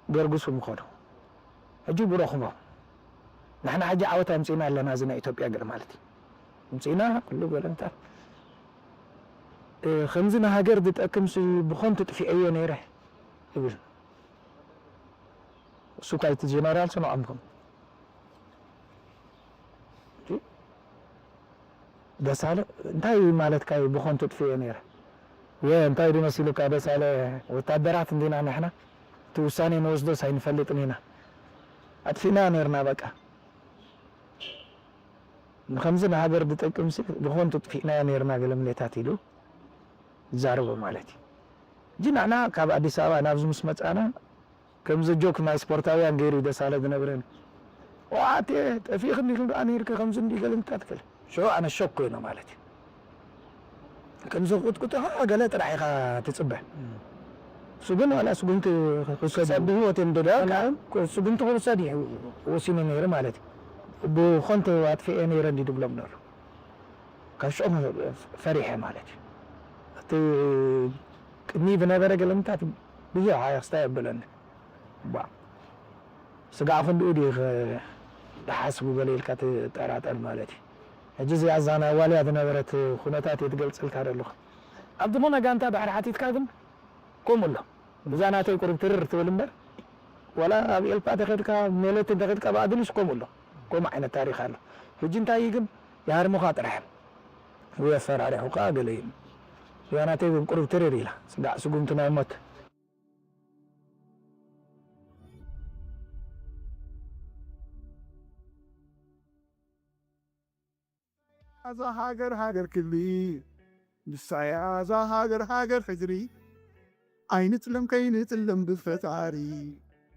ገርግሱ ምኸዱ። ሕጂ ብረኽቦም። ንሕና ሕጂ ዓወት ኣምጺእና ኣለና፣ እዚ ናይ ኢትዮጵያ ገለ ማለት እዩ። ኣምጺእና፣ ኩሉ ገለ እንታይ። እ፣ ከምዚ ንሃገር ዝጠቅምሲ ብኸንቱ ጥፊዐዮ ነይረ ይብል። እሱ እኳ እቲ ጀነራል ስምዖም ከም እንጂ ደሳለ እንታይ ማለትካ እዩ? ብኸንቱ ጥፊኤ ነይረ። ወ እንታይ ድመሲሉካ ደሳለ? ወታደራት እንዲና ንሕና። እቲ ውሳኔ ንወስዶስ ኣይንፈልጥን ኢና። ኣጥፊእና ነይርና በቃ። ንኸምዚ ንሃገር ዝጠቅምሲ ብኸንቱ ጥፊእናዮ ነይርና ገለ ምሌታት ኢሉ ይዛረቦ ማለት እዩ። እንጂ ንሕና ካብ ኣዲስ ኣበባ ናብዚ ምስ መጻና ከምዚ ጆክ ናይ ስፖርታውያን ገይሩ ደሳለ ዝነግረኒ። "ዋቴ፣ ጠፊእኽኒ ኢሉ ደኣ ነይርኪ ከምዚ እንዲ ገለ እንታይ ትብል?" ሽዑ ኣነ ሾክ ኮይነ ማለት እዩ። ከምዚ ክቁጥቁጥኻ ገለ ጥራሕ ኢኻ ትጽበ። እሱ ግን ዋላ ስጉምቲ ክውሰድ ሰብ ብህይወት እዮም ደዳ ዋላ ስጉምቲ ክውሰድ እዩ ወሲኑ ነይሩ ማለት እዩ። ብኾንቶ ኣጥፊኤ ነይረ እንዲ ድብሎም ነሩ። ካብ ሽዑ ፈሪሐ ማለት እዩ። እቲ ቅድሚ ዝነበረ ገለምታት ብዙሕ ኣየኽስታ የብለኒ። ባ፣ ስጋዕ ክንድኡ ድዩ ኸ ዝሓስቡ ገለ ኢልካ ትጠራጠር ማለት እዩ። ሕጂ እዚኣ እዛ ናይ ዋልያ ዝነበረት ኩነታት እየ ትገልጸልካ ዘለኹ። ኣብ ዝኾነ ጋንታ ድሕሪ ሓቲትካ ግን ከምኡ ኣሎ። እዛ ናተይ ቁሩብ ትርር ትብል እምበር፣ ዋላ ኣብ ኤልፓ ተኸድካ፣ ሜሎት እንተኸድካ፣ ብኣድልስ ከምኡ ኣሎ። ከምኡ ዓይነት ታሪኽ ኣሎ። ሕጂ እንታይ እዩ ግን፣ ይሃርሙኻ ጥራሕ እዮም። ወይ ኣፈራሪሑኻ ገለ እዩ። እዛ ናተይ ግን ቁሩብ ትርር ኢላ። ስጋዕ ስጉምቲ ናይ ሞት። እዛ ሃገር ሃገር ክብሪ፣ ንሳያ እዛ ሃገር ሃገር ሕድሪ። ኣይንጥለም ከይንጥለም ብፈጣሪ፣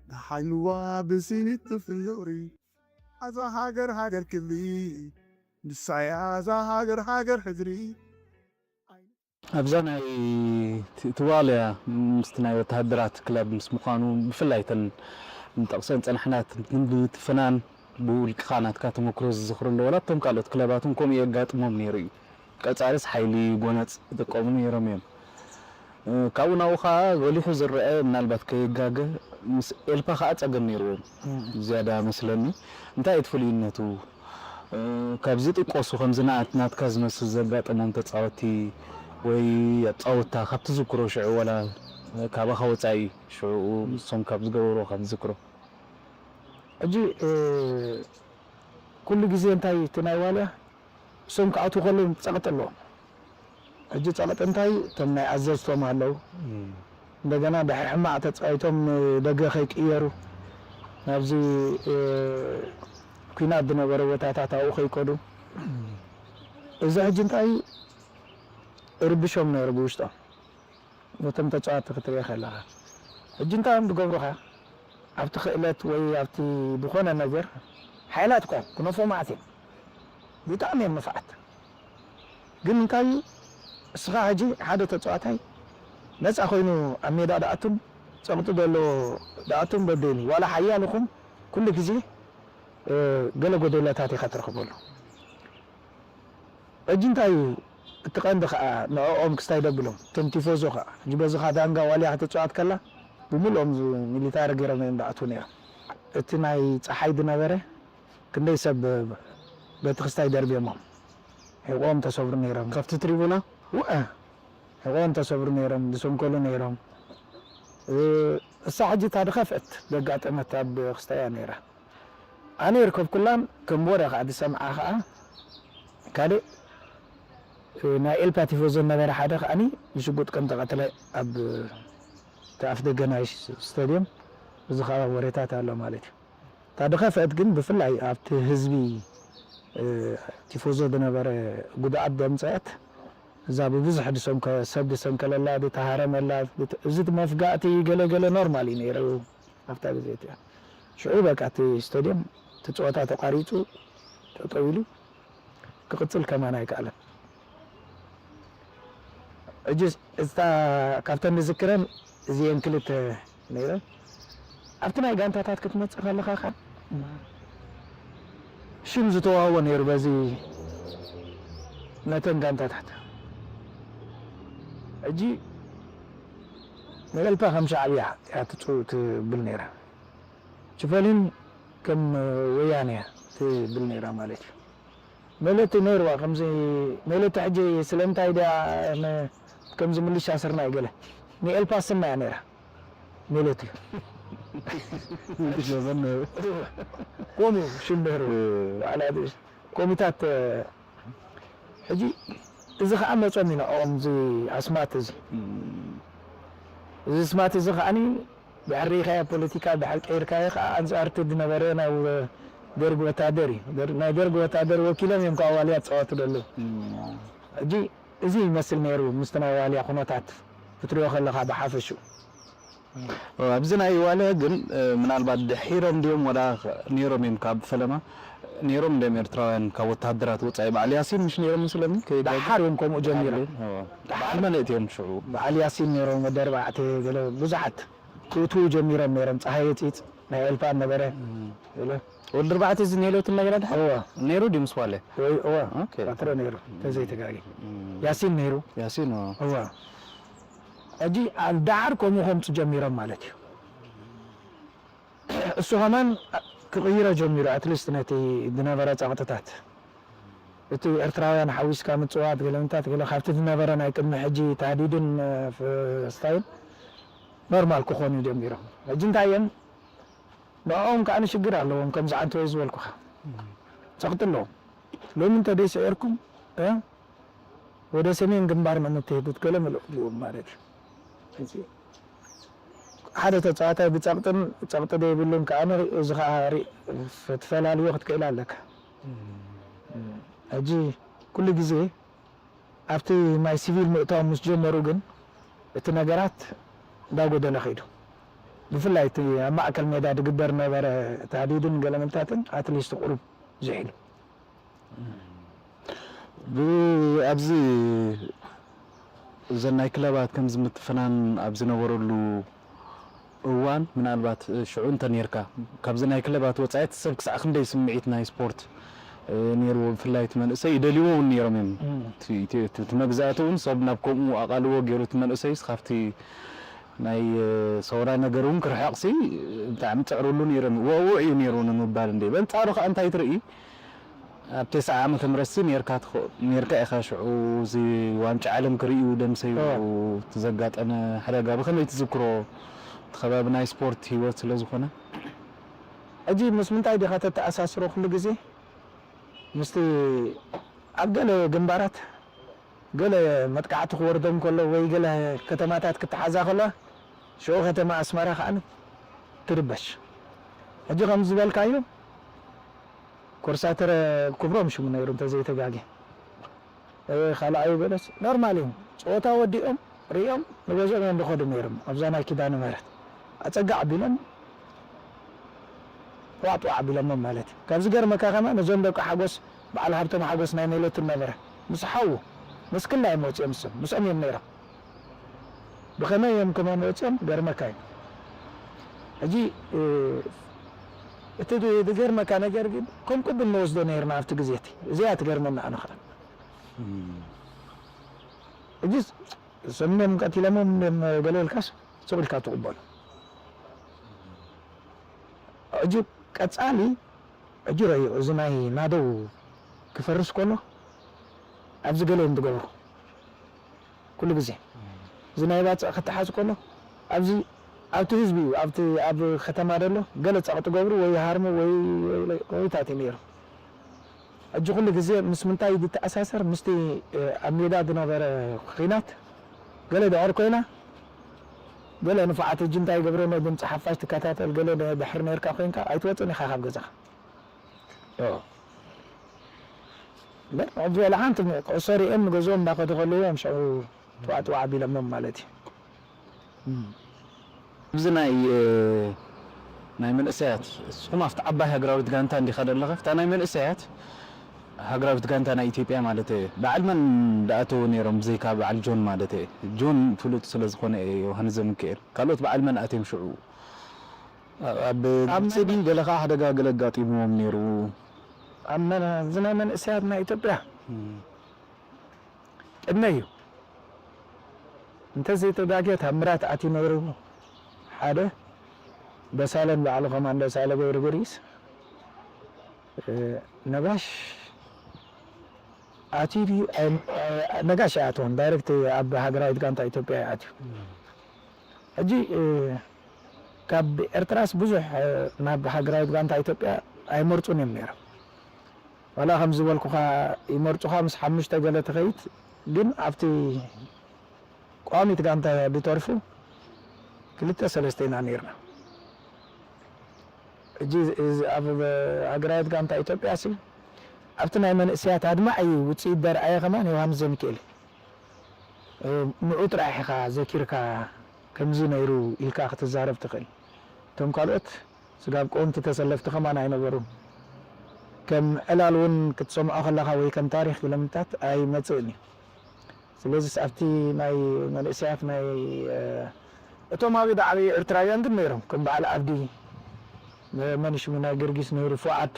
ንሓልዋ ብስኒት ብፍቕሪ። ኣዛ ሃገር ሃገር ክብሪ፣ ንሳያ ኣዛ ሃገር ሃገር ሕድሪ። ኣብዛ ናይ እቲ ዋልያ ምስቲ ናይ ወተሃደራት ክለብ ምስ ምዃኑ፣ ብፍላይ እተን ንጠቕሰን ጸናሕናት ግን ብትፍናን ብውልቅኻ ናትካ ተመክሮ ዝዝኽሩ ኣለዎ። ናብቶም ካልኦት ክለባት እውን ከምኡ የጋጥሞም ነይሩ እዩ። ቀጻልስ ሓይሊ ጎነጽ ይጥቀሙ ነይሮም እዮም። ካብኡ ናብኡ ከዓ ጎሊሑ ዝረአ፣ ምናልባት ከይጋገ፣ ምስ ኤልፓ ከዓ ጸገም ነይርዎም ዝያዳ መስለኒ። እንታይ እቲ ፍሉይነቱ? ካብዚ ጥቀሱ፣ ከምዚ ናትካ ዝመስል ዘጋጠሞም ተፃወቲ ወይ ኣፃወታ ካብ ትዝክሮ ሽዑ፣ ዋላ ካባኻ ወፃኢ ሽዑ እሶም ካብ ዝገበርዎ ካብ ትዝክሮ? ሕጂ ኩሉ ግዜ እንታይ እቲ ናይ ዋልያ እሶም ክኣትዉ ከለዉ ጸቕጢ ኣለዎም። ሕጂ ጸቕጢ እንታይ? እቶም ናይ ኣዘዝቶም ኣለዉ። እንደገና ድሕሪ ሕማቕ ተጻዊቶም ንደገ ከይቅየሩ ናብዚ ኩናት ዝነበረ ቦታታት ኣብኡ ከይከዱ። እዚ ሕጂ እንታይ እዩ? እርብሾም ነይሩ ብውሽጦም። ነቶም ተጻወትቲ ክትርኢ ከለኻ። ሕጂ እንታይ እዮም ዝገብሩኻ? ኣብቲ ክእለት ወይ ኣብቲ ዝኾነ ነገር ሓይላት እኳ ክነፍኡ መዓት እዮም። ብጣዕሚ እዮም ንፍዓት። ግን እንታይ እዩ? እስኻ ሕጂ ሓደ ተጻዋታይ ነጻ ኮይኑ ኣብ ሜዳ ደኣቱን ጸቕጢ ዘለዎ ደኣቱን በበይኑ ዋላ ሓያል ይኹን ኩሉ ግዜ ገለ ጎደለታት ኢኻ ትረኽበሉ። ሕጂ እንታይ እዩ እቲ ቀንዲ ከኣ ንዕኦም ክስታይ ደብሎም እቶም ቲፎዞ ከኣ ሕጂ በዚ ኻዳንጋ ዋልያ ክትጽዋት ከላ ብምልኦም ሚሊታሪ ገይሮም እዮም ዝኣትዉ ነይሮም። እቲ ናይ ጸሓይ ዝነበረ ክንደይ ሰብ በቲ ክስታይ ደርብዮሞም ሕቖኦም ተሰብሩ ነይሮም። ካብቲ ትሪቡና ውአ ሕቖኦም ተሰብሩ ነይሮም፣ ዝሰንከሉ ነይሮም። እሳ ሕጂ እታ ዝኸፍአት ዘጋጠመት ኣብ ክስታይ እያ ነይራ። ኣነ ይርከብኩላን ከም ወረ ከዓ ዝሰምዓ ከዓ ካልእ ናይ ኤልፓ ቲፎዞ ነበረ ሓደ ከዓኒ ብሽጉጥ ከም ተቐትለ ኣብ እቲ ኣፍ ደገ ናይ ስታድዮም እዚ ከዓ ወሬታት ኣሎ ማለት እዩ። እታ ዝኸፍአት ግን ብፍላይ ኣብቲ ህዝቢ ቲፎዞ ዝነበረ ጉድኣት ዘምፀአት እዛ ብብዙሕ ድሰንከ ሰብ ድሰንከለላ ድተሃረመላ እዚ መፍጋእቲ ገለገለ ኖርማል እዩ ነይሩ። ኣብታ ግዜ እቲኣ ሽዑ በቃ እቲ ስታድየም እቲ ፀወታ ተቋሪፁ ጠጠው ኢሉ ክቕፅል ከማን ኣይከኣለን። ሕጂ እታ ካብተን ንዝክረን እዚኤን ክልተ ነይረን። ኣብቲ ናይ ጋንታታት ክትመፅእ ከለኻ ከ ሽም ዝተዋህቦ ነይሩ በዚ ነተን ጋንታታት። ሕጂ ንኤልፓ ከም ሻዕብያ እያ ትብል ነይራ። ችፈሊን ከም ወያነ እያ ትብል ነይራ ማለት እዩ። መለቲ ነይርዋ ከምዚ መለቲ ሕጂ ስለምንታይ ድያ ከምዚ ምልሻ ስርናይ ገለ ንኤልፓ ስማ እያ ነይራ መለቲ ኮኑ ሽም ነይሩ። ኮሚታት ሕጂ እዚ ከዓ መጾም ኢና ኦም እዚ ኣስማት እዚ እዚ ስማት እዚ ከዓኒ ድሕር ርኢኻዮ ፖለቲካ ድሕር ቀይርካዮ ከዓ ኣንፃር እቲ ዝነበረ ናይ ደርግ ወታደር እዩ። ናይ ደርግ ወታደር ወኪሎም እዮም ከዓ ዋልያ ዝፃወቱ ዘለዉ። ሕጂ እዚ ይመስል ነይሩ ምስቲ ናይ ዋልያ ኩነታት ክትሪኦ ከለካ ብሓፈሽኡ። ኣብዚ ናይ ዋልያ ግን ምናልባት ድሒሮም ድዮም ወላ ነይሮም እዮም ካብ ፈለማ ነይሮም ድዮም ኤርትራውያን ካብ ወተሃደራት ወፃኢ በዓል ያሲን ምሽ ነይሮም መስለኒ ከይዳ ደሓር እዮም ከምኡ ጀሚሮም። በዓል መን እትዮም ሽዑ በዓል ያሲን ነይሮም ወዲ ኣርባዕተ ገለ ብዙሓት ክእትዉ ጀሚሮም ነይሮም። ፀሃየ ፂፅ ናይ ኤልፓ ነበረ ገለ ወዲ ኣርባዕተ እዚ ኔሎት እናገዳ ድሓ እዋ ነይሩ ድዩ ምስ ዋልያ ወይ እዋ ኦኬ። ቀትረ ነይሩ ተዘይተጋጊ ያሲን ነይሩ ያሲን ኦ። እዋ ሕጂ ኣብ ዳዓር ከምኡ ከምፁ ጀሚሮም ማለት እዩ። እሱ ከማን ክቕይሮ ጀሚሩ ኣትሊስት ነቲ ዝነበረ ፀቕጥታት እቲ ኤርትራውያን ሓዊስካ ምፅዋት ገለምታት ገለ ካብቲ ዝነበረ ናይ ቅድሚ ሕጂ ታህዲድን ስታይል ኖርማል ክኾኑ ጀሚሮም። ሕጂ እንታይ እየን ንዕኦም ከዓ ንሽግር ኣለዎም ከምዚ ዓንተወይ ዝበልኩኻ ፀቕጢ ኣለዎም። ሎሚ እንተ ደይስዒርኩም ወደ ሰሜን ግንባር ነው የምትሄዱት ገለ መልእኽቲ ይህቡ ማለት እዩ። ሓደ ተፃዋታይ ብፀቕጥን ፀቕጢ ዘይብሉን ከዓ እዚ ከዓ ትፈላልዮ ክትክእል ኣለካ። ሕጂ ኩሉ ግዜ ኣብቲ ናይ ሲቪል ምእታው ምስ ጀመሩ ግን እቲ ነገራት እንዳጎደለ ከይዱ። ብፍላይ እቲ ኣብ ማእከል ሜዳ ዝግበር ነበረ ታህዲድን ገለመልታትን ኣትሊስት ቁሩብ ዝሒሉ። ኣብዚ እዘን ናይ ክለባት ከምዚ ምትፍናን ኣብ ዝነበረሉ እዋን ምናልባት ሽዑ እንተ ነርካ ካብዚ ናይ ክለባት ወፃኢ እቲ ሰብ ክሳዕ ክንደይ ስምዒት ናይ ስፖርት ነይርዎ ብፍላይ እቲ መንእሰይ ይደልይዎ እውን ነይሮም እዮም እቲ መግዛእቲ እውን ሰብ ናብ ከምኡ ኣቓልዎ ገይሩ እቲ መንእሰይስ ካብቲ ናይ ሰውራ ነገር እውን ክርሕቕሲ ብጣዕሚ ፅዕርሉ ነይሮም ወእውዕ እዩ ነይሩ ንምባል እንደ በንፃሩ ከዓ እንታይ ትርኢ ኣብ ተስዓ ዓመተ ምህረት ሲ ኔርካ ትኸ- ኔርካ ኢኻ ሽዑ እዚ ዋንጫ ዓለም ክርእዩ ደምሰዩ እቲ ዘጋጠመ ሓደጋ ብኸመይ ትዝክሮ እቲ ከባቢ ናይ ስፖርት ህይወት ስለ ዝኾነ ሕጂ ምስ ምንታይ ዲኻ ተተኣሳስሮ ኩሉ ግዜ ምስቲ ኣብ ገለ ግንባራት ገለ መጥቃዕቲ ክወርዶም ከሎ ወይ ገለ ከተማታት ክተሓዛ ከሎ ሽዑ ከተማ ኣስመራ ከዓ ትርበሽ። ሕጂ ከም ዝበልካዮ ኮርሳተረ ክብሮም ሽሙ ነይሩ እንተዘይተጋጌ ካልኣዩ ገለስ ኖርማል እዮም። ፀወታ ወዲኦም ሪኦም ንገዝኦም እዮም ዝኸዱ ነይሮም። ኣብዛ ናይ ኪዳነ ምህረት ኣፀጋዕ ኣቢሎም ጧዕጧዕ ኣቢሎሞም ማለት እዩ። ካብ ዝገርመካ ከማን እዞም ደቂ ሓጎስ በዓል ሃብቶም ሓጎስ ናይ ሜሎትን ነበረ ምስ ሓዉ ምስ ክልኣዮም ወፂኦም እሶም ምስኦም እዮም ነይሮም። ብኸመይ እዮም ከማን ወፂኦም ገርመካ እዩ። ሕጂ እቲ ዝገርመካ ነገር ግን ከም ቅቡል ንወስዶ ነይርና ኣብቲ ግዜ እቲ እዚኣ ትገርመና ኣነ ከዓ ሕጂ ሰሚኖም ቀቲሎሞም ገለ ኢልካስ ስቕ ኢልካ ትቕበሎ። ሕጂ ቀፃሊ ሕጂ ረዮ እዚ ናይ ናደው ክፈርስ ከሎ ኣብዚ ገለ እዮም ዝገብሩ ኩሉ ግዜ እዚ ናይ ባፅዕ ክተሓዝ ከሎ ኣብዚ ኣብቲ ህዝቢ እዩ ኣብቲ ኣብ ከተማ ደሎ ገለ ፀቕ ትገብሩ ወይ ሃርሙ ወይ ወይ ታት እዩ ነይሩ። ሕጂ ኩሉ ግዜ ምስ ምንታይ እዩ ዝተኣሳሰር ምስቲ ኣብ ሜዳ ዝነበረ ኺናት ገለ ድሕር ኮይና ገለ ንፉዓት ሕጂ እንታይ ይገብረና ድምፂ ሓፋሽ ትከታተል ገለ ድሕር ነርካ ኮይንካ ኣይትወፅን ኢኻ ካብ ገዛኻ ሕጂ ወላ ሓንቲ ኩዕሶ ሪኦም ንገዝኦም እንዳኸዱ ከለዉ እዮም ሽዑ ጥዋጥዋ ኣቢሎሞም ማለት እዩ። ኣብዚ ናይ ናይ መንእሰያት እስኹም ኣብቲ ዓባይ ሃገራዊት ጋንታ እንዲኻ ዘለኻ እታ ናይ መንእሰያት ሃገራዊት ጋንታ ናይ ኢትዮጵያ ማለት እየ በዓል መን ደኣተዉ ነይሮም ብዘይካ በዓል ጆን ማለት እየ ጆን ፍሉጥ ስለ ዝኾነ እየ ዮሃንስ ዘምክኤል ካልኦት በዓል መን ኣትዮም ሽዑ ኣብ ግብፂ ድዩ ገለ ከዓ ሓደጋ ገለ ኣጋጢምዎም ነይሩ ኣብዚ ናይ መንእሰያት ናይ ኢትዮጵያ ቅድመ እዩ እንተዘይተጋግየ ታምራት ኣትዩ ነይሩ ሓደ ደሳለን ባዕሉ ኮማንደር ሳለ ገብረ ጊዮርጊስ ነጋሽ ኣትዩ ድዩ ነጋሽ ኣይኣተወን ዳይሬክት ኣብ ሃገራዊት ጋንታ ኢትዮጵያ ይኣትዩ ሕጂ ካብ ኤርትራስ ብዙሕ ናብ ሃገራዊት ጋንታ ኢትዮጵያ ኣይመርፁን እዮም ነይሮም ዋላ ከም ዝበልኩኻ ይመርፁኻ ምስ ሓሙሽተ ገለ ትኸይድ ግን ኣብቲ ቋሚት ጋንታ ድተርፉ ክልተ ሰለስተ ኢና ነይርና። ሕጂ ኣብ ሃገራዊት ጋንታ ኢትዮጵያ ሲ ኣብቲ ናይ መንእሰያት ኣድማዒ ውፅኢት ዘርኣየ ከማን ዮሃንስ ዘሚክኤል እዩ። ንዑ ጥራሕ ኢኻ ዘኪርካ ከምዚ ነይሩ ኢልካ ክትዛረብ ትኽእል። እቶም ካልኦት ስጋብ ቀወምቲ ተሰለፍቲ ከማን ኣይነበሩን። ከም ዕላል እውን ክትሰምዖ ከለኻ ወይ ከም ታሪኽ ኪሎሜትታት ኣይመፅእን እዩ። ስለዚስ ኣብቲ ናይ መንእሰያት ናይ እቶም ኣብ ዳዕበ ኤርትራውያን ግን ነይሮም ከም በዓል ኣብዲ መን ሽሙ ናይ ገርጊስ ነይሩ ፉዓድ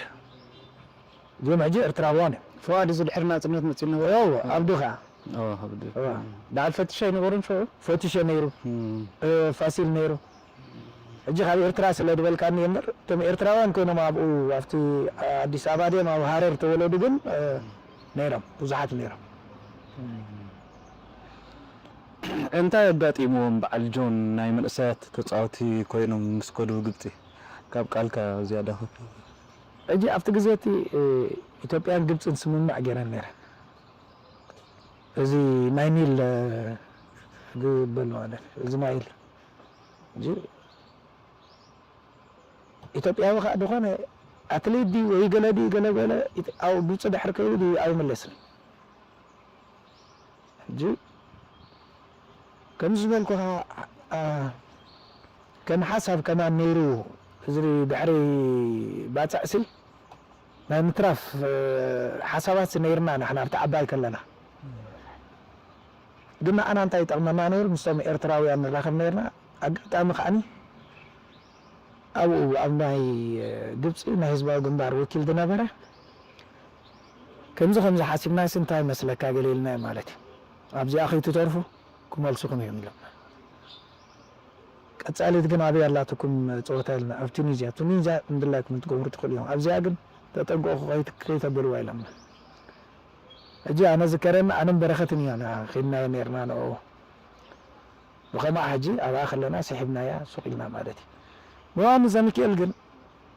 እዚኦም ሕጂ ኤርትራውያን እዮም። ፉዓድ እዚ ድሕሪ ናጽነት መጺኡ ነበረ። እዎ ኣብዲ ከኣ በዓል ፈትሸ ኣይነበሩን ሽዑ? ፈትሸ ነይሩ ፋሲል ነይሩ ሕጂ ካብ ኤርትራ ስለ ዝበልካኒ እምበር እቶም ኤርትራውያን ኮይኖም ኣብኡ ኣብቲ ኣዲስ ኣበባ ድዮም ኣብ ሃረር ተወለዱ ግን ነይሮም ብዙሓት ነይሮም እንታይ ኣጋጢምዎም በዓል ጆን ናይ መንእሰያት ተፃወቲ ኮይኖም ምስ ከዱ ግብፂ ካብ ቃልካ ዝያዳ ሕጂ ኣብቲ ግዜ እቲ ኢትዮጵያን ግብፅን ስምምዕ ገይረን ነይረን እዚ ናይ ኒል ዝበል ማለት እዚ ናይል እንጂ ኢትዮጵያዊ ከዓ ዝኾነ ኣትሌት ድዩ ወይ ገለ ድዩ ገለ ገለ ኣብኡ ግብፂ ድሕር ከይዱ ድዩ ኣይምለስን ሕጂ ከምዚ ዝበልኩኻ ከም ሓሳብ ከማን ነይሩ፣ እዚ ድሕሪ ባጽዕሲ ናይ ምትራፍ፣ እ፣ ሓሳባት ነይርና ንሕና ኣብቲ ዓባይ ከለና። ግን ንኣና እንታይ ይጠቕመና ነይሩ? ምስቶም ኤርትራውያን ንራኸብ ነይርና። ኣጋጣሚ ከዓኒ ኣብኡ ኣብ ናይ፣ እ፣ ግብጺ ናይ ህዝባዊ ግንባር ወኪል ዝነበረ፣ "ከምዚ ከምዚ ሓሲብናስ እንታይ መስለካ?" ገለ ኢልናዮ ማለት እዩ። "ኣብዚኣ ከይትተርፉ ክመልስኹም እዮም" ኢሎም። ቀጻሊት ግን ኣበይ ኣላትኩም ጸወታ ኢልና፣ ኣብ ቱኒዝያ። ቱኒዝያ እንድላይኩም ትገብሩ ትኽእሉ እዮም። ኣብዚኣ ግን ተጠንቀቑ፣ ከይት-፣ ከይተብልዋ ኢሎምና። ሕጂ ኣነ ዝከረኒ፣ ኣነን በረኸትን ኢና ኸድናዮ ነይርና ንዕኡ። ብኸምኣ ሕጂ ኣብኣ ከለና ስሒብናያ ሱቕ ኢልና ማለት እዩ። ብዮሃንስ ዘሚካኤል ግን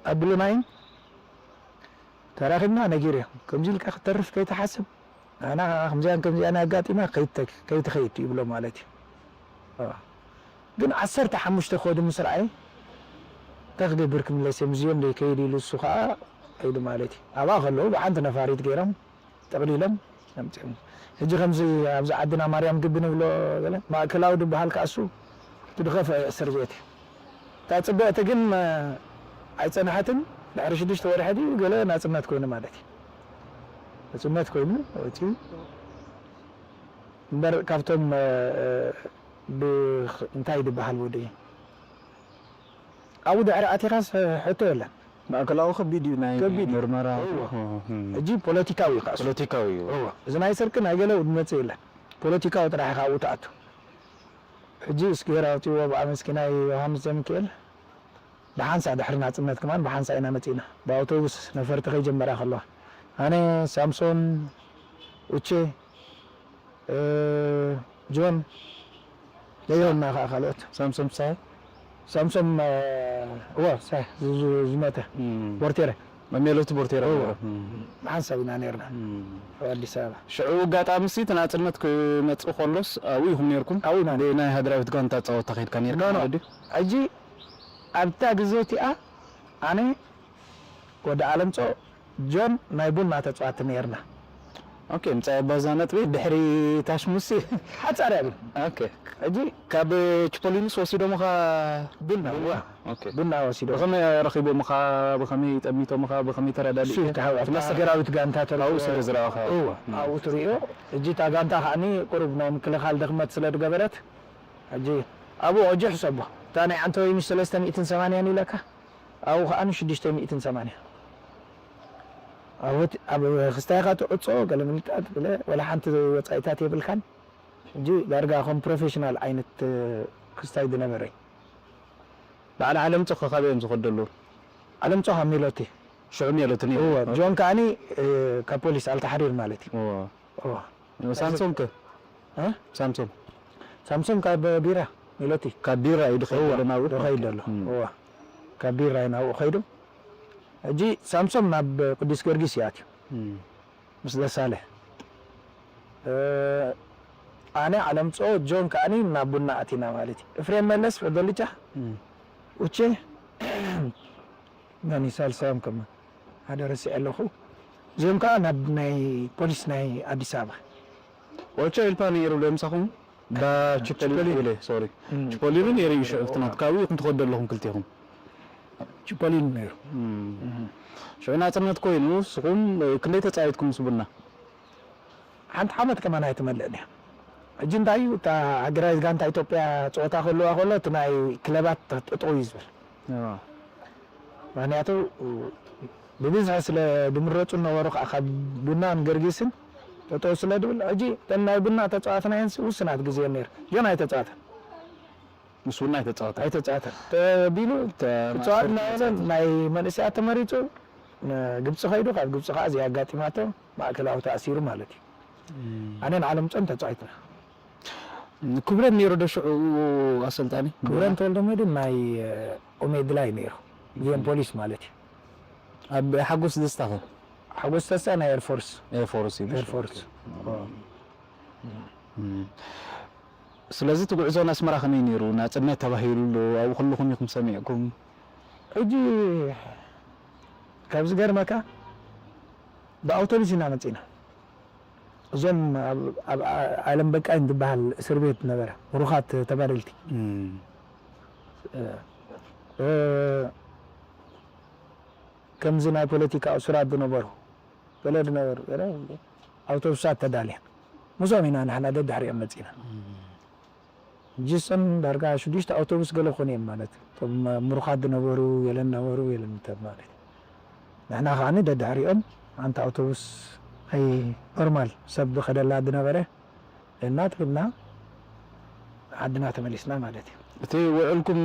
ኣቢሉናይን ተራኺብና ነጊረዮ። ከምዚ ኢልካ ክትተርፍ ከይትሓስብ፣ ኣና ከምዚኣን ከምዚኣን ኣጋጢማ ከይትተ-፣ ከይትኸይድ ይብሎ ማለት እዩ። ኣዎ። ግን ዓሰርተ ሓሙሽተ ከዱ ምስ ረኣየ፣ እንታይ ክገብር ክምለስ እየ፣ ምስዚኦም ዶ ይከይድ ኢሉ እሱ ኸዓ ከይዱ ማለት እዩ። ኣብኣ ከለዉ ብሓንቲ ነፋሪት ገይሮም ጠቕሊሎም ኣምጺኦም። ሕጂ ከምዚ ኣብዚ ዓድና ማርያም ግቢ ንብሎ ገለ፣ ማእከላዊ ዝበሃል ከኣ እሱ እቲ ዝኸፍአ እስር ቤት እዩ። እታ ጽብቕቲ ግን፣ እ፣ ኣይጸንሐትን። ድሕሪ ሽዱሽተ ወርሒ ድዩ ገለ ናጽነት ኮይኑ ማለት እዩ። ናጽነት ኮይኑ ወጺኡ። እምበር ካብቶም፣ እ፣ እ፣ ብ-፣ እንታይ ዝበሃል ወዲ እዩ? ኣብኡ ድሕሪ ኣቲኻስ ሕቶ የለን። ማእከላዊ ከቢድ እዩ ናይ ከቢድ እዩ። ምርመራ። እዎ። እም። ሕጂ ፖለቲካዊ እዩ ከኣ እሱ። ፖለቲካዊ እዩ። እዎ። እዚ ናይ ስርቂ ናይ ገለ ዝመጽእ የለን። ፖለቲካዊ ጥራሕ ኢኻ ኣብኡ ትኣቱ። ሕጂ እስኪ ገይራ ኣውፅእዎ ብኣ ምስኪናይ ዮሃንስ ዘሚካኤል። ብሓንሳእ ድሕሪ ናጽነት ከማን ብሓንሳእ ኢና መጺእና። ብኣውቶቡስ ነፈርቲ ከይጀመራ ከለዋ። ኣነ፣ ሳምሶን፣ ኡቼ፣ እ፣ ጆን፣ ለዮና ከኣ ካልኦት። ሳምሶም ሳይ? ሳምሶም፣ እ፣ እወ፣ ሳይ፣ ዝ-፣ ዝ-፣ ዝመተ። እም። ቦርቴረ። መሜሎቲ ቦርቴረ እወ። ነይሩ። እም። ብሓንሳብ ኢና ነይርና። እም። ኣብ ኣዲስ ኣበባ። ሽዑ ኣጋጣሚ ሲ እቲ ናጽነት ክመጽእ ከሎስ ኣብኡ ኢኹም ነይርኩም? ኣብኡ ኢና። ብናይ ሃገራዊት ጋንታ ጸወታ ከይድካ ነይርካ ኖ፣ ኖ። ማለት ድዩ? ሕጂ ኣብታ ግዜ እቲኣ ኣነ ወዲ ኣለምጾ ጆን ናይ ቡና ተጻዋቲ ነይርና። ኦኬ፣ ምጻይ ኣባዛ ነጥቢ ድሕሪ ታሽሙሲ። ሓጻር እያ ግን። ኦኬ። ሕጂ ካብ ቺፖሊንስ ወሲዶምኻ ቡና፣ ቡና። ኦኬ። ቡና ወሲዶም። ብኸመይ ረኺቦምኻ? ብኸመይ ጠሚቶምኻ? ብኸመይ ተረዳዲእካ? እሱ ተሓው-፣ ፍላስ ኣብታ ሃገራዊት ጋንታ ተረኺቦ። ኣብኡ ስለ ዝረኣኻ። እወ፣ እም። ኣብኡ ትርእዮ። ሕጂ እታ ጋንታ ከዓኒ ቁሩብ ናይ ምክልኻል ድኽመት ስለ ዝገበረት፣ ሕጂ ኣብኡ ሕጂ ሕሰቦ። እታ ናይ ዓንተወይንሽ ሰለስተ ሚእትን ሰማንያን ኢለካ። ኣብኡ ኸዓ ሽዱሽተ ሚእትን ሰማንያ። ኣብ ሆት-፣ ኣብ ክስታይኻ ትዕጾ፣ ገለ ምልጣጥ ብለ፣ ወላ ሓንቲ ወጻኢታት የብልካን። ሕጂ ዳርጋ ከም ፕሮፌሽናል ዓይነት ክስታይ ዝነበረ። በዓል ዓለምጾ ከ ካበይ እዮም ዝኸዱ ዘለዉ? ዓለምጾ ካብ ሜሎቲ። ሽዑ ሜሎቲ ነይሩ። እወ፣ ኦኬ። ጆን ከዓኒ፣ እ፣ ካብ ፖሊስ ኣልታሕሪር ማለት እዩ። እወ። እወ። ሳምሶም ከ? እ? ሳምሶም? ሳምሶም ካብ ቢራ፣ ሜሎቲ። ካብ ቢራ እዩ ድኸይድ እወ፣ ዘሎ ናብኡ? ድኸይድ ዘሎ። እም። እወ። ካብ ቢራ እዩ ናብኡ ኸይዱ። ሕጂ ሳምሶም ናብ ቅዱስ ጊዮርጊስ እዩ ኣትዩ። እም። ምስ ደሳለ። እ፣ ኣነ፣ ዓለምጾ፣ ጆን ከኣኒ ናብ ቡና ኣቲና ማለት እዩ። ኤፍሬም መለስ፣ ፈዶልቻ፣ እም። ኡቼ፣ መን እዩ ሳልሳዮም ከማን? ሓደ ረሲዐ ኣለኹ። እዚኦም ከኣ ናብ ናይ ፖሊስ ናይ ኣዲስ ኣበባ። ኦልቻ ኢልፓ ነይሩ ዶ ምሳኹም? ባ ቺፖሊኖ ቺፖሊኖ። ኢለ፣ ሶሪ። እም። ቺፖሊኖ ነይሩ እዩ ሽዑ፣ እቲ ናት-፣ ካብኡ ኢኹም ትኸዱ ኣለኹም ክልቴኹም። ቺፖሊኖ ነይሩ። እም። እም። ሽዑ ናጽነት ኮይኑ፣ ንስኹም ክንደይ ተጻዊትኩም ምስ ቡና? ሓንቲ ዓመት ከማን ኣይትመልእን እያ። ሕጂ እንታይ እዩ፣ እታ ሃገራዊት ጋንታ ኢትዮጵያ ጸወታ ክህልዋ ከሎ፣ እቲ ናይ ክለባት ጠጠው እዩ ዝብል። ኣዎ። ምኽንያቱ፣ ብብዝሒ ስለ ዝምረጹ ነበሩ፣ ከዓ ካብ ቡናን ገርጊስን ጠጠው ስለ ዝብል፣ ሕጂ እተን ናይ ቡና ተጻዋትናየን ውሱናት ግዜ ነይሩ። ጆን ኣይተጻወተን። ምስ ቡና ኣይተጻወተን። ኣይተጻወተን። ተቢሉ ተ-፣ ክጻወት ማስተር እናበለ ናይ መንእሰያት ተመሪጹ፣ ንግብጺ ከይዱ፣ ካብ ግብጺ ከዓ እዚኣ ኣጋጢማቶ፣ ማእከላዊ ተኣሲሩ ማለት እዩ። እም። ኣነን ዓለምጾን ተጻዊትና። ክብረት ነይሩ ዶ ሽዑ ኣሰልጣኒ? ክብረት ተወልደመድህን ናይ፣ እ፣ ኦሜድላ እዩ ነይሩ። እዚኦም እም። ፖሊስ ማለት እዩ። ኣብ ሓጎስ ደስታ ኸ? ሓጎስ ደስታ ናይ ኤርፎርስ። ኤርፎርስ እዩ። ኤርፎርስ። ኦኬ። እም። ስለዚ እቲ ጉዕዞ ንኣስመራ ከመይ ነይሩ? ናጽነት ተባሂሉ ኣሎ፣ ኣብኡ ከለኹም ኢኹም ሰሚዕኩም? ሕጂ ካብ ዝገርመካ ብኣውቶቡስ ኢና መጺና። እዞም ኣብ፣ ኣብ ዓለም በቃኝ ዝበሃል እስር ቤት ነበረ፣ ብሩኻት ተጋደልቲ። እም። እ፣ እ፣ ከምዚ ናይ ፖለቲካ እሱራት ዝነበሩ፣ ገለ ዝነበሩ፣ ገለ ኣውቶቡሳት ተዳልየን። ምስኦም ኢና ንሕና ደድሕሪኦም መጺና። ጅስን ዳርጋ ሽዱሽተ ኣውቶቡስ ገለ ኮኑ እዮም ማለት እዩ። እቶም ምሩኻት ዝነበሩ፣ የለን ነበሩ፣ የለን እንተ ማለት እዩ። ንሕና ከዓኒ ደድሕሪኦም ሓንቲ ኣውቶቡስ፣ ኣይ፣ ኖርማል ሰብ ዝኸደላ ዝነበረ፣ እና ትብልና ዓድና ተመሊስና ማለት እዩ። እቲ ውዕልኩም፣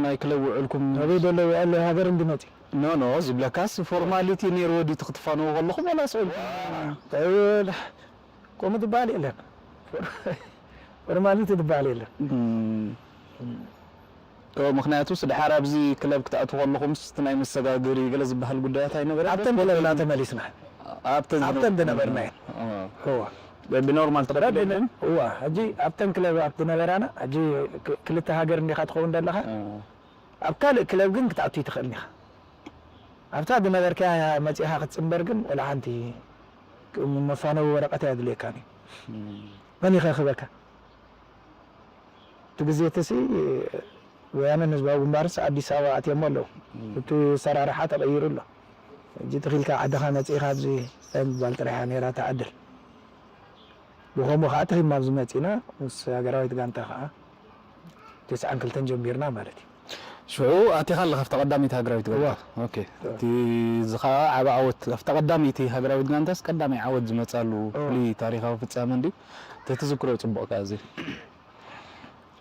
ናይ ክለብ ውዕልኩም? ኣበይ ዘሎ ውዕል ሃገር እንድመጽ? ኖ፣ ኖ፣ ዝብለካስ ፎርማሊቲ ነይርዎ ድዩ እቲ ክትፋነዉ ከለኹም ዋላስ ውዕልኩም? ከምኡ ዝበሃል የለን። ፎርማሊቲ ዝበሃል የለን። እም። ኦ፣ ምኽንያቱስ ድሓር ኣብዚ ክለብ ክትኣትዉ ከለኹምስ እቲ ናይ መሰጋገሪ ገለ ዝበሃል ጉዳያት ኣይነበረን? ኣብተን ክለብና ተመሊስና። ኣብተን ዝነበ-፣ ኣብተን ዝነበርና እየን። ኦ። እዋ። ብ-፣ ብኖርማል ተቐቢለኩም? እዋ፣ ሕጂ ኣብተን ክለባት ዝነበራና፣ ሕጂ ክ-፣ ክልተ ሃገር እንዲኻ ትኸውን ዘለኻ። ኦ። ኣብ ካልእ ክለብ ግን ክትኣቱ ይትኽእል ኢኻ። ኣብታ ዝነበርካያ መጺኻ ክትጽንበር ግን ወላ ሓንቲ ክ-፣ መፋነዊ ወረቐት ኣየድልየካን እዩ። እም። መን ይኸኽበካ? እቲ ግዜ እቲ ሲ ወያነን ህዝባዊ ግንባርስ ኣዲስ ኣበባ ኣትየሞ ኣለዉ። እም። እቲ ኣሰራርሓ ተቐይሩ ኣሎ። ሕጂ ትኺልካ ዓድኻ መጺእኻ ኣብዚ እንታይ ምባል ጥራሕ እያ ነይራ እታ ዕድል። ብኸምኡ ኸዓ ተኺብና ኣብዚ መጺእና ምስ ሃገራዊት ጋንታ ኸዓ ተስዓን ክልተን ጀሚርና ማለት እዩ። ሽዑ ኣቲኻ ኣለኻ ኣብታ ቀዳመይቲ ሃገራዊት ጋንታ? እዋ። ኦኬ። እዋ። እቲ እዚ ኸዓ ዓቢ ዓወት፣ ኣብታ ቀዳመይቲ ሃገራዊት ጋንታስ ቀዳማይ ዓወት ዝመጻሉ እዋ። ፍሉይ ታሪኻዊ ፍጻመ እንድዩ። ተትዝክሮ ጽቡቕ ከኣ እዚ።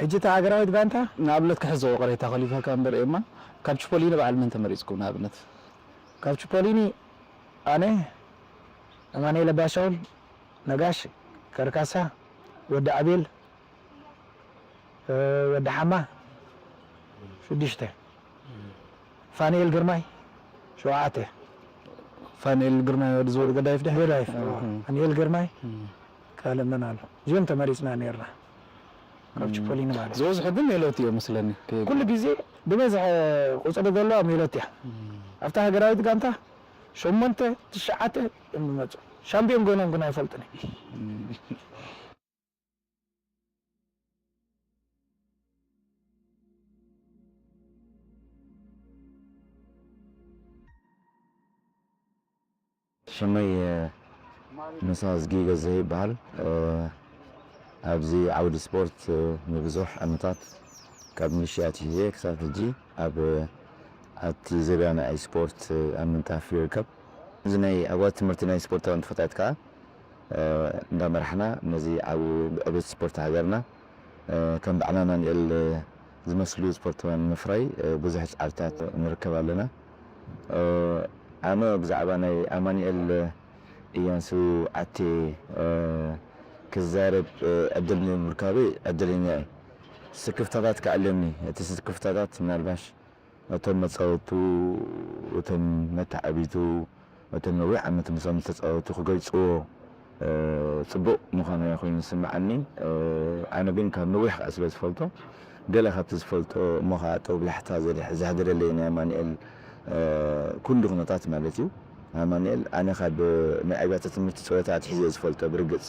ሕጂ እታ ሃገራዊት ጋንታ? ንኣብነት ክሕዞ ቅሬታ ከሊፈካ እምበር ኤማ፣ ካብ ቺፖሊኒ በዓል መን ተመሪጽኩም ንኣብነት? ካብ ቺፖሊኒ ኣነ፣ ኣማኑኤል ኣባሻውል፣ ነጋሽ፣ ከርካሳ፣ ወዲ ኣቤል፣ እ፣ ወዲ ሓማ፣ ሽዱሽተ። ፋንኤል ግርማይ፣ ሸውዓተ። ፋንኤል ግርማይ ወዲ ዘውዱ ገዳይፍ ድሕሪ? ገዳይፍ፣ እም። ፋንኤል ግርማይ፣ እም። ካልእ መን ኣሎ? እዚኦም ተመሪጽና ነይርና። ካብ እም። ቺፖሊኒ ማለት። ዝበዝሑ ግን ሜሎት እዮም መስለኒ። ከ-፣ ኩሉ ግዜ ዝበዝሐ ቁጽሪ ዘለዋ ሜሎት እያ። እም። ኣብታ ሃገራዊት ጋንታ ሸሞንተ፣ ትሽዓተ እዮም ዝመጹ። ሻምፒዮን ኮይኖም ግን ኣይፈልጡን እዮም። እም። ሽመይ፣ እ፣ መሳዝጊ ገዘ ይበሃል። እ፣ ኣብዚ ዓውዲ ስፖርት፣ እ፣ ንብዙሕ ዓመታት ካብ ምልሽያ ኣትሒዘ ክሳብ ሕጂ ኣብ፣ እ፣ ኣብቲ ዘበናዊ ስፖርት፣ እ፣ ኣብ ምንጣፍ ይርከብ። እዚ ናይ ኣብያተ ትምህርቲ ናይ ስፖርታዊ ንጥፈታት ከኣ፣ እ፣ እንዳመራሕና ነዚ ዓብ-፣ ዕቤት ስፖርት ሃገርና፣ እ፣ ከም በዓል ኣማኑኤል፣ እ፣ ዝመስሉ ስፖርታውያን ንምፍራይ፣ እ፣ ብዙሕ ጻዕርታት ንርከብ ኣለና። እ፣ ኣነ ብዛዕባ ናይ ኣማኑኤል እያንሱ ኣቴ፣ እ፣ ክዛረብ፣ እ፣ ዕድል ምርካበይ ዕድለኛ እየ። ስክፍታታት ከ ኣለኒ። እቲ ስክፍታታት ምናልባሽ እቶም መጻወቱ፣ እቶም መተዓቢቱ፣ እቶም ነዊሕ ዓመት ምስኦም ዝተጻወቱ ክገልጽዎ፣ እ፣ ጽቡቕ ምዃኑ እያ ኮይኑ ዝስምዓኒ። እ፣ ኣነ ግን ካብ ነዊሕ ከኣ ስለ ዝፈልጦ፣ ገለ ካብቲ ዝፈልጦ እሞ ከኣ ጦብላሕታ ዘድሕ-፣ ዘሕድረለይ ናይ ኣማኑኤል፣ እ፣ ኩሉ ኩነታት ማለት እዩ። ኣማኑኤል ኣነ ካብ ናይ ኣብያተ ትምህርቲ ጸወታ ኣትሒዘ እየ ዝፈልጦ ብርግጽ።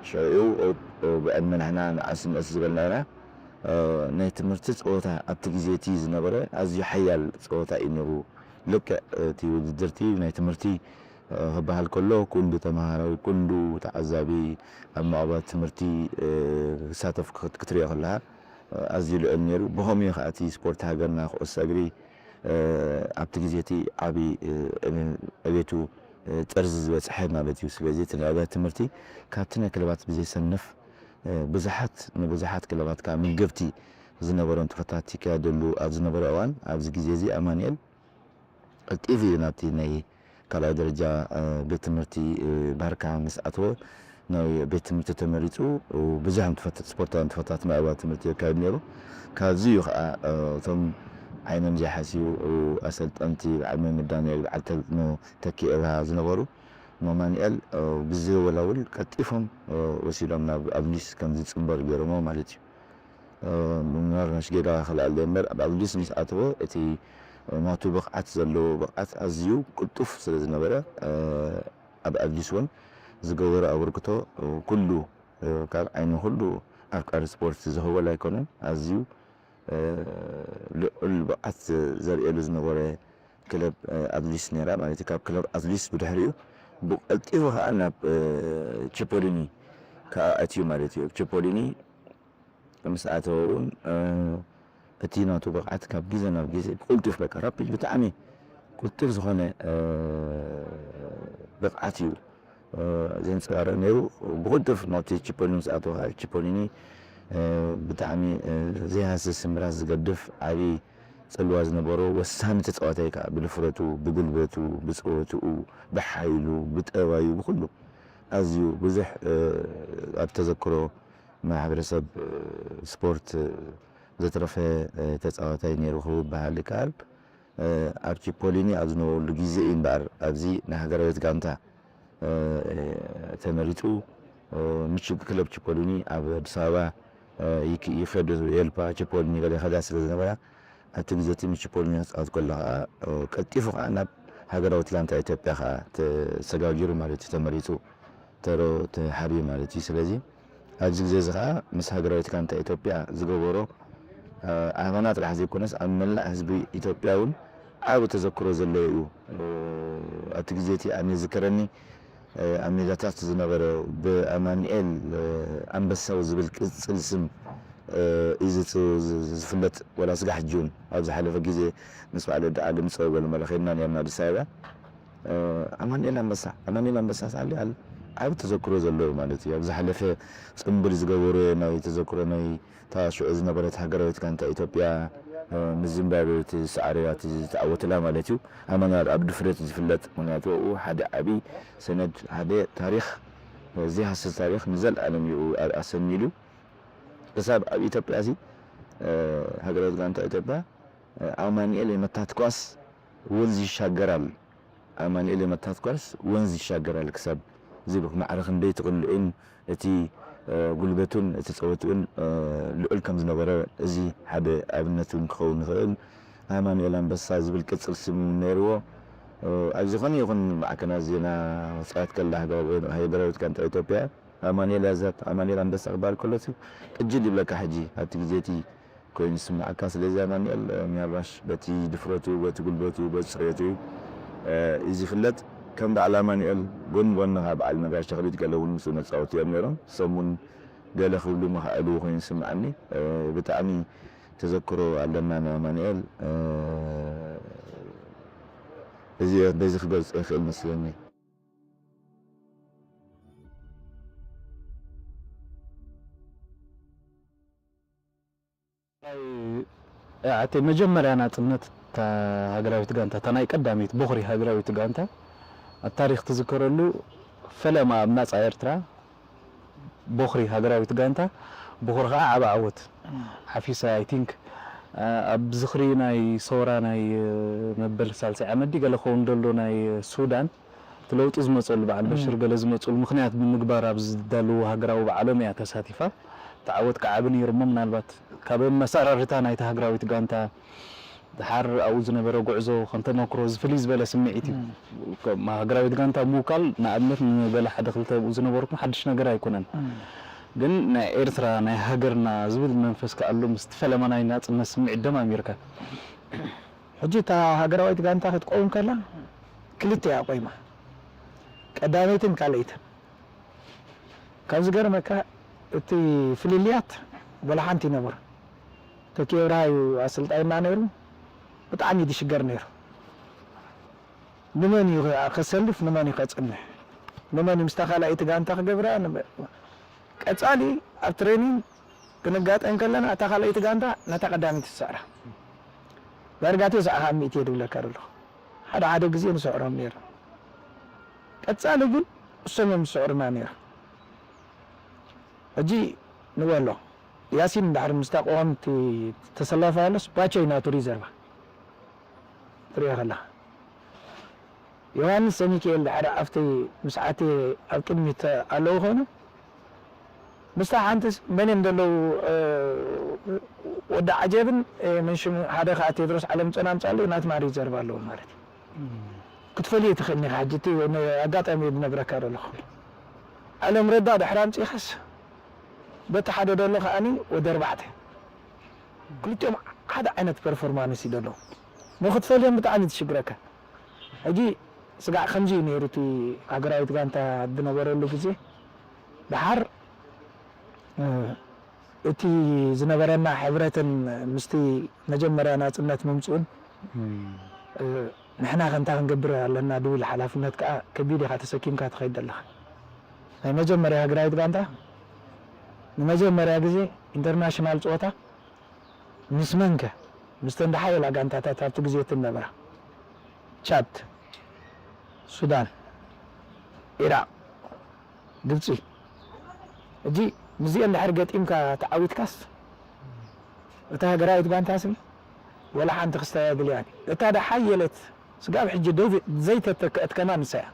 ሽዑ ብ-፣ ብዕድመ ንሕና ንኣስ ንእስ ዝበልና ኢና። እ፣ ናይ ትምህርቲ ጸወታ ኣብቲ ግዜ እቲ ዝነበረ ኣዝዩ ሓያል ጸወታ እዩ ነይሩ። ልክዕ እቲ ውድድር እቲ ናይ ትምህርቲ፣ እ፣ ክበሃል ከሎ፣ ኩሉ ተመሃራዊ፣ ኩሉ ተዓዛቢ ኣብ መቐባት ትምህርቲ፣ እ፣ ክሳተፍ ክት-፣ ክትሪኦ ከለኻ፣ እ፣ ኣዝዩ ልዑል ነይሩ። ብኸምኡ እዩ ከኣ እቲ ስፖርት ሃገርና ኩዕሶ እግሪ፣ እ፣ ኣብቲ ግዜ እቲ ዓቢ፣ እ፣ ዕቤቱ፣ እ፣ ጠርዚ ዝበጽሐ ማለት እዩ። ስለዚ እቲ ናይ ኣብያተ ትምህርቲ ካብቲ ናይ ክለባት ብዘይሰንፍ፣ እ፣ ብዙሓት፣ ንብዙሓት ክለባት ከኣ መገብቲ ዝነበሮም ንጥፈታት ይካየደሉ ኣብ ዝነበረ እዋን፣ ኣብዚ ግዜ እዚ ኣማኑኤል ቀልጢፉ እዩ ናብቲ ናይ ካልኣይ ደረጃ፣ እ፣ ቤት ትምህርቲ፣ እ፣ ባርካ ምስ ኣተወ፣ ናይ ቤት ትምህርቲ ተመሪጹ፣ እ፣ ብዙሕ ንጥፈት-፣ ስፖርታዊ ንጥፈታት ናይ ኣብያተ ትምህርቲ የካይድ ነይሩ። ካብዚ እዩ ከኣ፣ እ፣ እቶም ዓይኖም ዘይሓስዩ፣ እ፣ ኣሰልጠንቲ፣ በዓል መምህር ዳንኤል፣ በዓል ተል-፣ ኖ-፣ ተኪ ኣብርሃ ዝነበሩ፣ ኖማንኤል፣ እ፣ ብዘየወላውል ቀልጢፎም፣ እ፣ ወሲዶም ናብ ኣዱሊስ ከም ዝጽንበር ገይሮሞ ማለት እዩ። እ፣ ምናልባሽ ጌጋ ክልኣለ እምበር፣ ኣብ ኣዱሊስ ምስ ኣተወ፣ እቲ ናቱ ብቕዓት ዘለዎ ብቕዓት ኣዝዩ ቅልጡፍ ስለ ዝነበረ፣ እ፣ ኣብ ኣዱሊስ እውን ዝገበሮ ኣበርክቶ፣ እ፣ ኩሉ፣ እ፣ ካብ ዓይኒ ኩሉ ኣፍቃሪ ስፖርት ዝህወል ኣይኮነን። ኣዝዩ ልዑል ብቕዓት ዘርእየሉ ዝነበረ ክለብ ኣትሊስ ነይራ ማለት እዩ። ካብ ክለብ ኣትሊስ ብድሕሪኡ ብቐልጢፉ ከዓ ናብ ቺፖሊኒ ከዓ ኣትዩ ማለት እዩ። ቺፖሊኒ ምስ ኣተወ እውን እቲ ናቱ ብቕዓት ካብ ግዜ ናብ ግዜ ብቕልጡፍ በቃ ራፒድ ብጣዕሚ ቁልጡፍ ዝኾነ ብቕዓት እዩ ዘንጸባርቕ ነይሩ። ብቕልጡፍ ናብቲ ቺፖሊኒ ምስ ኣተወ ከዓ ቺፖሊኒ ብጣዕሚ ዘይሃስስ ምራስ ዝገድፍ ዓብዪ ጽልዋ ዝነበሮ ወሳኒ ተጻዋታይ ከዓ ብድፍረቱ፣ ብጉልበቱ፣ ብጸወትኡ፣ ብሓይሉ፣ ብጠባዩ፣ ብኹሉ ኣዝዩ ብዙሕ ኣብ ተዘክሮ ማሕበረሰብ ስፖርት ዘትረፈ ተጻዋታይ ነይሩ ክበሃል ይከኣል። ኣብ ቺፖሊኒ ኣብ ዝነበረሉ ግዜ እዩ እምበኣር ኣብዚ ንሃገራዊት ጋንታ ተመሪጹ። ምሽ ክለብ ቺፖሊኒ ኣብ ኣዲስ ኣበባ ይክ- ይኸዱ የልፓ ቺፖሊኒ ገለ ይኸዳ ስለ ዝነበራ ኣብቲ ግዜ እቲ ምስ ቺፖሊኒ ክጻወት ከሎ ከዓ ቀልጢፉ ከዓ ናብ ሃገራዊት ጋንታ ኢትዮጵያ ከዓ ተሰጋጊሩ ማለት እዩ ተመሪጹ። ተሮ ተሓብዩ ማለት እዩ። ስለዚ ኣብዚ ግዜ እዚ ከዓ ምስ ሃገራዊት ጋንታ ኢትዮጵያ ዝገበሮ ኣመና ጥራሕ ዘይኮነስ ኣብ መላእ ህዝቢ ኢትዮጵያ እውን ዓቢ ተዘክሮ ዘለዎ እዩ። ኣብቲ ግዜ እቲ ኣነ ዝከረኒ ኣብ ሜዳታት ዝነበረ ብኣማኑኤል ኣንበሳው ዝብል ቅጽል ስም እዩ ዝጽ- ዝፍለጥ ወላ ስጋ ሕጂ እውን ኣብ ዝሓለፈ ግዜ ምስ በዓል ወዲ ዓሊ ምጸው በሉ መለ ኸድና ነርና ኣዲስ ኣበባ ኣማኑኤል ኣንበሳ ኣማኑኤል ኣንበሳ ሳሊ ኣል ዓብ ተዘክሮ ዘለዎ ማለት እዩ ኣብ ዝሓለፈ ጽምብል ዝገበሩ ናይ ተዘክሮ ናይ ታሽዑ ዝነበረት ሃገራዊት ጋንታ ኢትዮጵያ ምስ ዚምባብዌ እቲ ሳዕርያ እቲ ዝተዓወትላ ማለት እዩ ኣማኑኤል ኣብ ድፍረት ዝፍለጥ ምክንያቱ ኣብኡ ሓደ ዓቢ ሰነድ ሓደ ታሪኽ ዘይሃስስ ታሪኽ ንዘለኣለም እዩ ኣሰኒሉ ክሳብ ኣብ ኢትዮጵያ እዚ ሃገራዊት ጋንታ ኢትዮጵያ ኣማኑኤል የመታት ኳስ ወንዝ ይሻገራል ኣማኑኤል የመታት ኳስ ወንዝ ይሻገራል ክሳብ ዝብል ማዕረ ክንደይ ትቕልዑን እቲ ጉልበቱን እቲ ፀወትኡን ልዑል ከም ዝነበረ እዚ ሓደ ኣብነት እውን ክኸውን ይኽእል ኣማኑኤል ኣንበሳ ዝብል ቅፅል ስም እውን ነይርዎ ኣብ ዝኾነ ይኹን ማዕከናት ዜና ወፃት ከላ ሃገራዊት ጋንታ ኢትዮጵያ ኣማኑኤል ያዛት ኣማኑኤል ኣንበሳ ክበሃል ከሎ ቅጅል ይብለካ ሕጂ ኣብቲ ግዜ እቲ ኮይኑ ይስምዓካ ስለዚ ኣማኑኤል ምናልባሽ በቲ ድፍረቱ በቲ ጉልበቱ በቲ ፅሬቱ እዩ ዝፍለጥ ከም በዓል ኣማኑኤል ጎን ጎን ከዓ በዓል ነጋሽ ተኽሊት ገለ እውን ምስኡ መፃወቲ እዮም ነይሮም እሶም እውን ገለ ክብሉ ምኽኣሉ ኮይኑ ይስምዓኒ ብጣዕሚ ተዘክሮ ኣለና ንኣማኑኤል እዚ በዚ ክገልፆ ይኽእል መስለኒ ኣቲ መጀመርያ ናጽነት እታ ሃገራዊት ጋንታ እታ ናይ ቀዳመይቲ ቦኽሪ ሃገራዊት ጋንታ ኣብ ታሪኽ ትዝከረሉ ፈለማ ኣብ ናጻ ኤርትራ ቦኽሪ ሃገራዊት ጋንታ ቦኽሪ ከዓ ዓቢ ዓወት ሓፊሳ I think ኣብ ዝኽሪ ናይ ሰውራ ናይ መበል ሳልሳይ ዓመት ድዩ ገለ ክኸውን ደሎ ናይ ሱዳን እቲ ለውጢ ዝመፀሉ በዓል በሽር ገለ ዝመፅሉ ምኽንያት ብምግባር ኣብ ዝዳለዉ ሃገራዊ በዓሎም እያ ተሳቲፋ። እቲ ዓወት ከዓ ዓቢ ነይሩ እሞ ምናልባት ካብ ኣመሰራርታ ናይታ ሃገራዊት ጋንታ ድሓር ኣብኡ ዝነበረ ጉዕዞ ከም ተመክሮ እዚ ፍልይ ዝበለ ስምዒት እዩ። ከም ሃገራዊት ጋንታ ምውካል ንኣብነት ንገለ ሓደ ክልተ ኣብኡ ዝነበርኩም ሓድሽ ነገር ኣይኮነን። ግን ናይ ኤርትራ ናይ ሃገርና ዝብል መንፈስ ክኣሉ ምስቲ ፈለማ ናይ ናፅነት ስምዒት ደማሚርካ። ሕጂ እታ ሃገራዊት ጋንታ ክትቀውም ከላ ክልተ እያ ቆይማ ቀዳመይትን ካልኣይትን ካብ ዝገርመካ እቲ ፍልልያት ወላ ሓንቲ ይነበሮ ተኪብርሃ እዩ ኣሰልጣይና ነይሩ ብጣዕሚ እዩ ዝሽገር ነይሩ ንመን እዩ ከሰልፍ ንመን እዩ ከፅንሕ ንመን እዩ ምስታ ካልኣይቲ ጋንታ ክገብራ ቀፃሊ ኣብ ትሬኒንግ ክንጋጠም ከለና እታ ካልኣይቲ ጋንታ ነታ ቀዳመይቲ ትስዕራ ዳርጋ ተስዓ ካብ ሚእቲ እየ ዝብለካ ዘለኹ ሓደ ሓደ ግዜ ንስዕሮም ነይርና ቀፃሊ ግን እሶም እዮም ዝስዕሩና ነይሮም ሕጂ ንበሎ ያሲን እንድሕር ምስታ ቀዋምቲ ተሰላፋ ያለስ ባቸይ ናቱ ሪዘርቫ ትሪኦ ከለኻ ዮሃንስ ሰሚክኤል ድሕሪ ኣብቲ ምስ ዓትየ ኣብ ቅድሚት ኣለዉ ኮይኑ ምስታ ሓንቲ መን እዮም ዘለዉ ወዲ ዓጀብን መን ሽሙ ሓደ ከዓ ቴድሮስ ዓለም ፀና ምፃለዩ ናትና ሪዘርቭ ኣለዎም ማለት እዩ ክትፈልዮ ትኽእል ኒኻ ሕጂ እቲ ኣጋጣሚ ዝነግረካ ዘለኹ ዓለም ረዳ ድሕሪ ኣምፂኻስ በቲ ሓደ ደሎ ከዓኒ ወዲ ኣርባዕተ ክልቲኦም ሓደ ዓይነት ፐርፎርማንስ እዩ ዘለዎም። ንክትፈልዮም ብጣዕሚ ትሽግረካ። ሕጂ ስጋዕ ከምዚ እዩ ነይሩ እቲ ሃገራዊት ጋንታ ዝነበረሉ ግዜ። ደሓር እቲ ዝነበረና ሕብረትን ምስቲ መጀመርያ ናጽነት ምምጽኡን ንሕና ከምታ ክንገብር ኣለና ድብል ሓላፍነት ከኣ ከቢድ ኢኻ ተሰኪምካ ትኸይድ ዘለኻ። ናይ መጀመርያ ሃገራዊት ጋንታ ንመጀመርያ ግዜ ኢንተርናሽናል ጸወታ ምስ መንከ? ምስተን ዝሓየላ ጋንታታት ኣብቲ ግዜ እቲ ነበራ። ቻድ፣ ሱዳን፣ ኢራቕ፣ ግብጺ። ሕጂ ምስዚአን ድሕር ገጢምካ ተዓዊትካስ እታ ሃገራዊት ጋንታ ስም ወላ ሓንቲ ክስታይ ኣድልያን። እታ ድሓየለት ስጋብ ሕጂ ዘይተተክአት ከማን ንሳ እያ።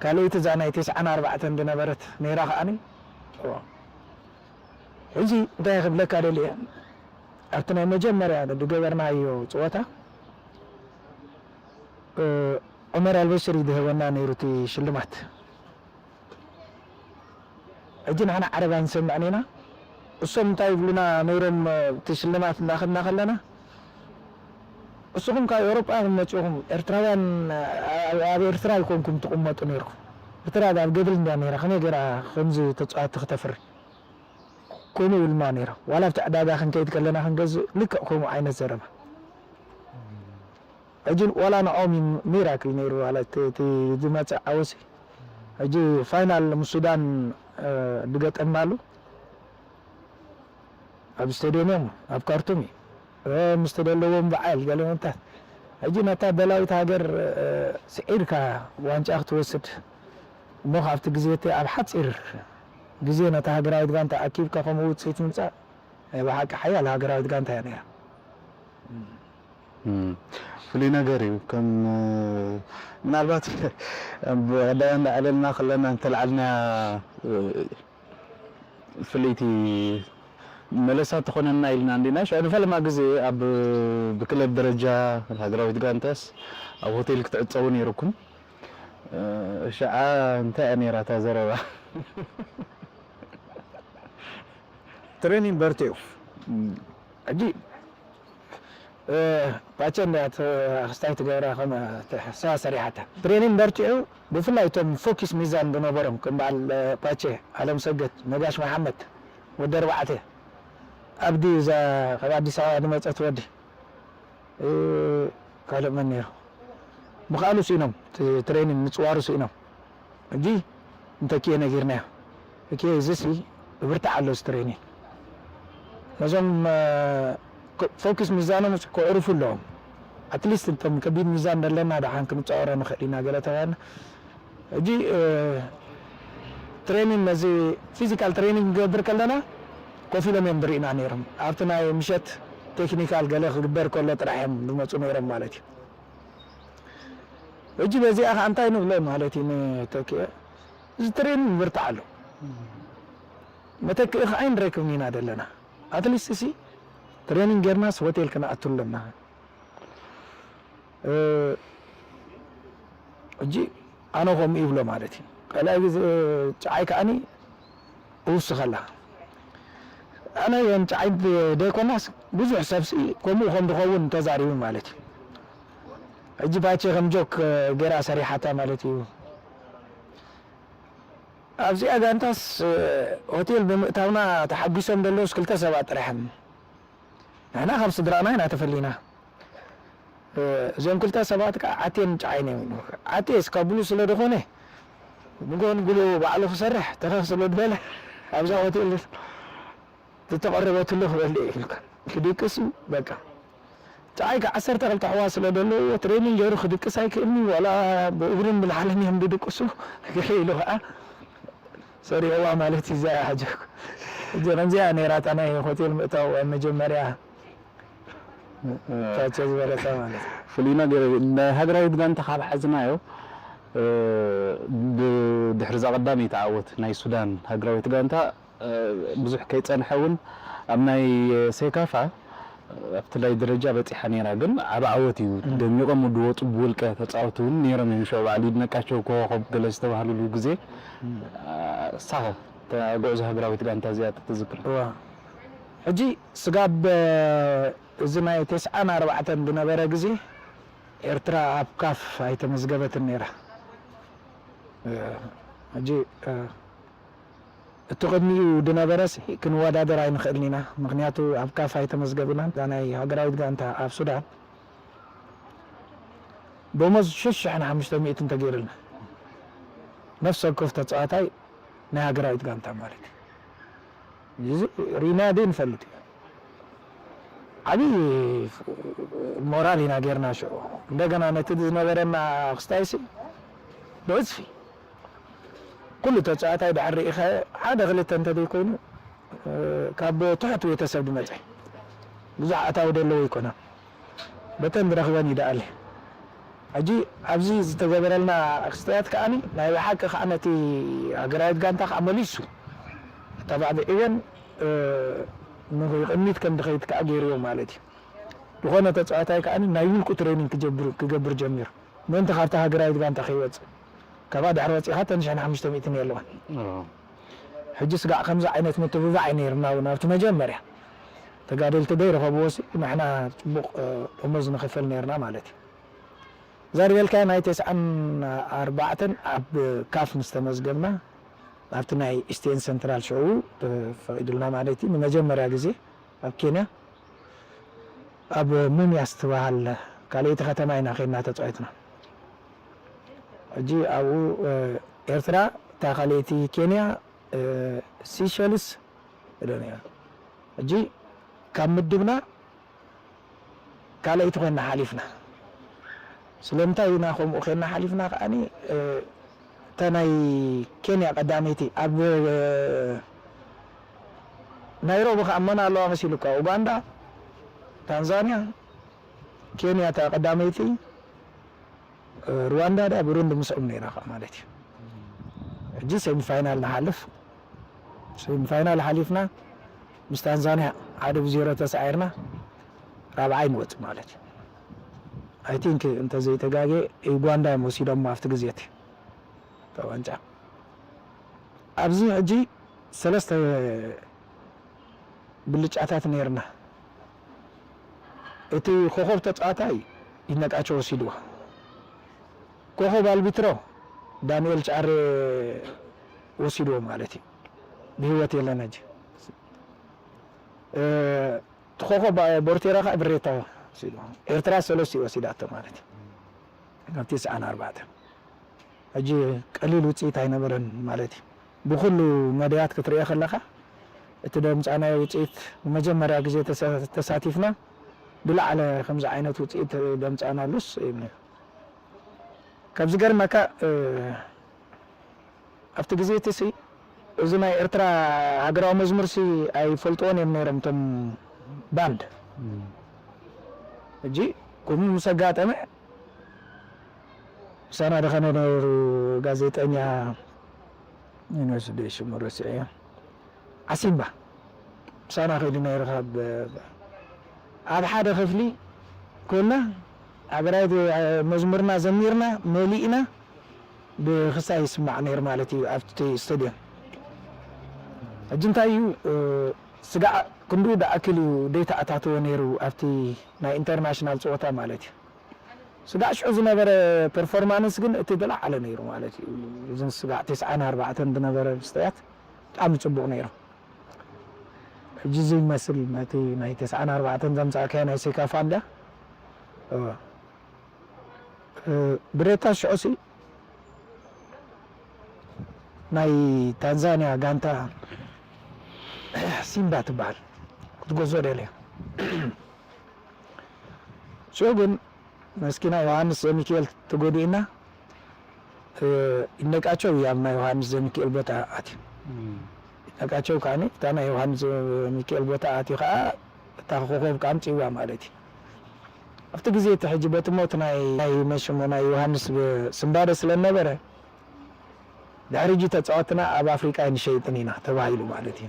ካልኦይቲ እዛ ናይ ተስዓን ኣርባዕተን ዝነበረት ነይራ ከኣኒ። ሕጂ እንታይ ክብለካ ደልየ ኣብቲ ናይ መጀመርያ ዝገበርናዮ ፀወታ ዑመር ኣልበሽር እዩ ዝህበና ነይሩ እቲ ሽልማት። ሕጂ ንሕና ዓረብ ኣይንሰምዕን ኢና። እሶም እንታይ ይብሉና ነይሮም? እቲ ሽልማት እናኸድና ከለና እስኹም ካብ ኤውሮጳ ኢኹም መፂኹም፣ ኤርትራውያን ኣብ ኤርትራ ኣይኮንኩም ትቕመጡ ነይርኩም። ኤርትራ ኣብ ገድል እንድያ ነይራ፣ ከመይ ገይራ ከምዚ ተፃወትቲ ክተፍሪ? ከምኡ ይብሉና ነይሮም። ዋላ ኣብቲ ዕዳጋ ክንከይድ ከለና ክንገዝእ ልክዕ ከምኡ ዓይነት ዘረባ። ሕጂ ዋላ ንዖም ሚራክል ነይሩ ዋላ እቲ ዝመፅእ ዓወሲ። ሕጂ ፋይናል ምስ ሱዳን ድገጠምናሉ ኣብ ስቴድዮም እዮም ኣብ ካርቱም እዩ ምስ ተደለዎም በዓል ገለመንታት። ሕጂ ነታ ደላዊት ሃገር ስዒርካ ዋንጫ ክትወስድ እሞ ካብቲ ግዜ እቲ ኣብ ሓፂር ግዜ ነታ ሃገራዊት ጋንታ ኣኪብካ ከምኡ ውፅኢት ምምፃእ ናይ ብሓቂ ሓያል ሃገራዊት ጋንታ እያ ነይራ። ፍሉይ ነገር እዩ። ከም ምናልባት ብቐዳይ እንዳዕለልና ከለና እንተልዓልና ፍልይቲ መለሳ ትኾነና ኢልና እንዲና። ሽዑ ንፈለማ ግዜ ኣብ ብክለብ ደረጃ ሃገራዊት ጋንታስ ኣብ ሆቴል ክትዕጸቡ ነይርኩም። ሽዓ እንታይ እያ ነይራ እታ ዘረባ? ትሬኒንግ በርትዑ። ሕጂ ፓቸ እንድያ ክስታይ ትገብራ ከም ሰሪሓታ። ትሬኒንግ በርትዑ። ብፍላይ እቶም ፎኪስ ሚዛን ዝነበሮም ከም በዓል ፓቸ፣ ኣለም ሰገድ፣ ነጋሽ መሓመድ፣ ወዲ ኣርባዕተ፣ ኣብዲ እዛ ካብ ኣዲስ ኣበባ ዝመፀት ወዲ ካልእ መን ነይሩ? ምኽኣሉ ስኢኖም፣ ትሬኒንግ ምፅዋሩ ስኢኖም። ሕጂ ንተኪኤ ነጊርናዮ። ተኪኤ እዚሲ ብብርታዕ ኣሎ እዚ ትሬኒንግ። ነዞም ፎኪስ ሚዛኖም ከዕርፉ ኣለዎም። ኣትሊስት እቶም ከቢድ ሚዛን ዘለና ደሓን ክንፃወሮ ንኽእል ኢና ገለ ተባልና። ሕጂ ትሬኒንግ ነዚ ፊዚካል ትሬኒንግ ክንገብር ከለና ኮፍ ኢሎም እዮም ዝርእዩና ነይሮም። ኣብቲ ናይ ምሸት ቴክኒካል ገለ ክግበር ከሎ ጥራሕ እዮም ዝመፁ ነይሮም ማለት እዩ። ሕጂ በዚኣ ከዓ እንታይ ንብሎ ማለት እዩ ንተኪኤ፣ እዚ ትሬኒንግ ብርታዕ ኣሎ። መተክኢ ከዓ ኣይንረክብን ኢና ዘለና። ኣትሊስት ሲ ትሬኒንግ ጌርናስ ሆቴል ክንኣቱ ኣለና። ሕጂ ኣነ ከምኡ ይብሎ ማለት እዩ። ካልኣይ ግዜ ጨዓይ ከዓኒ እውስኸላ ኣነ የን ጨዓይ ደይኮናስ ብዙሕ ሰብሲ ከምኡ ከም ዝኸውን ተዛሪቡ ማለት እዩ። ሕጂ ባቼ ከም ጆክ ገይራ ሰሪሓታ ማለት እዩ። ኣብዚኣ ጋንታስ ሆቴል ብምእታውና ተሓጒሶም ዘለውስ ክልተ ሰባት ጥራሕ እዮም። ንሕና ካብ ስድራና ኢና ተፈሊና። እዞም ክልተ ሰባት ከዓ ዓቴን ጨዓይን እዮም። ዓቴ እስካብ ብሉ ስለ ዝኾነ ንጎን ጉሉ ባዕሉ ክሰርሕ ተኸፍ ስለ ዝበለ ኣብዛ ሆቴል ዝተቐረበትሉ ክበልዕ ኢልካ ክድቅስ እዩ በቃ። ጨዓይ ከዓ ዓሰርተ ክልተ ኣሕዋት ስለ ዘለውዎ ትሬኒንግ ገይሩ ክድቅስ ኣይክእልኒ ዋላ ብእግርን ብላዕልን እዮም ዝድቅሱ ገለ ኢሉ ከዓ ሰሪዕዋ ማለት እዩ እዚኣ ሓጀኩ። እዚ ከምዚኣ ነይራ እታ ናይ ሆቴል ምእታው መጀመርያ ታቸ ዝበለታ ማለት እዩ። ፍሉይ ነገር እዩ። ናይ ሃገራዊት ጋንታ ካብ ሓዝናዮ ብድሕሪ እዛ ቀዳመይቲ ዓወት ናይ ሱዳን ሃገራዊት ጋንታ ብዙሕ ከይጸንሐ እውን ኣብ ናይ ሴካፋ ኣብቲ ላይ ደረጃ በጺሓ ነይራ፣ ግን ዓቢ ዓወት እዩ። ደሚቖም ዝወጹ ብውልቀ ተጻወቲ እውን ነይሮም እዮም። ሽዑ በዓል ይድነቃቸው ኮኾብ ገለ ዝተባህሉሉ ግዜ እሳ እታ ጉዕዞ ሃገራዊት ጋንታ እዚኣ ተትዝክር። እዋ። ሕጂ ስጋብ እዚ ናይ ተስዓን ኣርባዕተን ዝነበረ ግዜ ኤርትራ ኣብ ካፍ ኣይተመዝገበትን ነይራ። ሕጂ እቲ ቅድሚኡ ዝነበረስ ክንወዳደር ኣይንኽእልን ኢና። ምኽንያቱ ኣብ ካፍ ኣይተመዝገብናን። እዛ ናይ ሃገራዊት ጋንታ ኣብ ሱዳን ደሞዝ ሽሽ ሽሕን ሓሙሽተ ሚእትን ተገይሩልና። ነፍሲ ወከፍ ተጻዋታይ ናይ ሃገራዊት ጋንታ ማለት እዩ። እዚ ሪና ደ ንፈልጥ እዩ። ዓብዪ ሞራል ኢና ጌርና ሽዑ። እንደገና ነቲ ዝነበረና ክስታይሲ ብዕጽፊ ኩሉ ተጻዋታይ ድሕር ርኢኻ ሓደ ክልተ እንተዘይኮይኑ ካብ ትሑት ቤተሰብ ዝመጸ ብዙሕ ኣታዊ ዘለዎ ይኮና። በተን ዝረኽበን ይደኣለ። ሕጂ ኣብዚ ዝተገበረልና ክስተያት ከዓኒ ናይ ብሓቂ ከዓ ነቲ ሃገራዊት ጋንታ ከዓ መሊሱ ኣተባዕብዕወን ንቕድሚት ከም ድኸይድ ከዓ ገይርዎ ማለት እዩ። ዝኾነ ተፃዋታይ ከዓኒ ናይ ውልቁ ትሬኒንግ ክጀብር ክገብር ጀሚሩ። ምእንቲ ካብታ ሃገራዊት ጋንታ ከይወፅእ። ካብኣ ድሕሪ ወፂኻ ተን ሽሕን ሓሙሽተ ሚእትን የለዋን። ሕጂ ስጋዕ ከምዚ ዓይነት ምትብባዕ እዩ ነይርና እውን ኣብቲ መጀመርያ ተጋደልቲ ደይረኸብዎ ሲ ንሕና ፅቡቕ ደሞዝ ንኽፈል ነይርና ማለት እዩ። እዛ ዝበልካያ ናይ ተስዓን ኣርባዕተን ኣብ ካፍ ምስ ተመዝገብና ኣብቲ ናይ ኢስቴን ሰንትራል ሽዑ ተፈቒዱልና ማለት እዩ። ንመጀመርያ ግዜ ኣብ ኬንያ ኣብ ሙምያስ ትበሃል ካልኣይቲ ከተማ ኢና ኸይድና ተፃዊትና። ሕጂ ኣብኡ ኤርትራ እታ ካልኣይቲ፣ ኬንያ፣ ሲሸልስ ኢለን እያ። ሕጂ ካብ ምድብና ካልኣይቲ ኮይና ሓሊፍና። ስለምንታይ ኢና ከምኡ ኮይና ሓሊፍና ከዓኒ እታ ናይ ኬንያ ቀዳመይቲ ኣብ ናይሮቢ ከዓ መን ኣለዋ መሲሉካ? ኡጋንዳ፣ ታንዛንያ፣ ኬንያ እታ ቀዳመይቲ፣ ሩዋንዳ ዳ ብሩንዲ ምስኦም ነይራ ከዓ ማለት እዩ። ሕጂ ሴሚፋይናል ንሓልፍ። ሴሚፋይናል ሓሊፍና ምስ ታንዛንያ ሓደ ብዜሮ ተሳዒርና ራብዓይ ንወፅእ ማለት እዩ። ኣይ ቲንክ እንተዘይተጋጌ ዩጓንዳ እዮም ወሲዶሞ ኣብቲ ግዜ እቲ ዋንጫ። ኣብዚ ሕጂ ሰለስተ ብልጫታት ነይርና። እቲ ኮኸብ ተፃዋታይ ይነቃቸው ወሲድዎ። ኮኸብ ኣልቢትሮ ዳንኤል ጫሬ ወሲድዎ ማለት እዩ። ብህይወት የለን ሕጂ። እቲ ኮኸብ ቦርቴራ ከዓ ብሬታ ወሲድዎ። ኤርትራ ሰለስቲኡ ወሲዳቶ ማለት እዩ። ካብ ተስዓን ኣርባዕተን ሕጂ ቀሊል ውፅኢት ኣይነበረን ማለት እዩ። ብኩሉ መዳያት ክትሪኦ ከለኻ እቲ ደምፃናዮ ውፅኢት ንመጀመርያ ግዜ ተሳቲፍና ብላዕለ ከምዚ ዓይነት ውፅኢት ደምፃናሉስ ይብል። ካብ ዝገርመካ ኣብቲ ግዜ እቲ ሲ እዚ ናይ ኤርትራ ሃገራዊ መዝሙር ሲ ኣይፈልጥዎን እዮም ነይሮም እቶም ባንድ። ሕጂ ከምኡ ምስ ኣጋጠመ ምሳና ደኸነ ነይሩ ጋዜጠኛ ይንወስደ ሽሙ ረስዐዮ ዓሲምባ ምሳና ከይዱ ነይሩ ካብ ኣብ ሓደ ክፍሊ ኮና ሃገራዊት መዝሙርና ዘሚርና መሊእና ብክሳይ ይስማዕ ነይሩ ማለት እዩ ኣብቲ ስቴድዮም። ሕጂ እንታይ እዩ ስጋዕ ክንድኡ ዝኣክል እዩ ዘይተኣታተወ ነይሩ ኣብቲ ናይ ኢንተርናሽናል ፀወታ ማለት እዩ። ስጋዕ ሽዑ ዝነበረ ፐርፎርማንስ ግን እቲ ዝለዓለ ነይሩ ማለት እዩ። እዝን ስጋዕ ተስዓን ኣርባዕተን ዝነበረ ምስተያት ብጣዕሚ ፅቡቕ ነይሩ። ሕጂ እዚ ይመስል ነቲ ናይ ተስዓን ኣርባዕተን ዘምፃእካዮ ናይ ሴካፋ እንዳ ብሬታ ሽዑሲ ናይ ታንዛንያ ጋንታ ሲምባ ትበሃል ክትገዝኦ ደልያ ሽዑ ግን መስኪና ዮሃንስ ዘሚካኤል ተጎዲእና ይነቃቸው ኣብ ናይ ዮሃንስ ዘሚካኤል ቦታ ኣትዩ። ይነቃቸው ከዓኒ እታ ናይ ዮሃንስ ዘሚካኤል ቦታ ኣትዩ ከዓ እታ ኮኸብ ከዓ ኣምፅዋ ማለት እዩ። ኣብቲ ግዜ እቲ ሕጂ በቲ ሞት ናይ ናይ መሽሙ ናይ ዮሃንስ ስምባደ ስለ ነበረ ድሕሪ ሕጂ ተፃወትና ኣብ ኣፍሪቃ ኣይንሸይጥን ኢና ተባሂሉ ማለት እዩ።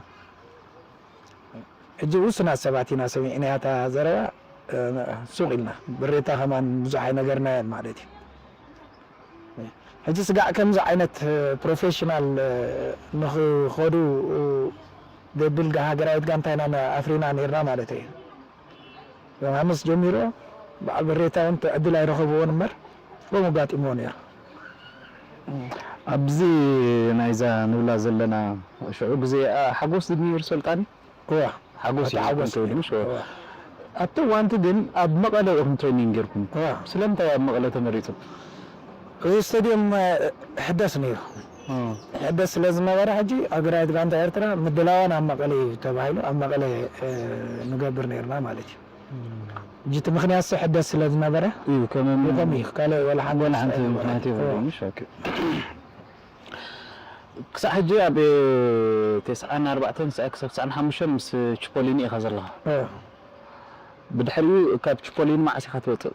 ሕጂ ውሱናት ሰባት ኢና ሰሚዕናያ እታ ዘረባ ሱቕ ኢልና ብሬታ ከማን ብዙሕ ኣይነገርናያን ማለት እዩ። ሕጂ ስጋዕ ከምዚ ዓይነት ፕሮፌሽናል ንኽኸዱ ዘብል ሃገራዊት ጋንታ ኢና ኣፍሪና ነይርና ማለት እዩ። ዮሃንስ ጀሚሮ በዓል በሬታ እውን ዕድል ኣይረኸብዎን እምበር፣ ሎም ኣጋጢምዎ ነይሩ። ኣብዚ ናይዛ ንብላ ዘለና ሽዑ ግዜ ሓጎስ ድሚር ሰልጣኒ እዋ ሓጎስ እቲ ሓጎስ እዩ። እዋ። ኣብቲ እዋንቲ ግን ኣብ መቐለ ኢኹም ትሬኒንግ ጌርኩም። እዋ ስለምንታይ ኣብ መቐለ ተመሪጹ? እዚ ስቴድየም ሕደስ ነይሩ። ሕደስ ስለ ዝነበረ ሕጂ ኣገራዊት ጋንታ ኤርትራ ምድላዋን ኣብ መቐለ እዩ ተባሂሉ ኣብ መቐለ ንገብር ነይርና ማለት እዩ። ሕጂ እቲ ምኽንያት ሲ ሕደስ ስለ ዝነበረ እዩ ከመን ይኸም እዩ ካልእ ወላ ሓንቲ ወላ ሓንቲ ኣይነበረን። ምኽንያት እዋ። የብሉን። እሺ፣ ኦኬ። ክሳዕ ሕጂ ኣብ ተስዓን ኣርባዕተን ክሳዕ ክሳብ ተስዓን ሓሙሽተን ምስ ቺፖሊኒ ኢኻ ዘለኻ። እዋ። ብድሕሪኡ ካብ ቺፖሊኒ መዓስ ኢኻ ትወፅእ?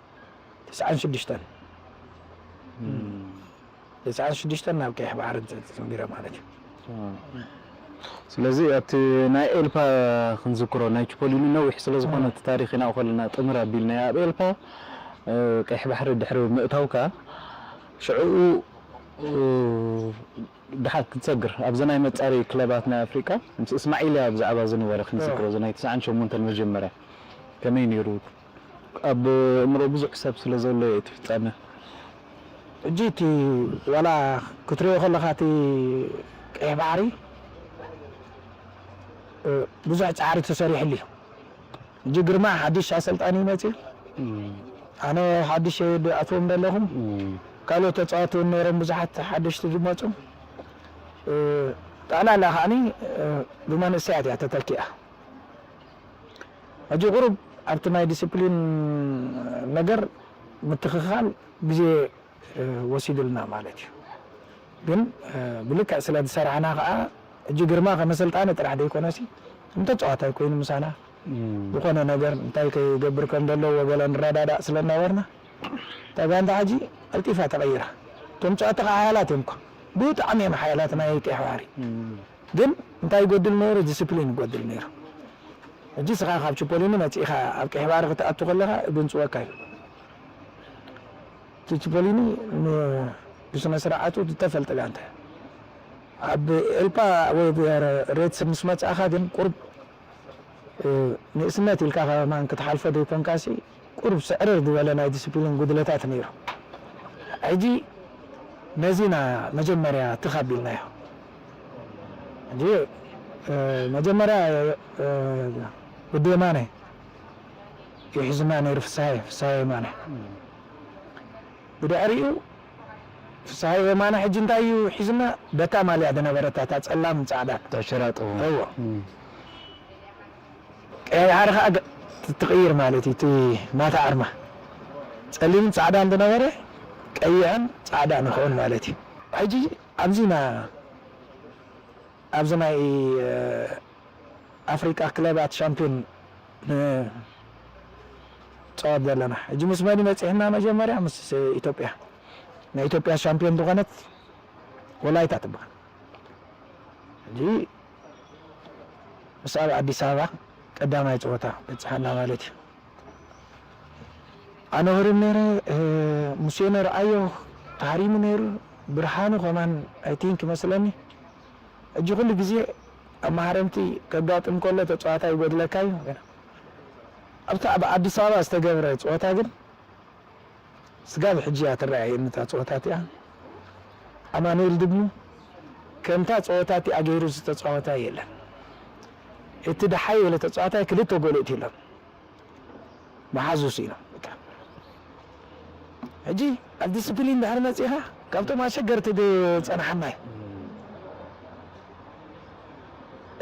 ተስዓን ሽዱሽተን ተስዓን ሽዱሽተን ናብ ቀይሕ ባሕሪ ተዘንቢረ ማለት እዩ። ስለዚ ኣብቲ ናይ ኤልፓ ክንዝክሮ ናይ ቺፖሊኒ ነዊሕ ስለ ዝኾነ እቲ ታሪኽ ኢና ከለና ጥምር ኣቢልና ኣብ ኤልፓ ቀይሕ ባሕሪ ድሕሪ ምእታውካ ሽዕኡ ድሓር ክትሰግር ኣብዘ ናይ መፃረይ ክለባት ናይ ኣፍሪቃ ምስ እስማዒልያ ብዛዕባ ዝነበረ ክንዝክሮ እዚ ናይ ተስዓን ሸሞንተን መጀመርያ ከመይ ነይሩ? ኣብ እምሮ ብዙሕ ሰብ ስለ ዘሎ እዩ እቲ ፍጻመ። እጂ እቲ ዋላ ክትሪኦ ከለኻ እቲ ቀይሕ ባሕሪ ብዙሕ ፃዕሪ ተሰሪሕሉ እዩ። እጂ ግርማ ሓድሽ ኣሰልጣኒ መፅኡ ኣነ ሓድሽ ድኣትዎም ዘለኹም ካልኦት ተፃወቲ እውን ነይሮም ብዙሓት ሓደሽቲ ዝመፁ ጠቕላላ ከዓኒ ብመንእሰያት እያ ተተኪኣ። ሕጂ ቁሩብ ኣብቲ ናይ ዲስፕሊን ነገር ምትኽኻል ግዜ ወሲዱልና ማለት እዩ። ግን ብልክዕ ስለ ዝሰራሕና ከዓ እጂ ግርማ ከም ኣሰልጣኒ ጥራሕ ዘይኮነሲ እንተ ተፃዋታይ ኮይኑ ምሳና ዝኾነ ነገር እንታይ ከይገብር ከም ዘለዎ ገለ ንረዳዳእ ስለ እናበርና እታ ጋንታ ሕጂ ቀልጢፋ ተቐይራ። እቶም ተፃወቲ ከዓ ሓያላት እዮም እኳ ብጣዕሚ እዮም ሓያላት ናይ ቀይሕ ባሕሪ ግን እንታይ ይጎድል ነይሩ? ዲስፕሊን ይጎድል ነይሩ። ሕጂ ስኻ ካብ ችፖሊኒ መፂእኻ ኣብ ቀይሕ ባሕሪ ክትኣቱ ከለኻ እግንፅወካ እዩ። እቲ ችፖሊኒ ብስነ ስርዓቱ ዝተፈልጠ ጋንታ እዩ። ኣብ ኤልፓ ወይ ሬትስ ምስ መፃእኻ ግን ቁርብ ንእስነት ኢልካ ከማን ክትሓልፎ ዘይኮንካሲ ቁርብ ስዕርር ዝበለ ናይ ዲስፕሊን ጉድለታት ነይሩ። ሕጂ ነዚና መጀመርያ ትኽ ኣቢልናዮ። ሕጂ መጀመርያ ወዲ የማነ ይሕዝና ነይሩ ፍስሃየ ፍስሃየ የማነ ብድሕሪኡ ፍስሃየ የማነ ሕጂ እንታይ እዩ ሒዝና በታ ማልያ ዝነበረታ እታ ፀላም ፃዕዳ ተሸራጥዎ እዎ ቀያያሪ ከዓ ትቕይር ማለት እዩ እቲ ናታ ኣርማ ፀሊምን ፃዕዳን ዝነበረ ቀይሕን ፃዕዳ ንክውን ማለት እዩ ሕጂ ኣብዚና ኣብዚ ናይ ኣፍሪቃ ክለባት ሻምፒዮን ንፃወት ዘለና ሕጂ ምስ መን መፂሕና መጀመርያ ምስ ኢትዮጵያ ናይ ኢትዮጵያ ሻምፒዮን ዝኾነት ወላይታ ትበሃል ሕጂ ምስ ኣብ ኣዲስ ኣበባ ቀዳማይ ፀወታ በፅሓና ማለት እዩ ኣነ ህርም ነይረ ሙሴ ነርኣዮ ተሃሪሙ ነይሩ ብርሃኑ ከማን ኣይቲንክ ይመስለኒ ሕጂ ኩሉ ግዜ ኣብ ማህረምቲ ከጋጥም ከሎ ተፀዋታ ይጎድለካ እዩ ኣብቲ ኣብ ኣዲስ ኣበባ ዝተገብረ ፀወታ ግን ስጋብ ሕጂ እያ ትረኣየኒ እታ ፀወታ እቲኣ ኣማኑኤል ድግሙ ከምታ ፀወታ እቲኣ ገይሩ ዝተፃወታ የለን እቲ ደሓይ ወለ ተፃዋታይ ክልተ ጎል እትሎም መሓዙስ ኢሎም ሕጂ ኣብ ዲስፕሊን ድሕር መፂኻ ካብቶም ኣሸገርቲ ዝፀናሓና እዩ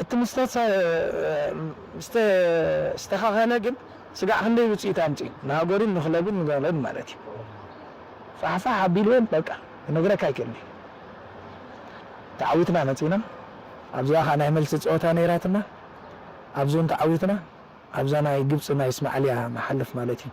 እቲ ምስተኸኸለ ግን ስጋዕ ክንደይ ውፅኢት ኣምፂ ንሃገሩን ንክለቡን ንጋለን ማለት እዩ ፋሕፋሕ ኣቢልወን በቃ ክነግረካ ኣይክእልኒ ተዓዊትና መፂና ኣብዚኣ ከዓ ናይ መልሲ ፀወታ ነይራትና ኣብዚውን ተዓዊትና ኣብዛ ናይ ግብፂ ናይ እስማዕልያ ንሓልፍ ማለት እዩ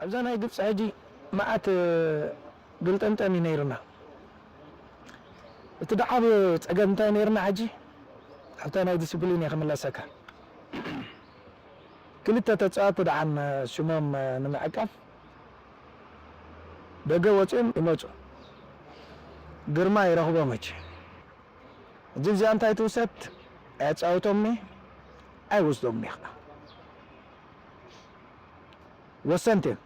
ኣብዛ ናይ ግብፂ ሕጂ መዓት ግልጠምጠም እዩ ነይርና። እቲ ደዓብ ፀገም እንታይ ነይርና ሕጂ ኣብታ ናይ ዲስፕሊን እየ ክምለሰካ። ክልተ ተፃወቲ ደሓን ሽሞም ንምዕቃፍ ደገ ወፂኦም ይመፁ። ግርማ ይረኽቦም ሕጂ። እዚ እዚኣ እንታይ ትውሰድ? ኣያፃውቶም ኣይወስዶም ኒ ከዓ ወሰንቲ እዮም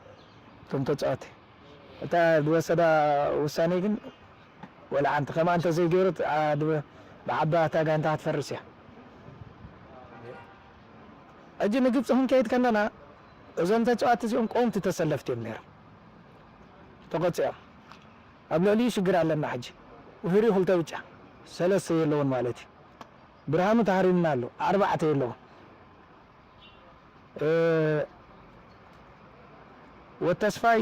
እቶም ተፃወቲ። እታ ዝወሰዳ ውሳኔ ግን ወላ ሓንቲ ከምኣ እንተዘይገይሩ ብዓባ እታ ጋንታ ክትፈርስ እያ። ሕጂ ንግብፂ ክንከይድ ከለና እዞም ተፃዋቲ እዚኦም ቀውምቲ ተሰለፍቲ እዮም ነይሮም ተቆፂኦም። ኣብ ልዕሊኡ ሽግር ኣለና ሕጂ። ውህሪ ክልተ ብጫ ሰለስተ የለውን ማለት እዩ። ብርሃኑ ተሃሪምና ኣሎ ኣርባዕተ የለውን። ወተስፋይ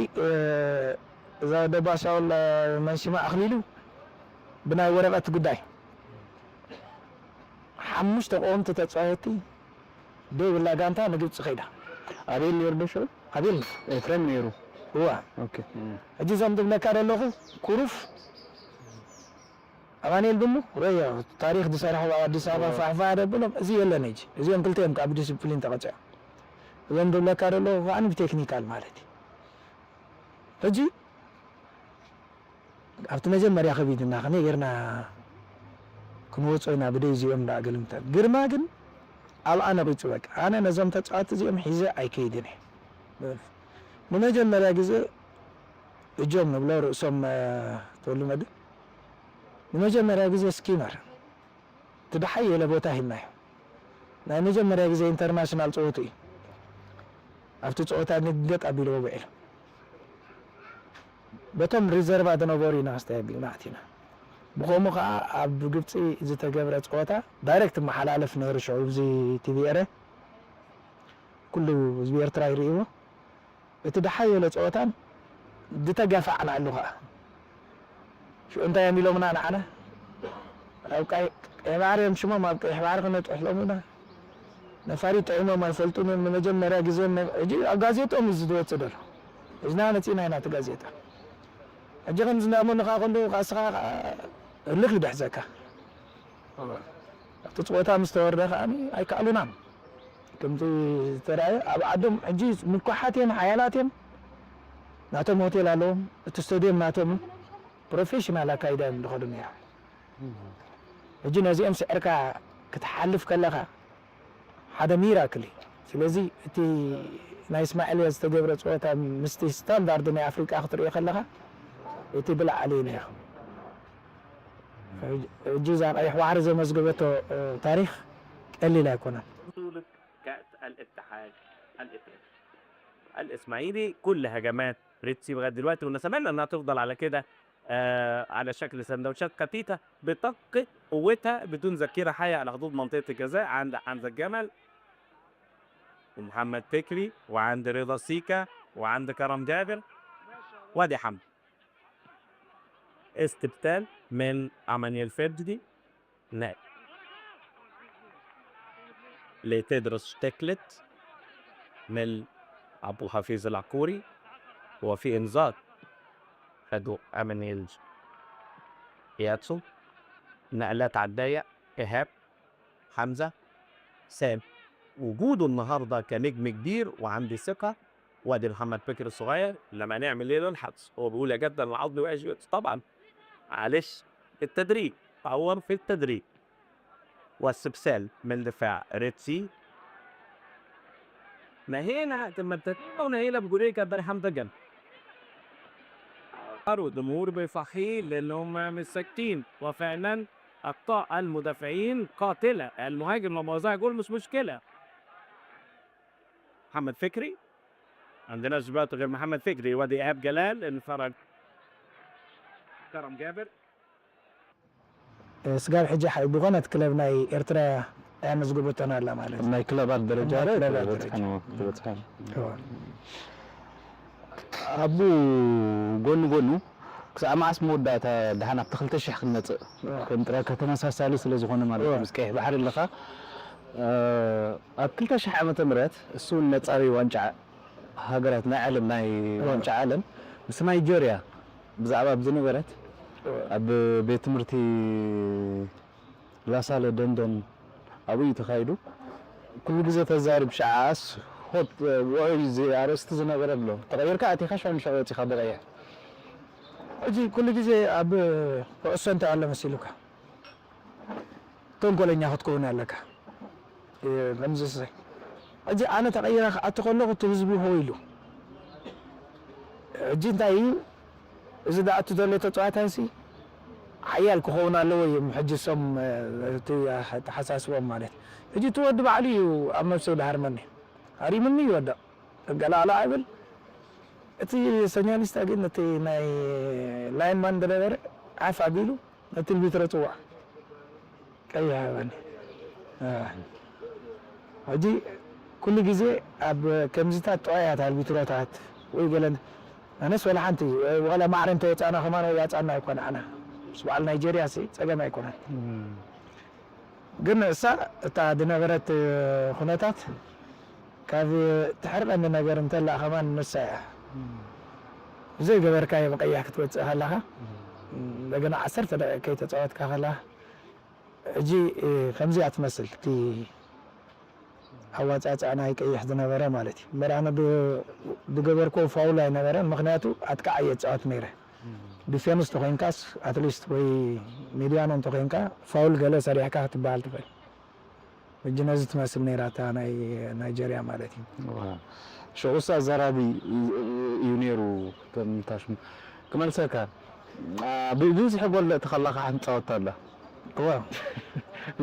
እዛ ደባሳውል መንሽማ ኣኽሊሉ ብናይ ወረቐት ጉዳይ ሓሙሽተ ቀወምቲ ተፃወቲ ደይብላ ጋንታ ንግብፂ ከይዳ። ኣቤል ነይሩ ዶ ሽዑ? ኣቤል ኤፍሬም ነይሩ። እዋ። ኦኬ። ሕጂ እዞም ዝብለካ ዘለኹ ኩሩፍ ኣማኑኤል ድሙ ወይ ታሪኽ ዝሰርሐ ኣብ ኣዲስ ኣበባ ፋሕፋሕ ደብሎም እዚ የለን። ሕጂ እዚኦም ክልተ እዮም ካብ ዲስፕሊን ተቐፅዖም። እዞም ዝብለካ ዘለኹ ከዓ ብቴክኒካል ማለት እዩ። ሕጂ ኣብቲ መጀመርያ ከቢድና ከመይ ጌርና ክንወፅኦ ኢና ብደይ እዚኦም ደኣ ገልምጠ ግርማ ግን ኣብኣ ነቂፁ በቃ ኣነ ነዞም ተፃወቲ እዚኦም ሒዘ ኣይከይድን እየ። ንመጀመርያ ግዜ እጆም ንብሎ ርእሶም ተወሉ መድን ንመጀመርያ ግዜ ስኪመር እቲ ደሓይ የለ ቦታ ሂብናዮ። ናይ መጀመርያ ግዜ ኢንተርናሽናል ፀወቱ እዩ። ኣብቲ ፀወታ ንገጥ ኣቢልዎ ውዒሉ። በቶም ሪዘርቫ ዝነበሩ ኢና ኣስተያየት ኣቢልና ኣቲና። ብኸምኡ ከዓ ኣብ ግብፂ ዝተገብረ ፀወታ ዳይሬክት መሓላለፍ ነይሩ ሽዑ እዚ ቲቪ ኤረ ኩሉ ህዝቢ ኤርትራ ይርእይዎ። እቲ ደሓየለ ፀወታን ዝተጋፋዕናሉ ከዓ ሽዑ እንታይ እዮም ኢሎምና ንዓና ኣብ ቀይሕ ባሕሪ እዮም ሽሞም ኣብ ቀይሕ ባሕሪ ክነጥሕሎም ኢና። ነፋሪት ጥዒሞም ኣይፈልጡን እዮም ንመጀመርያ ግዜ ሕጂ ኣብ ጋዜጦም እዩ ዝወፅእ ዘሎ። እዝና ነፂና ኢና እቲ ጋዜጣ። ሕጂ ከምዚ እንዳመኑ ከዓ ከለዉ ከዓ እስኻ እልኽ ይድሕዘካ። ኣብቲ ፀወታ ምስ ተወርደ ከዓ ኣይከኣሉናን። ከምቲ ዝተረኣየ ኣብ ዓዶም ሕጂ ምኩሓት እዮም ሓያላት እዮም። ናቶም ሆቴል ኣለዎም እቲ ስቶድዮም ናቶም ፕሮፌሽናል ኣካይዳ እዮም ዝኸዱ ነይሮም። ሕጂ ነዚኦም ስዕርካ ክትሓልፍ ከለኻ ሓደ ሚራክል እዩ። ስለዚ እቲ ናይ እስማኤልያ ዝተገብረ ፀወታ ምስቲ ስታንዳርድ ናይ ኣፍሪቃ ክትሪኦ ከለኻ እቲ ብላዕሊ እዩ ነይሩ። ሕጂ እዛ ቀይሕ ባሕሪ ዘመዝገበቶ ታሪክ ቀሊል ኣይኮነን። بطولة كأس الاتحاد الإفريقي. الإسماعيلي كل هجمات ريتسي لغاية دلوقتي، ونتمنى إنها تفضل على كده، آه، على شكل سندوتشات خفيفة بتقي قوتها بدون ذخيرة حية على حدود منطقة الجزاء عند حمزة الجمل ومحمد فكري وعند رضا سيكا. وعند كرم جابر، وادي حمد. استبدال من أمانيال فيردي، نائب لتدرس شتكلت من أبو حفيظ العكوري، وفي إنذار. خدوا أمانيال ياتسو، نقلات عداية، إيهاب، حمزة، سام. وجوده النهاردة كنجم كبير وعندي ثقة. وادي محمد فكري الصغير، لما نعمل ايه نلحظ، هو بيقول: "يا جدع، العظم وحش جدا". طبعا، معلش، التدريب، باور في التدريب. واستبسال من دفاع ريتسي. نهينا، لما ابتدينا ونهينا بجولين كان بني حمزة جنب. الجمهور بيصحيه لأن هم مش ساكتين، وفعلا أخطاء المدافعين قاتلة. المهاجم لما يضيع جول مش مشكلة. محمد فكري، عندناش دلوقتي غير محمد فكري، وادي إيهاب جلال انفرد. كرم جابر. ስጋብ ሕጂ ሓ- ብኾነት ክለብ ናይ ኤርትራ ኣየመዝግበቶን ኣላ ማለት እዩ። ናይ ክለባት ደረጃ ናይ ረ ክለባት ትበፅሐን ደረጃ። ትበፅሐን እወ። ኣቡ ጎኒ ጎኑ ክሳብ መዓስ መወዳእታ ደሓን ኣብቲ ክልተ ሽሕ ክንመፅእ እወ። ከም ጥራይ ከተመሳሳሊ ስለ ዝኾነ ማለት እዩ እወ። ምስ ቀይሕ ባሕሪ ኣለኻ እ፣ ኣብ ክልተ ሽሕ ዓመተ ምህረት እሱ እውን ነፃዊ ዋንጫ ሃገራት ናይ ዓለም ናይ ዋንጫ ዓለም ምስ ናይጀርያ ብዛዕባ ኣብ ዝነበረት ኣብ ቤት ትምህርቲ ላሳለ ደንደን ኣብኡ እዩ ተኻይዱ። ኩሉ ግዜ ተዛርብ ሸዓስ ሆት ወይ እዚ ኣርእስቲ ዝነበረ ኣሎ ተቐይርካ ኣቲኻ ሸምሻ ወፂኻ ብቐይሕ ሕጂ ኩሉ ግዜ ኣብ ኩዕሶ እንታይ ኣሎ መሲሉካ ተንኮለኛ ክትከውን ኣለካ። እ፣ ከምዚ ስ- ሕጂ ኣነ ተቐይረ ክኣቲ ከለኹ እቲ ህዝቢ ሆ ኢሉ ሕጂ እንታይ እዩ እዚ ዝኣቱ ዘሎ ተፃዋታይ ሲ ሓያል ክኸውን ኣለዎ እዮም ሕጂ እሶም እ፣ እቲ ኣተሓሳስቦም ማለት እዩ። ሕጂ እቲ ወዲ ባዕሉ እዩ ኣብ መብሰብ ድሃርመኒ ሃሪምኒ ይወድቕ እገላሎ ኣይብል እቲ ሰኛሊስታ ግን እቲ ናይ ላይንማን ዝነበረ ዓፍ ኣቢሉ ነቲ ኣልቢትሮ ፅዋዕ ቀይሕ ሃበኒ ሕጂ ኩሉ ግዜ ኣብ ከምዚታት ጥዋያት ኣልቢትሮታት ወይ ገለ ኣነስ ወላ ሓንቲ ዋላ ማዕረ እንተወፃእና ከማን ወይ ኣፃና ኣይኮን ኣና ምስ በዓል ናይጀርያ ሲ ፀገም ኣይኮነን ግን እሳ እታ ዝነበረት ኩነታት ካብ ትሕርቐኒ ነገር እንተላ ከማን ንሳ እያ ብዘይገበርካዮ ብቐያሕ ክትወፅእ ከለኻ እንደገና ዓሰርተ ደቂቕ ከይተፃወትካ ከለኻ ሕጂ ከምዚኣ ትመስል እቲ ኣዋፃፅኣ ናይ ቀይሕ ዝነበረ ማለት እዩ እምበር ኣነ ዝገበርኮ ፋውል ኣይነበረን ምክንያቱ ኣጥቃዓ እየ ዝፃወት ነይረ ዲፌንስ ተኮይንካስ ኣትሊስት ወይ ሚድያኖ እንተኮይንካ ፋውል ገለ ሰሪሕካ ክትበሃል ትኽእል ሕጂ ነዚ ትመስል ነይራ እታ ናይ ናይጀርያ ማለት እዩ ሽዑስ ኣዘራቢ እዩ ነይሩ ከምታሽሙ ክመልሰካ ብብዝሒ ጎል ለእቲ ከለካ ሓንቲ ፃወታ ኣላ እዋ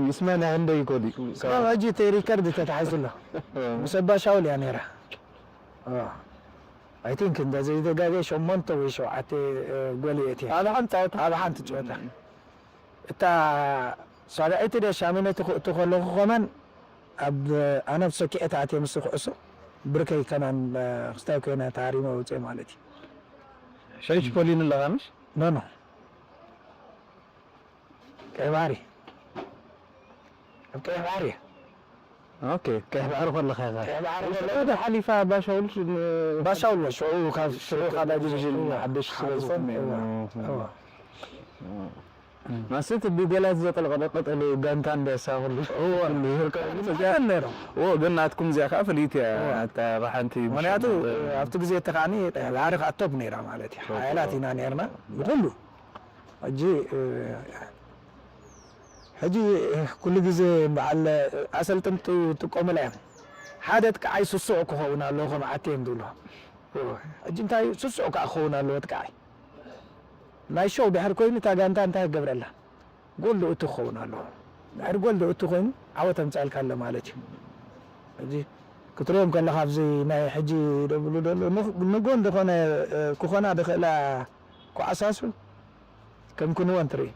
ምስ መን ህንደ ይኮዲ ካብ ሕጂ እቲ ሪከርድ ተታሒዙ ኣሎ ምስ ኣባሻውል እያ ነይራ ኣይ ቲንክ እንተ ዘይተጋገ ሸሞንተ ወይ ሸውዓተ ጎል እየ እትያ ኣብ ሓንቲ ፃወታ ኣብ ሓንቲ ጨወታ እታ ሳልዐይቲ ደ ሻሚነቲ ክእቱ ከለኹ ከማን ኣብ ኣነ ብሰኪዐት ኣትየ ምስ ኩዕሶ ብርከይ ከማን ክስታይ ኮይነ ተሃሪመ ወፅየ ማለት እዩ ሸይሽ ፖሊን ኣለካ ምሽ ኖ ኖ ቀይ ባህሪ ኣብ ቀይ ባህሪ ኦኬ ቀይሕ ባሕሪ ከለካ ኢኻ ቀይ ባህሪ ወደ ሓሊፋ ባሻውል ባሻውል ሽዑ ካብ ሽዑ ካልኣይ ዲቪዥን ሓደሽ ስለ ዝኾነ ማስት ብገላት ዘጠልቀለቀጠሉ ጋንታ እንደሳ ኩሉ ነይሮም ኦ ግን ናትኩም እዚኣ ከዓ ፍልይቲ እያ ኣታ ብሓንቲ ምክንያቱ ኣብቲ ግዜ እቲ ከዓኒ ባህሪ ከዓ ቶፕ ነይራ ማለት እዩ ሓያላት ኢና ነርና ብኩሉ ሕጂ ሕጂ ኩሉ ግዜ በዓል ኣሰልጥንቲ ጥቀሙላ እዮም ሓደ ጥቃዓይ ስሱዕ ክኸውን ኣለዎ ከም ዓቲ እዮም ዝብሉ ሕጂ እንታይ ስሱዕ ከዓ ክኸውን ኣለዎ ጥቃዓይ ናይ ሸው ድሕር ኮይኑ እታ ጋንታ እንታይ ክገብረላ ጎል ዝእቱ ክኸውን ኣለዎ ድሕሪ ጎል ዝእቱ ኮይኑ ዓወት ኣምፃልካ ኣሎ ማለት እዩ ሕጂ ክትሪኦም ከለካ ኣብዚ ናይ ሕጂ ደብሉ ደሎ ንጎል ዝኾነ ክኾና ዝኽእላ ኩዓሳሱ ከም ክንወን ትርኢ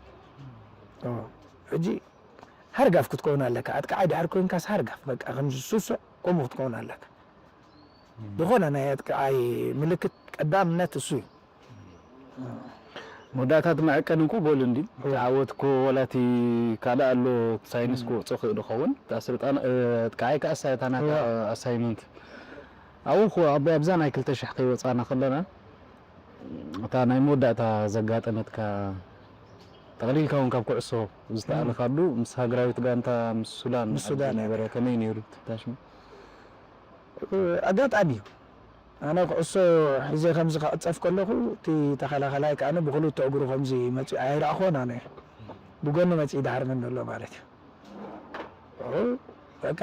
ሕጂ ሃርጋፍ ክትከውን ኣለካ ኣጥቃዓይ ድሕር ኮይንካስ ሃርጋፍ በቃ ከምዚ ሱሱዕ ከምኡ ክትከውን ኣለካ ዝኾነ ናይ ኣጥቃዓይ ምልክት ቀዳምነት እሱ እዩ። መወዳእታ እቲ መዐቀኒ እኮ ጎል እንዲ ተዓወት እኮ ወላ እቲ ካልእ ኣሎ ሳይንስ ክወፅኦ ክእል ይኸውን። እታ ስልጣን ኣጥቃዓይ ከኣሳ እታ ናታ ኣሳይመንት ኣብኡ እኮ ኣብ ኣብዛ ናይ ክልተ ሽሕ ከይወፃና ከለና እታ ናይ መወዳእታ ዘጋጠመትካ ጠቕሊልካ እውን ካብ ኩዕሶ ዝተኣለካሉ ምስ ሃገራዊት ጋንታ ምስ ሱዳን ምስ ሱዳን ነበረ ከመይ ነይሩ ትታሽሙ? ኣጋጣሚ እዩ። ኣነ ኩዕሶ ሒዘ ከምዚ ክዕፀፍ ከለኹ እቲ ተኸላኸላይ ከኣ ብክልተ እግሩ ከምዚ መፂኡ ኣይረኣኹን ኣነ ብጎኒ መፂኡ ድሓር መን ዘሎ ማለት እዩ። ኣብኡ በቃ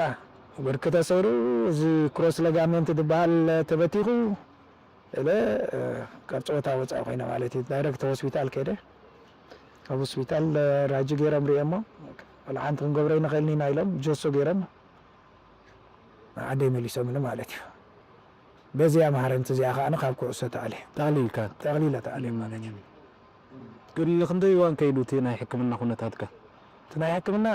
ብርኪ ተሰይሩ እዚ ክሮስ ለጋሜንት ዝበሃል ተበቲኹ እለ ካብ ፀወታ ወፃኢ ኮይነ ማለት እዩ። ዳይረክት ሆስፒታል ከይደ ኣብ ሆስፒታል ራጂ ገይሮም ሪኦሞ ወላ ሓንቲ ክንገብሮ ይንኽእል ኢና ኢሎም ጀሶ ገይሮም ዓደይ መሊሶምኒ ማለት እዩ። በዚኣ መሃረምቲ እዚኣ ከዓ ካብ ኩዕሶ ተኣልየ ጠቕሊልካ ጠቕሊለ ተኣልየ ማለት እዩ። ግን ንክንደይ እዋን ከይዱ እቲ ናይ ሕክምና ኩነታትካ? እቲ ናይ ሕክምና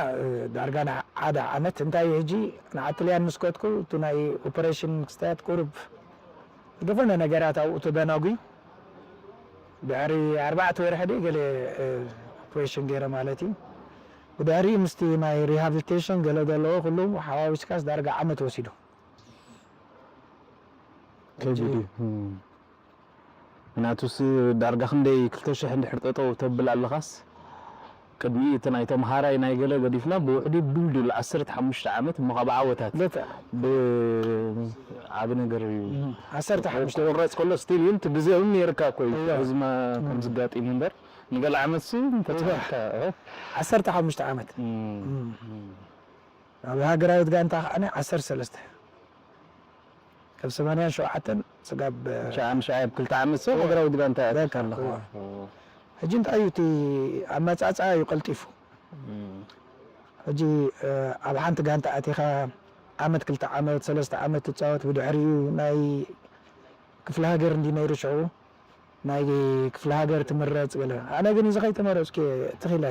ዳርጋ ሓደ ዓመት እንታይ ሕጂ ንዓጥልያን ምስ ከድኩ እቲ ናይ ኦፐሬሽን ክስታያት ቁርብ ዝኾነ ነገራት ኣብኡ ተደናጉ ድሕሪ ኣርባዕተ ወርሒ ደ ገለ ኦፕሬሽን ገይረ ማለት እዩ። ብድሕሪ ምስቲ ናይ ሪሃብሊቴሽን ገለ ዘለዎ ኩሉ ሓዋዊስካስ ዳርጋ ዓመት ወሲዱ። ከቢድ እዩ። ምክንያቱስ ዳርጋ ክንደይ ክልተ ሽሕ እንድሕር ጠጠው ተብል ኣለኻስ ቅድሚ እቲ ናይ ተምሃራይ ናይ ገለ ገዲፍና ብውሕዱ ድልድል ዓሰርተ ሓሙሽተ ዓመት እሞ ካብ ዓወታት ልክዕ ዓብ ነገር እዩ። ዓሰርተ ሓሙሽተ ክቁረፅ ከሎ ስቲል ግን እቲ ግዜ እውን ነይርካ እኮ እዩ። እዚ ከም ዝጋጢም እምበር ንገለ ዓመት ሲ እንተፀኒሕካ ዓሰርተ ሓሙሽተ ዓመት ኣብ ሃገራዊት ጋንታ ከዓ ዓሰርተ ሰለስተ ካብ ሰማንያን ሸውዓተን ስጋብ ሸዓ ምሻ ኣብ ክልተ ዓመት ሰብ ሃገራዊት ጋንታ በቃ ኣለኻ። ሕጂ እንታይ እዩ እቲ ኣመፃፅኣ እዩ ቀልጢፉ። ሕጂ ኣብ ሓንቲ ጋንታ ኣቲኻ ዓመት ክልተ ዓመት ሰለስተ ዓመት ትፃወት ብድሕሪኡ ናይ ክፍለ ሃገር እንዲ ነይሩ ሽዑ ናይ ክፍለ ሃገር ትምረፅ ገለ ኣነ ግን እዚ ከይተመረፅኩ ትኽኢለ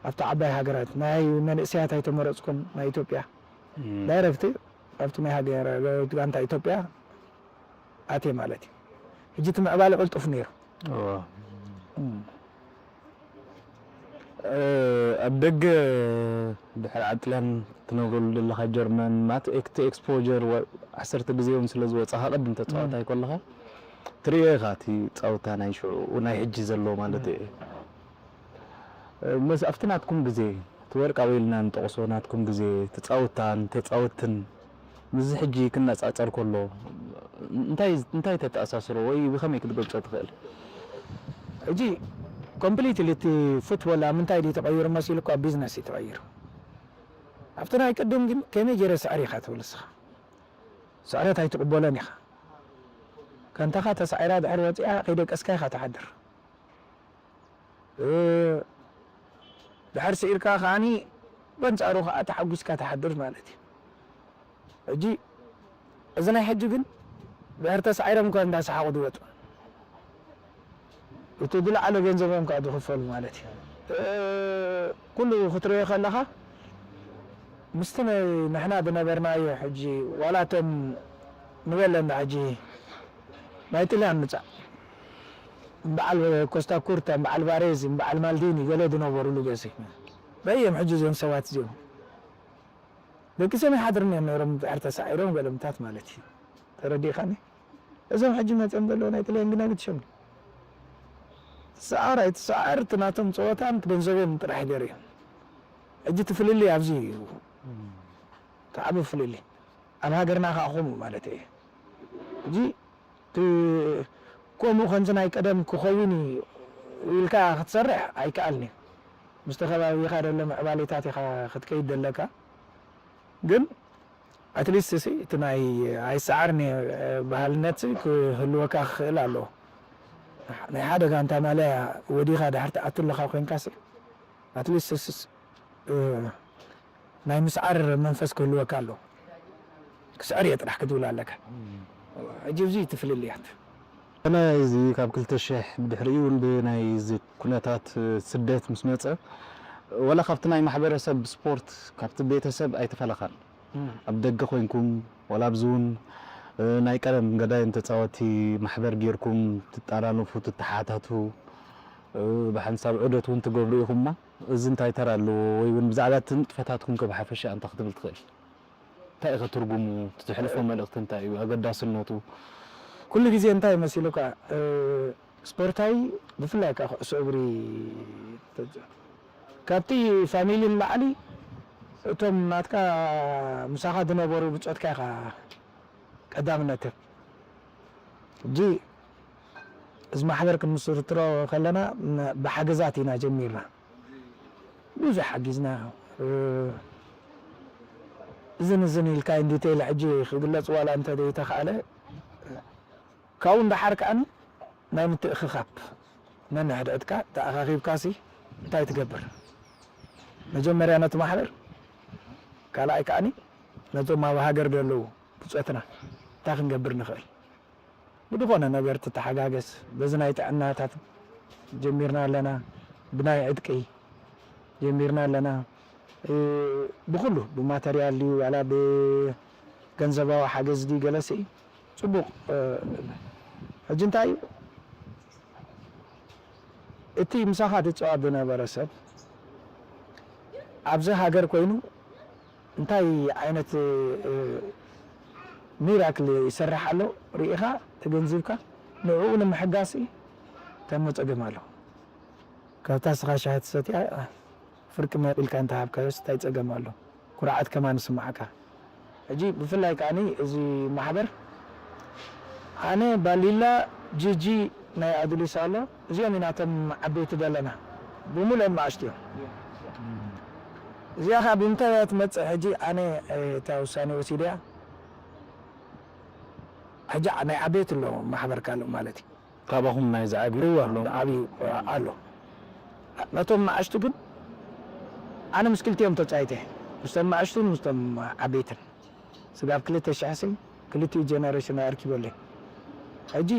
ኣብቲ ዓባይ ሃገራት ናይ መንእሰያት ኣይተመረፅኩን ናይ ኢትዮጵያ ዳይረክት ኣብቲ ናይ ሃገራዊት ጋንታ ኢትዮጵያ ኣትየ ማለት እዩ። ሕጂ እቲ ምዕባለ ቅልጡፍ ነይሩ። ኣብ ደገ ድሕሪ ዓጥልያን ትነብረሉ ዘለኻ ጀርመን ማለት እቲ ኤክስፖጀር ዓሰርተ ግዜ እውን ስለ ዝወፃኻ ቅድም ተፃዋታይ ከለኻ ትርእዮ ኢኻ እቲ ፃውታ ናይ ሽዑ ናይ ሕጂ ዘሎ ማለት እየ። መስ ኣብቲ ናትኩም ግዜ እቲ ወርቃዊ ኢልና ንጠቕሶ ናትኩም ግዜ ተፃውታን ተፃወትን ምስዚ ሕጂ ክነፃፀር ከሎ እንታይ እንታይ ተተኣሳስሮ ወይ ብኸመይ ክትገልፆ ትኽእል? ሕጂ ኮምፕሊትሊ እቲ ፉትቦል ኣብ ምንታይ ድዩ ተቐይሩ መሲሉ እኳ ቢዝነስ እዩ ተቐይሩ። ኣብቲ ናይ ቅድም ግን ከመይ ገይረ ስዕሪ ኢኻ ትብል እስኻ ስዕረት ኣይትቕበሎን ኢኻ። ከንታኻ ተሳዒራ ድሕሪ ወፂኣ ከይደቀስካ ኢኻ ትሓድር። ድሕር ስዒርካ ከዓኒ በንጻሩ ከዓ ተሓጒስካ ትሓድር ማለት እዩ። ሕጂ እዚ ናይ ሕጂ ግን ድሕር ተሳዒሮም እኳ እንዳሰሓቑ ዝወፁ እቲ ዝለዓለ ገንዘቦም ከዓ ዝኽፈሉ ማለት እዩ። ኩሉ ክትሪኦ ከለኻ ምስቲ ንሕና ዝነበርናዮ ሕጂ ዋላ እቶም ንበለና ሕጂ ናይ ጥልያን ምፃእ በዓል ኮስታ ኩርታ በዓል ባሬዚ በዓል ማልዲኒ ገለ ዝነበሩሉ ገዜ በየም ሕጂ እዞም ሰባት እዚኦም ደቂ ሰሜን ሓድርና እዮም ነይሮም ድሕር ተሳዒሮም ገለምታት ማለት እዩ። ተረዲእኻኒ? እዞም ሕጂ መፅኦም ዘለዉ ናይ ጥልያን ግና ግድሾም ትሰዓር ኣይትሰዓር እቲ ናቶም ፀወታን ገንዘቦም ጥራሕ ይደር እዮም። ሕጂ እቲ ፍልልይ ኣብዚ እዩ። እቲ ዓቢ ፍልልይ ኣብ ሃገርና ከዓ ከምኡ ማለት እየ። ሕጂ እቲ ከምኡ ከምዚ ናይ ቀደም ክኸውን እዩ ኢልካ ክትሰርሕ ኣይከኣልን እዩ። ምስቲ ከባቢኻ ዘሎ ምዕባሌታት ኢኻ ክትከይድ ዘለካ። ግን ኣትሊስት ሲ እቲ ናይ ኣይሰዓርን እየ ባህልነት ሲ ክህልወካ ክኽእል ኣለዎ። ናይ ሓደ ጋንታ ማልያ ወዲኻ ድሕር ትኣቱ ኣለኻ ኮይንካ ሲ ኣትሊስት ሲ ናይ ምስዓር መንፈስ ክህልወካ ኣለዎ። ክስዕር እየ ጥራሕ ክትብል ኣለካ። ሕጂ እዚ ትፍልልያት ኣነ እዚ ካብ ክልተ ሽሕ ብድሕሪኡ እውን ብናይ እዚ ኩነታት ስደት ምስ መፀ ወላ ካብቲ ናይ ማሕበረሰብ ስፖርት ካብቲ ቤተሰብ ኣይተፈለኻን። ኣብ ደገ ኮይንኩም ወላ ኣብዚ እውን እ፣ ናይ ቀደም ገዳይም ተጻወቲ ማሕበር ጌርኩም ትጠላነፉ፣ ትተሓታቱ፣ እ፣ ብሓንሳብ ዑደት እውን ትገብሩ ኢኹም እሞ፣ እዚ እንታይ ተራ ኣለዎ? ወይ እውን ብዛዕባ እቲ ንጥፈታትኩም ከ ብሓፈሻ እንታይ ክትብል ትኽእል? እንታይ ኢኸ ትርጉሙ? እቲ ዘሕልፎ መልእኽቲ እንታይ እዩ? ኣገዳስነቱ? ኩሉ ግዜ እንታይ መሲሉካ? እ፣ ስፖርታዊ ብፍላይ ከኣ ኩዕሶ እግሪ ካብቲ ፋሚሊ ንላዕሊ እቶም ናትካ ምሳኻ ዝነበሩ ብጾትካ ኢኻ ቀዳምነት ትህብ። ሕጂ እዚ ማሕበር ክንምስርትሮ ከለና ም-፣ ብሓገዛት ኢና ጀሚርና። ብዙሕ ሓጊዝና። እ፣ እዝን እዝን ኢልካ ኢን ዲቴይል ሕጂ ክግለጽ ዋላ እንተ ዘይተኻእለ፣ ካብኡ ንደሓር ከኣ ናይ ምትእኽኻብ ነንሕድሕድካ ተኣኻኺብካሲ እንታይ ትገብር? መጀመርያ ነቲ ማሕበር፣ ካልኣይ ከኣኒ ነቶም ኣብ ሃገር ዘለዉ ብጾትና እንታይ ክንገብር ንኽእል? ብዝኾነ ነገር ትተሓጋገዝ። በዚ ናይ ጥዕናታት ጀሚርና ኣለና፣ ብናይ ዕጥቂ ጀሚርና ኣለና። እ፣ ብኹሉ ብማተርያል ድዩ ዋላ ብገንዘባዊ ሓገዝ ድዩ ገለሲ ጽቡቕ፣ እ፣ ሕጂ እንታይ እዩ እቲ ምሳኻ ዝጻወት ዝነበረ ሰብ ኣብዚ ሃገር ኮይኑ እንታይ ዓይነት፣ እ፣ ሚራክል ይሰርሕ ኣሎ ርኢኻ ተገንዚብካ ንዕኡ ንምሕጋስ ተሞ ጸገም ኣሎ። ካብታ ስኻ ሻሂ ትሰትያ ፍርቂ መሊልካ እንተሃብካዮስ እንታይ ጸገም ኣሎ? ኩርዓት ከማን ይስምዓካ። ሕጂ ብፍላይ ከኣኒ እዚ ማሕበር ኣነ፣ ባሊላ፣ ጂጂ ናይ ኣዱሊስ ኣሎ፣ እዚኦም ኢና እቶም ዓበይቲ ዘለና ብምሉኦም ንኣሽቱ እዮም። እዚኣ ኸዓ ብምንታይ እያ ትመጽእ? ሕጂ ኣነ፣ እ፣ እታ ውሳኔ ወሲደያ፣ ሕጂ ናይ ዓበይቲ ኣሎ ማሕበር ካልእ ማለት እዩ። ካባኹም ናይ ዝዓብዩ እወ፣ ኣሎ። ዝዓብዩ ኣሎ። ነቶም ንኣሽቱ ግን ኣነ ምስ ክልቲኦም ተጻይተ፣ ምስቶም ንኣሽቱን ምስቶም ዓበይትን። ስጋብ ክልተ ሽሕ ሲ ክልቲኡ ጀነሬሽን ኣርኪበለይ። ሕጂ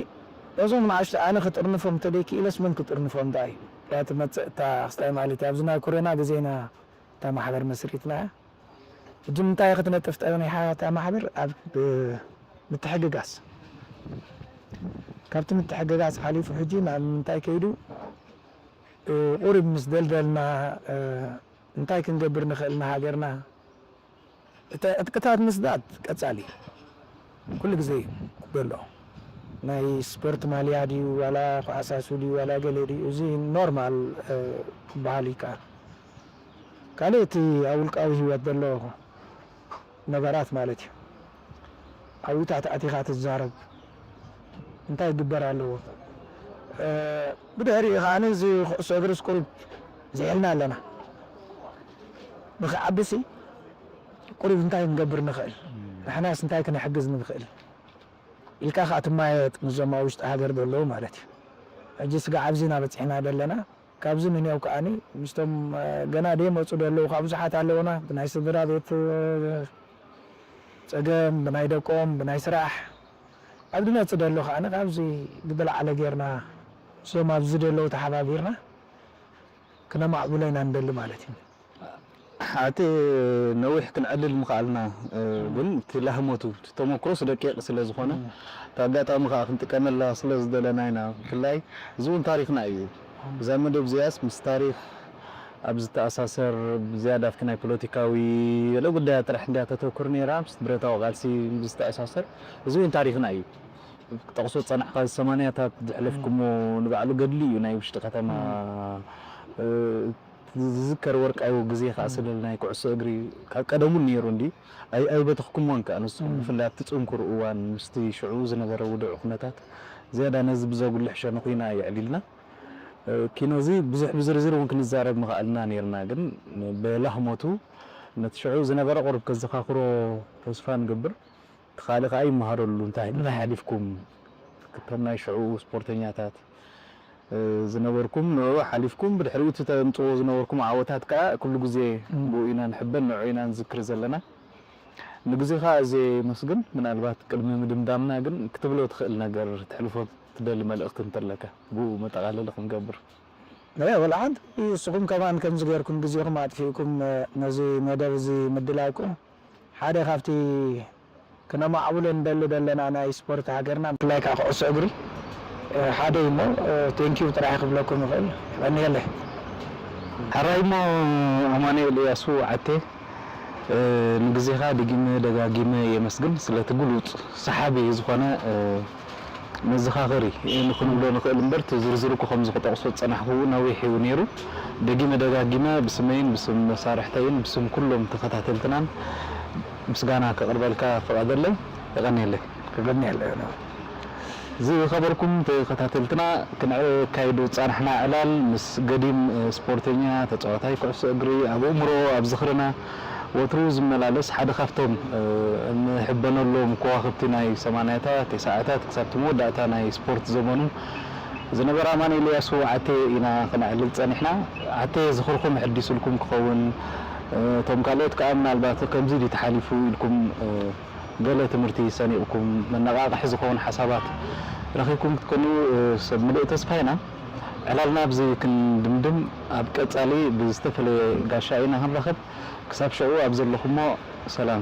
እዞም ንኣሽቱ ኣነ ክጥርንፎም እንተደይክኢለስ መን ክጥርንፎም ደኣ እዩ? እያ ትመጽእ እታ ክስታይ ማለት እዩ። ኣብዚ ናይ ኮሮና ግዜና እታ ማሕበር መስሪትና እያ። ሕጂ ምንታይ ክትነጥፍ ጸኒሓ እታ ማሕበር? ኣብ ምትሕግጋዝ። ካብቲ ምትሕግጋዝ ሓሊፉ ሕጂ ናብ ምንታይ ከይዱ? እ፣ ቁሩብ ምስ ደልደልና፣ እ፣ እንታይ ክንገብር ንኽእል ንሃገርና? እቲ ዕጥቅታት ምስዳድ ቀጻሊ ኩሉ ግዜ እዩ ዘሎ። ናይ ስፖርት ማልያ ድዩ ዋላ ኩዓሳሱ ድዩ ዋላ ገለ ድዩ፣ እዚ ኖርማል፣ እ፣ ክበሃል ይከኣል። ካልእ እቲ ኣብ ውልቃዊ ህይወት ዘሎ ነገራት ማለት እዩ። ኣብዩታት ኣቲኻ ትዛረብ፣ እንታይ ይግበር ኣለዎ? እ፣ ብድሕሪኡ ከኣ እዚ ኩዕሶ እግሪ ስቁሪት ዝሕልና ኣለና። ንኽዓብሲ ቁሩብ እንታይ ክንገብር ንኽእል? ንሕናስ እንታይ ክንሕግዝ ንኽእል? ኢልካ ከኣ ትማየጥ ምስዞም ኣብ ውሽጢ ሃገር ዘለዉ ማለት እዩ። ሕጂ ስጋዕ ኣብዚ ኢና በጺሕና ዘለና። ካብዚ ንኔው ከኣኒ ምስቶም፣ እ፣ ገና ደይመጹ ዘለዉ ከኣ ብዙሓት ኣለዉና። ብናይ ስድራ ቤት፣ እ፣ ጸገም፣ ብናይ ደቆም፣ ብናይ ስራሕ ኣብ ዝመጽእ ዘሎ ከኣኒ ካብዚ ብዝለዓለ ጌርና ምስዞም ኣብዚ ዘለዉ ተሓባቢርና ክነማዕብሎ ኢና ንደሊ ማለት እዩ። ሓቲ ነዊሕ ክንዕልል ምኽኣልና፣ እ፣ ግን እቲ ላህሞቱ፣ እቲ ተመክሮስ ደቂቕ ስለ ዝኾነ፣ እም። እቲ ኣጋጣሚ ከኣ ክንጥቀመላ ስለ ዝደለና ኢና። ብፍላይ እዚ እውን ታሪኽና እዩ። እዛ መደብ እዚኣስ ምስ ታሪኽ ኣብ ዝተኣሳሰር፣ ብዝያዳ ኣብቲ ናይ ፖለቲካዊ ገለ ጉዳያት ጥራሕ እንድያ ተተኩር ነይራ፣ ምስ ብረታዊ ቃልሲ ብዝተኣሳሰር፣ እዚ እውን ታሪኽና እዩ። ጠቕሶ ዝጸናሕካ ሰማንያታት ዘሕለፍኩሞ ንባዕሉ ገድሊ እዩ ናይ ውሽጢ ከተማ፣ እም። እ፣ ዝዝከር ወርቃዊ ግዜ ከኣ ስለ ናይ ኩዕሶ እግሪ ካብ ቀደሙ ነይሩ እንዲ ኣይ-፣ ኣይበተኽኩሞን ከኣ ንስኹም፣ እም። ብፍላይ ኣብቲ ጽንኩር እዋን ምስቲ ሽዑ ዝነበረ ውዱዕ ኩነታት ዝያዳ ነዚ ብዘጉልሕ ሸነኹ ኢና የዕሊልና። እ፣ ኪኖ እዚ ብዙሕ ብዝርዝር እውን ክንዛረብ ምኽኣልና ነይርና፣ ግን ብላህሞቱ ነቲ ሽዑ ዝነበረ ቁሩብ ከዘኻኽሮ ተስፋ ንገብር። እቲ ካልእ ከኣ ይመሃረሉ፣ እንታይ፣ እንታይ ሓሊፍኩም፣ እቶም ናይ ሽዑ ስፖርተኛታት፣ እ፣ ዝነበርኩም፣ ንዕኡ ሓሊፍኩም፣ ብድሕሪኡ እቲ ተምጽዎ ዝነበርኩም ዓወታት ከኣ ኩሉ ግዜ እም። ብኡ ኢና ንሕበን፣ ንዕኡ ኢና ንዝክር ዘለና። ንግዜኻ ኣዝየ የመስግን። ምናልባት ቅድሚ ምድምዳምና ግን ክትብሎ ትኽእል ነገር፣ ተሕልፎ ትደሊ መልእኽቲ እንተለካ፣ ብኡ መጠቓለሊ ክንገብር። እ፣ ወላ ሓንቲ፣ ንስኹም ከማን ከምዚ ጌርኩም ግዜኹም ኣጥፊእኩም፣ እ፣ ነዚ መደብ እዚ ምድላውኩም ሓደ ካብቲ ክነማዕብሎ ንደሊ ዘለና ናይ ስፖርት ሃገርና፣ ብፍላይ ከዓ ኩዕሶ እግሪ፣ እ፣ ሓደ እዩ እሞ፣ እ፣ ቴንኪው ጥራሕ ክብለኩም ይኽእል። የቐንየለይ። ሕራይ እሞ ኣማኑኤል እያሱ ዓቴ፣ እ፣ ንግዜኻ ደጊመ ደጋጊመ የመስግን። ስለቲ ግሉጽ ሰሓቢ ዝኾነ፣ እ፣ መዘኻኸሪ ንኽንብሎ ንኽእል እምበር፣ እቲ ዝርዝር እኮ ከምዚ ክጠቕሶ ዝጸናሕኩ እውን ነዊሕ እዩ ነይሩ። ደጊመ ደጋጊመ ብስመይን ብስም መሳርሕተይን ብስም ኩሎም ተኸታተልትናን ምስጋና ከቕርበልካ ፍቓደለይ። የቐንየለይ። የቐንየለይ። ዝኸበርኩም ተኸታተልትና፣ ክነካይዶ ዝጸናሕና ዕላል ምስ ገዲም ስፖርተኛ፣ ተጻዋታይ ኩዕሶ እግሪ፣ ኣብ ኣእምሮ፣ ኣብ ዝኽርና ወትሩ ዝመላለስ ሓደ ካብቶም፣ እ፣ እንሕበነሎም ከዋኽብቲ ናይ ሰማንያታት፣ ተስዓታት ክሳብ እቲ መወዳእታ ናይ ስፖርት ዘመኑ ዝነበረ ኣማኑኤል እያሱ ዓቴ ኢና ክነዕልል ጸኒሕና። ዓቴ ዝኽርኹም ኣሐዲሱልኩም ክኸውን፣ እ፣ እቶም ካልኦት ከኣ ምናልባት ከምዚ ድዩ ተሓሊፉ ኢልኩም፣ እ፣ ገለ ትምህርቲ ሰኒቕኩም መነቓቕሒ ዝኸውን ሓሳባት ረኺብኩም ክትኮኑ፣ እ፣ ሰብ ምሉእ ተስፋ ኢና። ዕላልና ኣብዚ ክንድምድም፣ ኣብ ቀጻሊ ብዝተፈለየ ጋሻ ኢና ክንራኸብ። ክሳብ ሽዑ ኣብ ዘለኹሞ ሰላም።